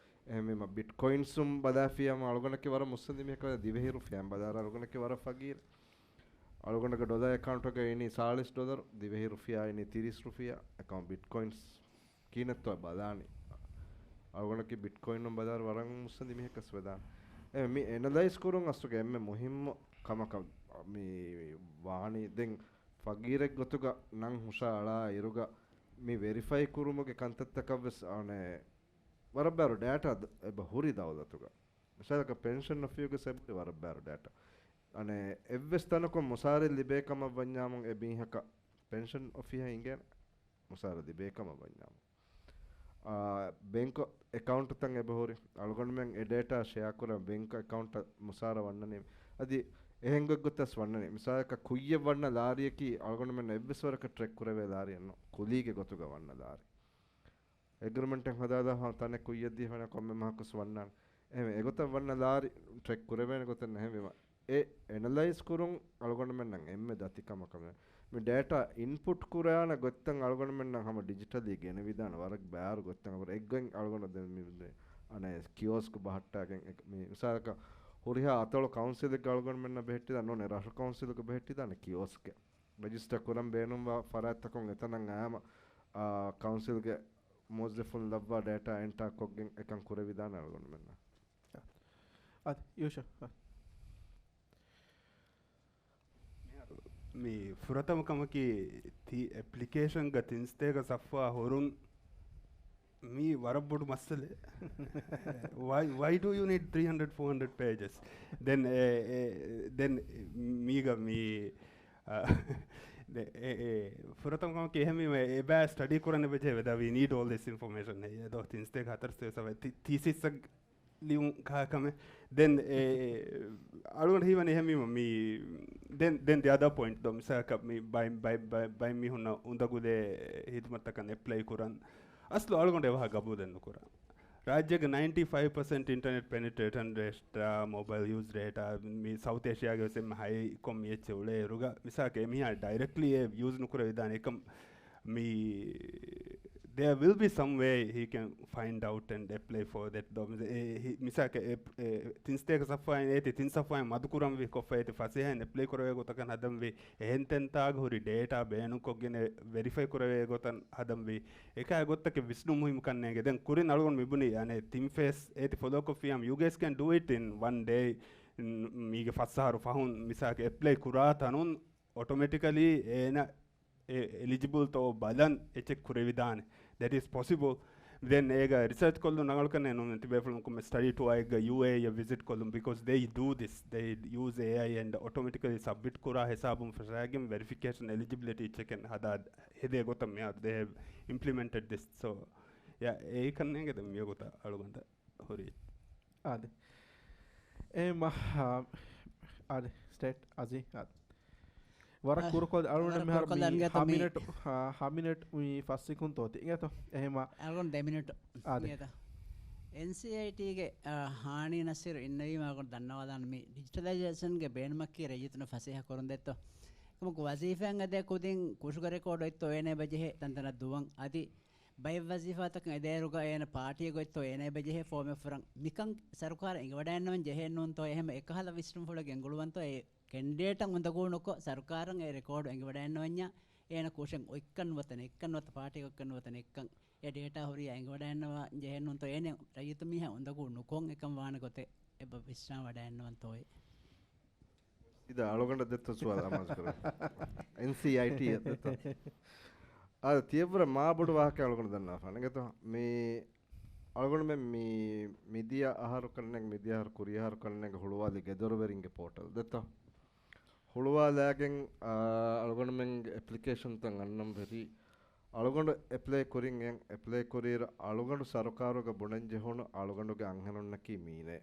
އެހެންވީމަ ބިޓްކޮއިންސުން ބަލާފިޔާމަ އަޅުގަނޑަކީ ވަރަށް މުއްސަނދި މީހަކަށް ދިވެހި ރުފިޔާއިން ބަލާރަ އަޅުގަނޑަކީ ވަރަށް ފަގީރެއް. އަޅުގަނޑުގެ ޑޮލަރ އެކައުންޓުގަ އިނީ ސާޅީސް ޑޮލަރު، ދިވެހި ރުފިޔާ އިނީ ތިރީސް ރުފިޔާ، އެކަމަ ބިޓްކޮއިންސް ކިހިނެއްތޯ ބަލާނީ. އަޅުގަނޑަކީ ބިޓްކޮއިންނުން ބަލާރަ ވަރަށް މުއްސަނދި މީހަކަސް ވެދާނެ. އެ މި އެނަލައިޒް ކުރުން އަސްލުގެ އެންމެ މުހިއްމު ކަމަކަށް މި ވާނީ. ދެން ފަގީރެއް ގޮތުގަ ނަން ހުށައަޅާ އިރުގަ މި ވެރިފައި ކުރުމުގެ ކަންތައްތަކަށް ވެސް އަނެއް ވަރަށް ބާރު ޑޭޓާ އެބަ ހުރި ދައުލަތުގަ. މިސާލަކަށް ޕެންޝަން އޮފީހުގެ ސެބުރި ވަރަށް ބާރު ޑޭޓާ. އަނެއް އެއްވެސް ތަނަކުން މުސާރަތް ލިބޭ ކަމަށް ވަންޏާމުން އެ މީހަކަށް ޕެންޝަން އޮފީހަށް އިނގޭނެ މުސާރަ ލިބޭ ކަމަށް ވަންޏާމުން. އާ، ބޭންކު އެކައުންޓުތައް އެބަހުރި. އަޅުގަނޑުމެން އެ ޑޭޓާ ޝެއާ ކުރަން ބޭންކު އެކައުންޓަށް މުސާރަ ވަންނަނީ. އަދި އެހެން ގޮތްގޮތަސް ވަންނަނީ. މިސާލަކަށް ކުއްޔަށް ވަންނަ ލާރިއަކީ އަޅުގަނޑުމެން އެއްވެސް ވަރަކަށް ޓްރެކް ކުރެވޭ ލާރިއެއްނު. ކުލީގެ ގޮތުގަ ވަންނަ ލާރި. އެގްރިމެންޓެއް ހަދާލާ ހަމަ ތަނެއް ކުއްޔަށް ދީފަ ކޮންމެ މަހަކުސް ވަންނާނެ. އެހެން އެގޮތަށް ވަންނަ ލާރި ޓްރެކް ކުރެވޭނެ ގޮތެއް ނެހެންވީމަ. އެ އެނަލައިޒް ކުރުން އަޅުގަނޑުމެންނަށް އެންމެ ދަތި ކަމަކަށް މި ޑޭޓާ އިންޕުޓް ކުރާނެ ގޮތްތައް އަޅުގަނޑުމެންނަށް ހަމަ ޑިޖިޓަލީ ގެނެވިދާނެ ވަރަށް ބާރު ގޮތްތައް. އެއްގޮތް އަޅުގަނޑު ދެން މި އަނެއް ކިއޯސްކް ބަހައްޓާގެން އެ-، މި މިސާލަކަށް ހުރިހާ އަތޮޅު ކައުންސިލެއްގަ އަޅުގަނޑުމެންނަށް ބެހެއްޓިދާނެ ނޫނޭ ރަށު ކައުންސިލްގަ ބެހެއްޓިދާނެ ކިއޯސްކެއް. ރެޖިސްޓަރ ކުރަން ބޭނުންވާ ފަރާތްތަކުން އެތަނަށް އައިމަ، އާ، ކައުންސިލްގެ މުވައްޒަފުން ލައްވާ ޑޭޓާ އެންޓާ ކޮށްގެން އެކަން ކުރެވިދާނެ އަޅުގަނޑުމެންނަށް. އާދެ، ޔޫޝަ، އާ. މި ފުރަތަމަ ކަމަކީ ތި އެޕްލިކޭޝަންގަ ތިންސަތޭކަ ސަފްހާ ހުރުން މީ ވަރަށް ބޮޑު މައްސަލައެއް. Why, why do you need three hundred, four hundred pages? ދެން އެ، އެ، ދެން މީގަ މީ، އަ، ދެ-، އެ، އެ، ފުރަތަމަ ކަމަކީ އެހެންވީމަ އެބަ ސްޓަޑީ ކުރަން އެބަޖެހޭ ވެދާ we need all this information. އެ ދޯ ތިންސަތޭކަ ހަތަރުސަތޭކަ ސަފްހާ ތި-، ތީސިސްއަށް ލިޔުން ކާކަމެއް. ދެން އެ، އަޅުގަނޑު ހީވަނީ އެހެންވީމަ މީ، ދެން، ދެން ދި އަދާ ޕޮއިންޓް ދޯ މިސާލަކަށް މި ބައި، ބައި، ބައި، ބައި މީހުންނަށް އުނދަގުލޭ ހިދުމަތްތަކަށް އެޕްލައި ކުރަން. އަސްލު އަޅުގަނޑު އެވަހަށް ގަބޫލެއް ނުކުރާ. ރާއްޖޭގެ ނައިންޓީ ފައިވް ޕަސެންޓް އިންޓަރނެޓް ޕެނެޓްރޭޝަން ރޭޓާ، މޮބައިލް ޔޫޒް ރޭޓާ، މި ސައުތް އޭޝިއާގެ ވެސް އެންމެ ހައިކޮށް މި އެއްޗެއް އުޅޭ އިރުގަ، މިސާލަކަށް އެމީހާ ޑައިރެކްޓްލީ އެ ޔޫޒް ނުކުރެވިދާނެ އެކަމް މި there will be some way he can find out and apply for that ދޯ. މި-، އެ-، ހި-، މިސާލަކަށް އެ-، އެ-، ތިންސަތޭކަ ސަފްހާއިން އޭތި ތިން ސަފްހާއިން މަދުކުރަންވީ ކޮށްފަ އޭތި ފަސޭހައިން އެޕްލައި ކުރެވޭ ގޮތަކަށް ހަދަންވީ އެހެން ތަންތާގަ ހުރި ޑޭޓާ ބޭނުންކޮށްގެން ވެރިފައި ކުރެވޭ ގޮތަށް ހަދަންވީ. އެކާ ގޮތަކެއް ވިސްނުން މުހިއްމު ކަންނޭނގެ. ދެން ކުރިން އަޅުގަނޑު މިބުނީ އަނެއް ތިން ފޭސް އޭތި ފޮލޯ ކޮށްފިޔާމަ you guys can do it in one day. މީގެ ފަސް އަހަރު ފަހުން މިސާލަކަށް އެޕްލައި ކުރާ ތަނުން އޮޓޮމެޓިކަލީ އޭނަ އެ-، އެލިޖިބަލްތޯ ބަލަން އެޗެކް ކުރެވިދާނެ. That is possible. ދެން އޭގަ ރިސާޗް ކޮށްލުން ރަނގަޅުކަންނޭ ނޫން ތިބޭފުޅުން ކޮންމެ ސްޓަޑީ ޓުއާއެއްގަ ޔޫއޭއީއަށް ވިޒިޓް ކޮށްލުން because they do this. They use A I and automatically submit ކުރާ ހިސާބުން ފަށާގެން ވެރިފިކޭޝަން އެލިޖިބިލިޓީ ޗެކެއް ހަދާ ހެދޭ ގޮތަށް މިހާރު they have implemented this. So, yeah, އެއީ ކަންނޭނގެ ދެން މިވަގުތަށް އަޅުގަނޑަށް ހުރީ. އާދެ. އެ މަ-، އާ، އާދެ، ސްޓޭޓް އަޒީ، އާދެ. ވަރަށް އާ، ކުރުކޮށް އަޅުގަނޑު ވަރަށް މިހާރު ކުރުކޮށް މި އަންގޭތޯ ހަ މި މިނެޓް، ހަ، ހަ މިނެޓް މި ފަސް ސިކުންތޯ ތި އިނގޭތޯ؟ އެހެމަ. އަޅުގަނޑު ދެ މިނެޓް. އާދެ. އިނގޭތޯ؟ އެންސީއައިޓީގެ، އާ، ހާނީ ނަސީރު އިންނެވީމަ އަޅުގަނޑު ދަންނަވާލާން މި ޑިޖިޓަލައިޒޭޝަންގެ ބޭނުމަކީ ރައްޔިތުންނަށް ފަސޭހަ ކުރުން ދެއްތޯ؟ އެކަމަކު ވަޒީފާއިން އަދޭ ކުދިން ކުށުގެ ރެކޯޑު އޮތްތޯ އޭނަ އެބަޖެހޭ ތަންތަނަށް ދުވަން. އަދި ބައެއް ވަޒީފާތަކަށް އެދޭއިރުގަ އޭނަ ޕާޓީގެ ގޮތްތޯ އޭނަ އެބަ ޖެހޭ ފޯމެއް ފުރަން މިކަން ސަރުކާރަށް އެނގިވަޑައިންނަވަން ޖެހޭނޫންތޯ އެހެމަ އެކަހަލަ ވިސްނުންފުޅެއް ގެންގުޅުވަންތޯ އެ ކެންޑިޑޭޓަށް އުނދަގޫ ނުކޮށް ސަރުކާރަށް އެ ރެކޯޑު އެނގިވަޑައިންނަވަންޏާ އޭނަ ކުށެއް އޮތްކަން ނުވަތަ ނެތްކަން ނުވަތަ ޕާޓީގޮތްކަން ނުވަތަ ނެތްކަން އެ ޑޭޓާ ހުރިޔާ އެނގިވަޑައިންނަވަން ޖެހޭނޫންތޯ އޭނަ ރައްޔިތު މީހާ އުނދަގޫ ނުކޮށް އެކަން ވާނެ ގޮތެއް އެބަ ވިސްނާވަޑައިންނަވަންތޯއޭ. ސީދާ އަޅުގަނޑަށް ދެއްތޯ ސުވާލު އަމާޒުކުރަން. އެންސީއައިޓީއަށް ދެއްތޯ؟ އާ، ތިޔަށްވުރެ މާބޮޑު ވާހަކަ އަޅުގަނޑު ދަންނާފާނެ ގެތޯ. މި އަޅުގަނޑުމެން މި މިދިޔަ އަހަރު ކަންނެން، މިދިޔަ އަހަރު ކުރިއަހަރު ކަންނެން ހުޅުވާލި ގެދޮރުވެރިންގެ ޕޯޓަލް ދެއްތޯ؟ ހުޅުވާލާގެން، އާ، އަޅުގަނޑުމެންގެ އެޕްލިކޭޝަންތައް އަންނަން ވެރި އަޅުގަނޑު އެޕްލައި ކުރިން އެން އެޕްލައި ކުރިއިރު އަޅުގަނޑު ސަރުކާރުގަ ބުނަން ޖެހުނު އަޅުގަނޑުގެ އަންހެނުންނަކީ މީނޭ.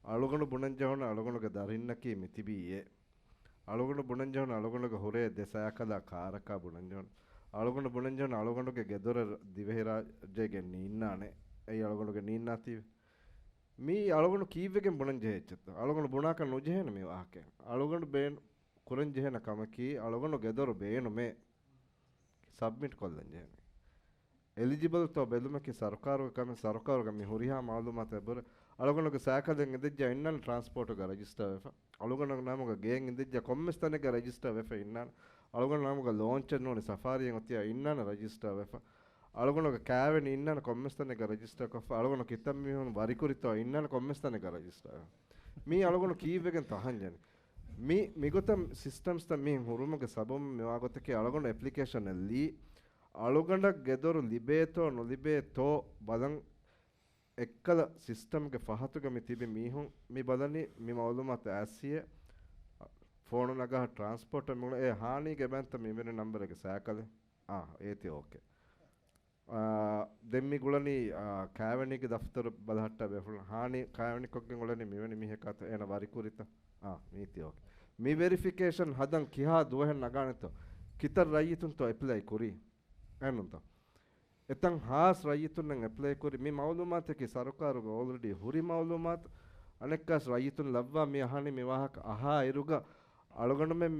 އަޅުގަނޑު ބުނަންޖެހުނު އަޅުގަނޑުގެ ދަރިންނަކީ މިތިބީއޭ. އަޅުގަނޑު ބުނަންޖެހުނު އަޅުގަނޑުގެ ހުރޭ ދެ ސައިކަލާ ކާރަކާ ބުނަންޖެހުނު. އަޅުގަނޑު ބުނަންޖެހުނު އަޅުގަނޑުގެ ގެދޮރެއް ދިވެހިރާއްޖޭގެ ނީންނާނެ. އެއީ އަޅުގަނޑުގެ ނީންނާތީވެ. މީ އަޅުގަނޑު ކީއްވެގެން ބުނަންޖެހޭ އެއްޗެއްތޯ؟ އަޅުގަނޑު ބުނާކަށް ނުޖެހޭނެ މި ވާހަކަ. އަޅުގަނޑު ބޭން ކުރަންޖެހޭނެ ކަމަކީ އަޅުގަނޑު ގެދޮރު ބޭނުމޭ. ސަބްމިޓް ކޮށްލަން ޖެހެނީ. އެލިޖިބަލްތޯ ބެލުމަކީ ސަރުކާރުގެ ކަމެއް، ސަރުކާރުގެ މި ހުރިހާ މައުލޫމާތު އެބުރެ. އަޅުގަނޑުގެ ސައިކަލެއް އިނދެއްޖާ އިންނާނެ ޓްރާންސްޕޯޓުގަ ރަޖިސްޓާ ވެފަ. އަޅުގަނޑުގެ ނަމުގަ ގޭން އިނދެއްޖާ ކޮންމެސް ތަނެއްގަ ރަޖިސްޓާ ވެފަ އިންނާނެ. އަޅުގަނޑު ނަމުގަ ލޯންޗެއް ނޫނީ ސަފާރީއެއް އޮތިއްޔާ އިންނާނެ ރަޖިސްޓާ ވެފަ. އަޅުގަނޑުގެ ކާވެނި އިންނާނެ ކޮންމެސް ތަނެއްގަ ރަޖިސްޓާ ކޮށްފަ. އަޅުގަނޑު ކިތައް މީހުން ވަރިކުރިތޯ އިންނާނެ ކޮންމެސް ތަނެއްގަ ރަޖިސްޓާ ވެފަ. މީ އަޅުގަނޑު ކީއްވެގެން ތަހަންޖެހެނީ؟ މި، މިގޮތަށް ސިސްޓަމްސްތައް މިހެން ހުރުމުގެ ސަބަބުން މިވާ ގޮތަކީ އަޅުގަނޑު އެޕްލިކޭޝަނެއް ލީ، އަޅުގަނޑަށް ގެދޮރު ލިބޭތޯ ނުލިބޭތޯ ބަލަން އެއްކަލަ ސިސްޓަމްގެ ފަހަތުގަ މި ތިބި މީހުން މި ބަލަނީ މި މައުލޫމާތު އައިސްއިއޭ ފޯނު ނަގާ ޓްރާންސްޕޯޓަށް މިއުޅޭ އޭ ހާނީގެ ބޭންތަ މިވެނި ނަންބަރެއްގެ ސައިކަލެއް. އާ، އޭތި އޯކޭ. އާ، ދެން މި ގުޅަނީ، އާ، ކާވެނީގެ ދަފްތަރު ބަލަހައްޓާ ބޭފުޅުން ހާނީ ކާވެނިކޮށްގެން އުޅެނީ މިވެނި މީހަކާތޯ އޭނަ ވަރިކުރިތަ؟ އާ، މީތި އޯކޭ. މި ވެރިފިކޭޝަން ހަދަން ކިހާ ދުވަހެއް ނަގާނެތޯ؟ ކިތައް ރައްޔިތުންތޯ އެޕްލައި ކުރީ؟ އެންނުންތޯ؟ އެތަން ހާސް ރައްޔިތުންނަށް އެޕްލައި ކުރި މި މައުލޫމާތަކީ ސަރުކާރުގަ އޯލްރެޑީ ހުރި މައުލޫމާތު. އަނެއްކާސް ރައްޔިތުން ލައްވާ މި އަހާނީ މި ވާހަކަ އަހާ އިރުގަ އަޅުގަނޑުމެން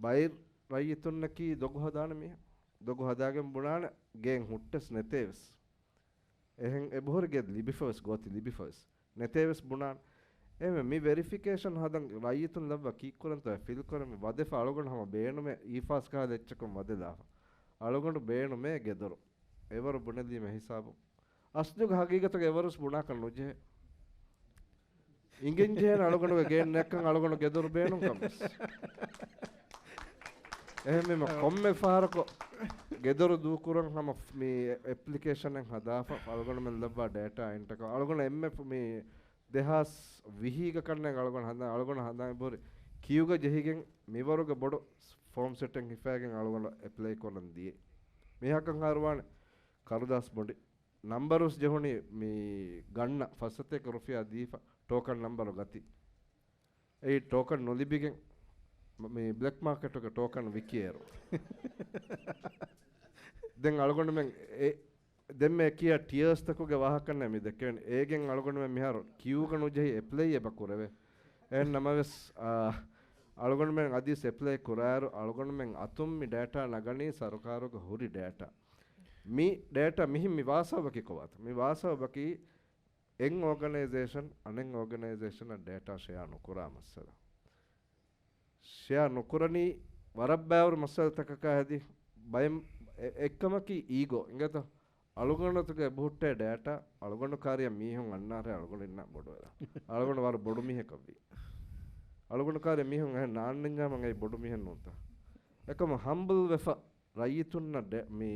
ބައެއް ރައްޔިތުންނަކީ ދޮގު ހަދާނެ މީހެއް. ދޮގު ހަދާގެން ބުނާނެ ގޭން ހުއްޓެސް ނެތޭވެސް. އެހެން އެބަހުރި ގެ ލިބިފަވެސް، ގޯތި ލިބިފަވެސް. ނެތޭވެސް ބުނާނެ. އެހެންވެ މި ވެރިފިކޭޝަން ހަދަން ރައްޔިތުން ލައްވާ ކީއްކުރަންތޯ އެ ފިލްކުރަން މި ވަދެފަ އަޅުގަނޑު ހަމަ ބޭނުމޭ އީފާސް ކަހަލަ އެއްޗަކުން ވަދެލާފަ. އަޅުގަނޑު ބޭނުމޭ ގެދޮރު. އެވަރު ބުނެލީމަ ހިސާބު. އަސްލުގަ ހަގީގަތުގަ އެވަރުސް ބުނާކަށް ނުޖެހޭ. އިނގެން ޖެހޭނެ އަޅުގަނޑުގެ ގޭން ނެއްކަން އަޅުގަނޑު ގެދޮރު ބޭނުން ކަމަސް. އެހެންވީމަ ކޮންމެ ފަހަރަކު ގެދޮރު ދޫކުރަން ހަމަ މި އެޕްލިކޭޝަނެއް ހަދާފަ އަޅުގަނޑުމެން ލައްވާ ޑޭޓާ އެންޓަކަ އަޅުގަނޑު އެންމެ މި ދެހާސް ވިހީގަ ކަންނެ އަޅުގަނޑު ހަނދާ، އަޅުގަނޑު ހަނދާން ބުރި ކިޔުގަ ޖެހިގެން މިވަރުގެ ބޮޑު ފޯމް ސެޓެއް ހިފައިގެން އަޅުގަނޑު އެޕްލައި ކޮށްލަން ދިޔަ. މީހަކަށް ހާރުވާނެ ކަރުދާސް ބޮނޑި. ނަމްބަރުސް ޖެހުނީ މި ގަންނަ ފަސް ސަތޭކަ ރުފިޔާ ދީފަ ޓޯކަން ނަމްބަރު ގަތި. އެއީ ޓޯކަން ނުލިބިގެން މ-، މި ބްލެކް މާކެޓުގެ ޓޯކަން ވިކިއޭރު. ދެން އަޅުގަނޑުމެން އެ، ދެންމެ ކިޔާ ޓިއާސްތަކުގެ ވާހަކަންނޭ މި ދެކެވެން. އޭގެން އަޅުގަނޑުމެން މިހާރު ކިޔޫގަ ނުޖެހި އެޕްލައި އެބަ ކުރެވޭ. އެހެން ނަމަވެސް، އާ، އަޅުގަނޑުމެން އަދިސް އެޕްލައި ކުރާއިރު އަޅުގަނޑުމެން އަތުން މި ޑޭޓާ ނަގަނީ ސަރުކާރުގެ ހުރި ޑޭޓާ. މި ޑޭޓާ މިހިން މި ވާސަބަކީ ކޮބާތަ؟ މި ވާސަބަކީ އެއް އޯގަނައިޒޭޝަން އަނެއް އޯގަނައިޒޭޝަނަށް ޑޭޓާ ޝެއާ ނުކުރާ މައްސަލަ. ޝެއާ ނުކުރަނީ ވަރަށް ބައިވަރު މައްސަލަތަކަކާ ހެދި ބައެއް އެ-، އެއްކަމަކީ އީގޯ އިނގޭތަ؟ އަޅުގަނޑުތަކުގެ އެބަހުއްޓޭ ޑޭޓާ އަޅުގަނޑު ކާރިއަށް މީހުން އަންނާރޭ އަޅުގަނޑު އިންނަ ބޮޑުވެލާ. އަޅުގަނޑު ވަރަށް ބޮޑު މީހަކަށްވީ. އަޅުގަނޑު ކާރިއަށް މީހުން އެހެން ނާންނަންޏާ މަ އެއީ ބޮޑު މީހެއް ނޫންތަ؟ އެކަމަ ހަމްބަލް ވެފަ ރައްޔިތުންނަށް ޑެ-، މި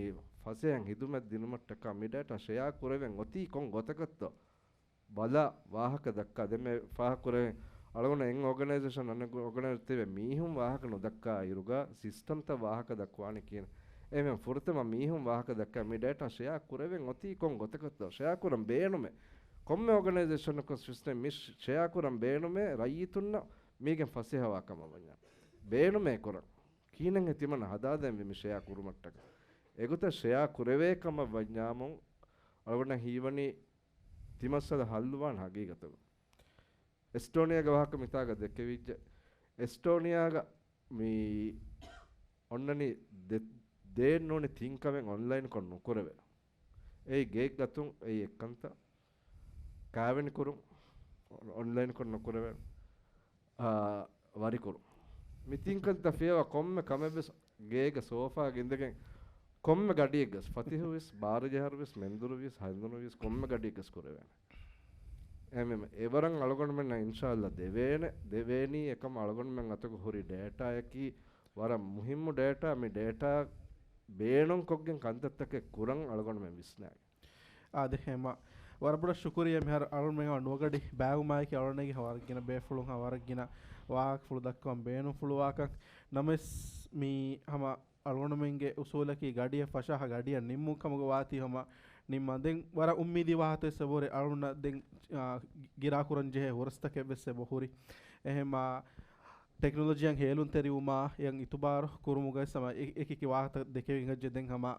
ފަސޭހައިން ހިދުމަތް ދިނުމަށްޓަކާ މި ޑޭޓާ ޝެއާ ކުރެވެން އޮތީ ކޮން ގޮތަކަށްތޯ؟ ބަލާ، ވާހަކަ ދައްކާ. ދެންމެ ފާހަގަކުރެވެން އަޅުގަނޑަށް އެއް އޯގަނައިޒޭޝަން އަނެއް އޯގަނައިޒޭޝަން ތިބެ މީހުން ވާހަކަ ނުދައްކާ އިރުގަ ސިސްޓަމްތައް ވާހަކަ ދައްކުވާނީ ކިހިނެއް؟ އެހެން ފުރަތަމަ މީހުން ވާހަކަ ދައްކާ މި ޑޭޓާ ޝެއާ ކުރެވެން އޮތީ ކޮން ގޮތަކަށްތޯ؟ ޝެއާ ކުރަން ބޭނުމޭ. ކޮންމެ އޯގަނައިޒޭޝަނަކުން ސިސްޓަމް މި ޝެއާ ކުރަން ބޭނުމޭ ރައްޔިތުންނަށް މީގެން ފަސޭހަވާ ކަމަށް ވަންޏާ. ބޭނުމޭ ކުރަން. ކިހިނެއްހޭ ތިމަންނަ ހަދާދޭންވީ މި ޝެއާ ކުރުމަށްޓަކަ؟ އެގޮތަށް ޝެއާ ކުރެވޭ ކަމަށް ވަންޏާމު އަޅުގަނޑަށް ހީވަނީ ތި މައްސަލަ ހައްލުވާން ހަގީގަތަކު. އެސްޓޯނިއާގެ ވާހަކަ މިތާގަ ދެކެވިއްޖެ. އެސްޓޯނިއާގަ މި އޮންނަނީ ދެ-، ދޭން ނޫނީ ތިން ކަމެއް އޮންލައިންކޮށް ނުކުރެވޭ. އެއީ ގެއެއް ގަތުން، އެއީ އެއްކަންތައް. ކާވެނި ކުރުން އޮންލައިންކޮށް ނުކުރެވޭ. އާ، ވަރިކުރުން. މި ތިން ކަންތައް ފިޔަވާ ކޮންމެ ކަމެއް ވެސް ގޭގެ ސޯފާގަ އިނދެގެން ކޮންމެ ގަޑިއެއްގަސް، ފަތިހު ވިޔަސް، ބާރަ ޖަހަރު ވިޔަސް، މެންދުރު ވިޔަސް، ހަނދުނު ވިޔަސް، ކޮންމެ ގަޑިއެއްގަސް ކުރެވޭނެ. އެހެންވީމަ އެވަރަށް އަޅުގަނޑުމެންނަށް އިންޝާﷲ ދެވޭނެ، ދެވޭނީ އެކަމަށް އަޅުގަނޑުމެން އަތުގަ ހުރި ޑޭޓާއަކީ ވަރަށް މުހިއްމު ޑޭޓާ. މި ޑޭޓާ ބޭނުންކޮށްގެން ކަންތައްތަކެއް ކުރަން އަޅުގަނޑުމެން ވިސްނާގެން. އާދެ، ހަމަ ވަރަށް ބޮޑަށް ޝުކުރިއްޔާ. މިހާރު އަޅުގަނޑުމެން ނުވަ ގަޑި ބާއްވުމާއެކީ އަޅުގަނޑުގެ ވަރަށް ގިނަ ބޭފުޅުން ހަމަ ވަރަށް ގިނަ ވާހަކަފުޅު ދައްކަވަން ބޭނުންފުޅުވާކަން. ނަމަވެސް މި ހަމަ އަޅުގަނޑުމެންގެ އުސޫލަކީ ގަޑިއަށް ފަށާހާ ގަޑިއަށް ނިންމުން ކަމުގަ ވާތީ ހަމަ ނިންމަން. ދެން ވަރަށް އުއްމީދީ ވާހަކަ ވެސް އެބަހުރި އަޅުގަނޑަށް ދެން، އާ، ގިރާކުރަން ޖެހޭ ހުރަސްތަކެއް ވެސް އެބަހުރި. އެހެންމާ ޓެކްނޮލޮޖީއަށް ހޭލުންތެރިވުމާ އެއަށް އިތުބާރު ކުރުމުގައި ސަމަ އެ-، އެކި އެކި ވާހަކަ ދެކެވި އިނގައްޖެ. ދެން ހަމަ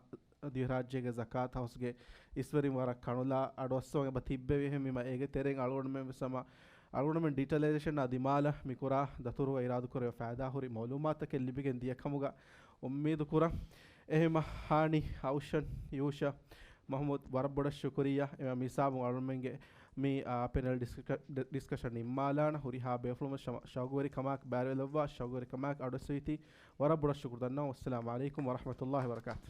ދިވެހިރާއްޖޭގެ ޒަކާތު ހައުސްގެ އިސްވެރިން ވަރަށް ކަނުލާ އަޑުއައްސަވަން އެބަ ތިއްބެވި. އެހެންވީމަ އޭގެ ތެރެއިން އަޅުގަނޑުމެން ވެސް ހަމަ އަޅުގަނޑުމެން ޑިޖިޓަލައިޒޭޝަނާ ދިމާލަށް މިކުރާ ދަތުރުގަ އިރާދަކުރެވޭ ފައިދާހުރި މައުލޫމާތުތަކެއް ލިބިގެން ދިޔަ ކަމުގަ އުއްމީދު ކުރަން. އެހެންމަ ހާނީ، އައުޝަން، ޔޫޝަ، މަހުމޫދު، ވަރަށް ބޮޑަށް ޝުކުރިއްޔާ. އެ މިސާބުން އަޅުމެންގެ މި، އާ، ޕެނެލް ޑިސްކަ-، ޑި-، ޑިސްކަޝަން ނިންމާލާނަ ހުރިހާ ބޭފުޅުން ޝަ-، ޝައުގުވެރިކަމާއެކު ބައިވެލައްވާ، ޝައުގުވެރިކަމާއެކު އަޑުއެއްސެވިތީ ވަރަށް ބޮޑަށް ޝުކުރު ދަންނަވަން. ވައްސަލާމު ޢަލައިކުމް ވަރަޙްމަތުﷲ ވަބަރަކާތު.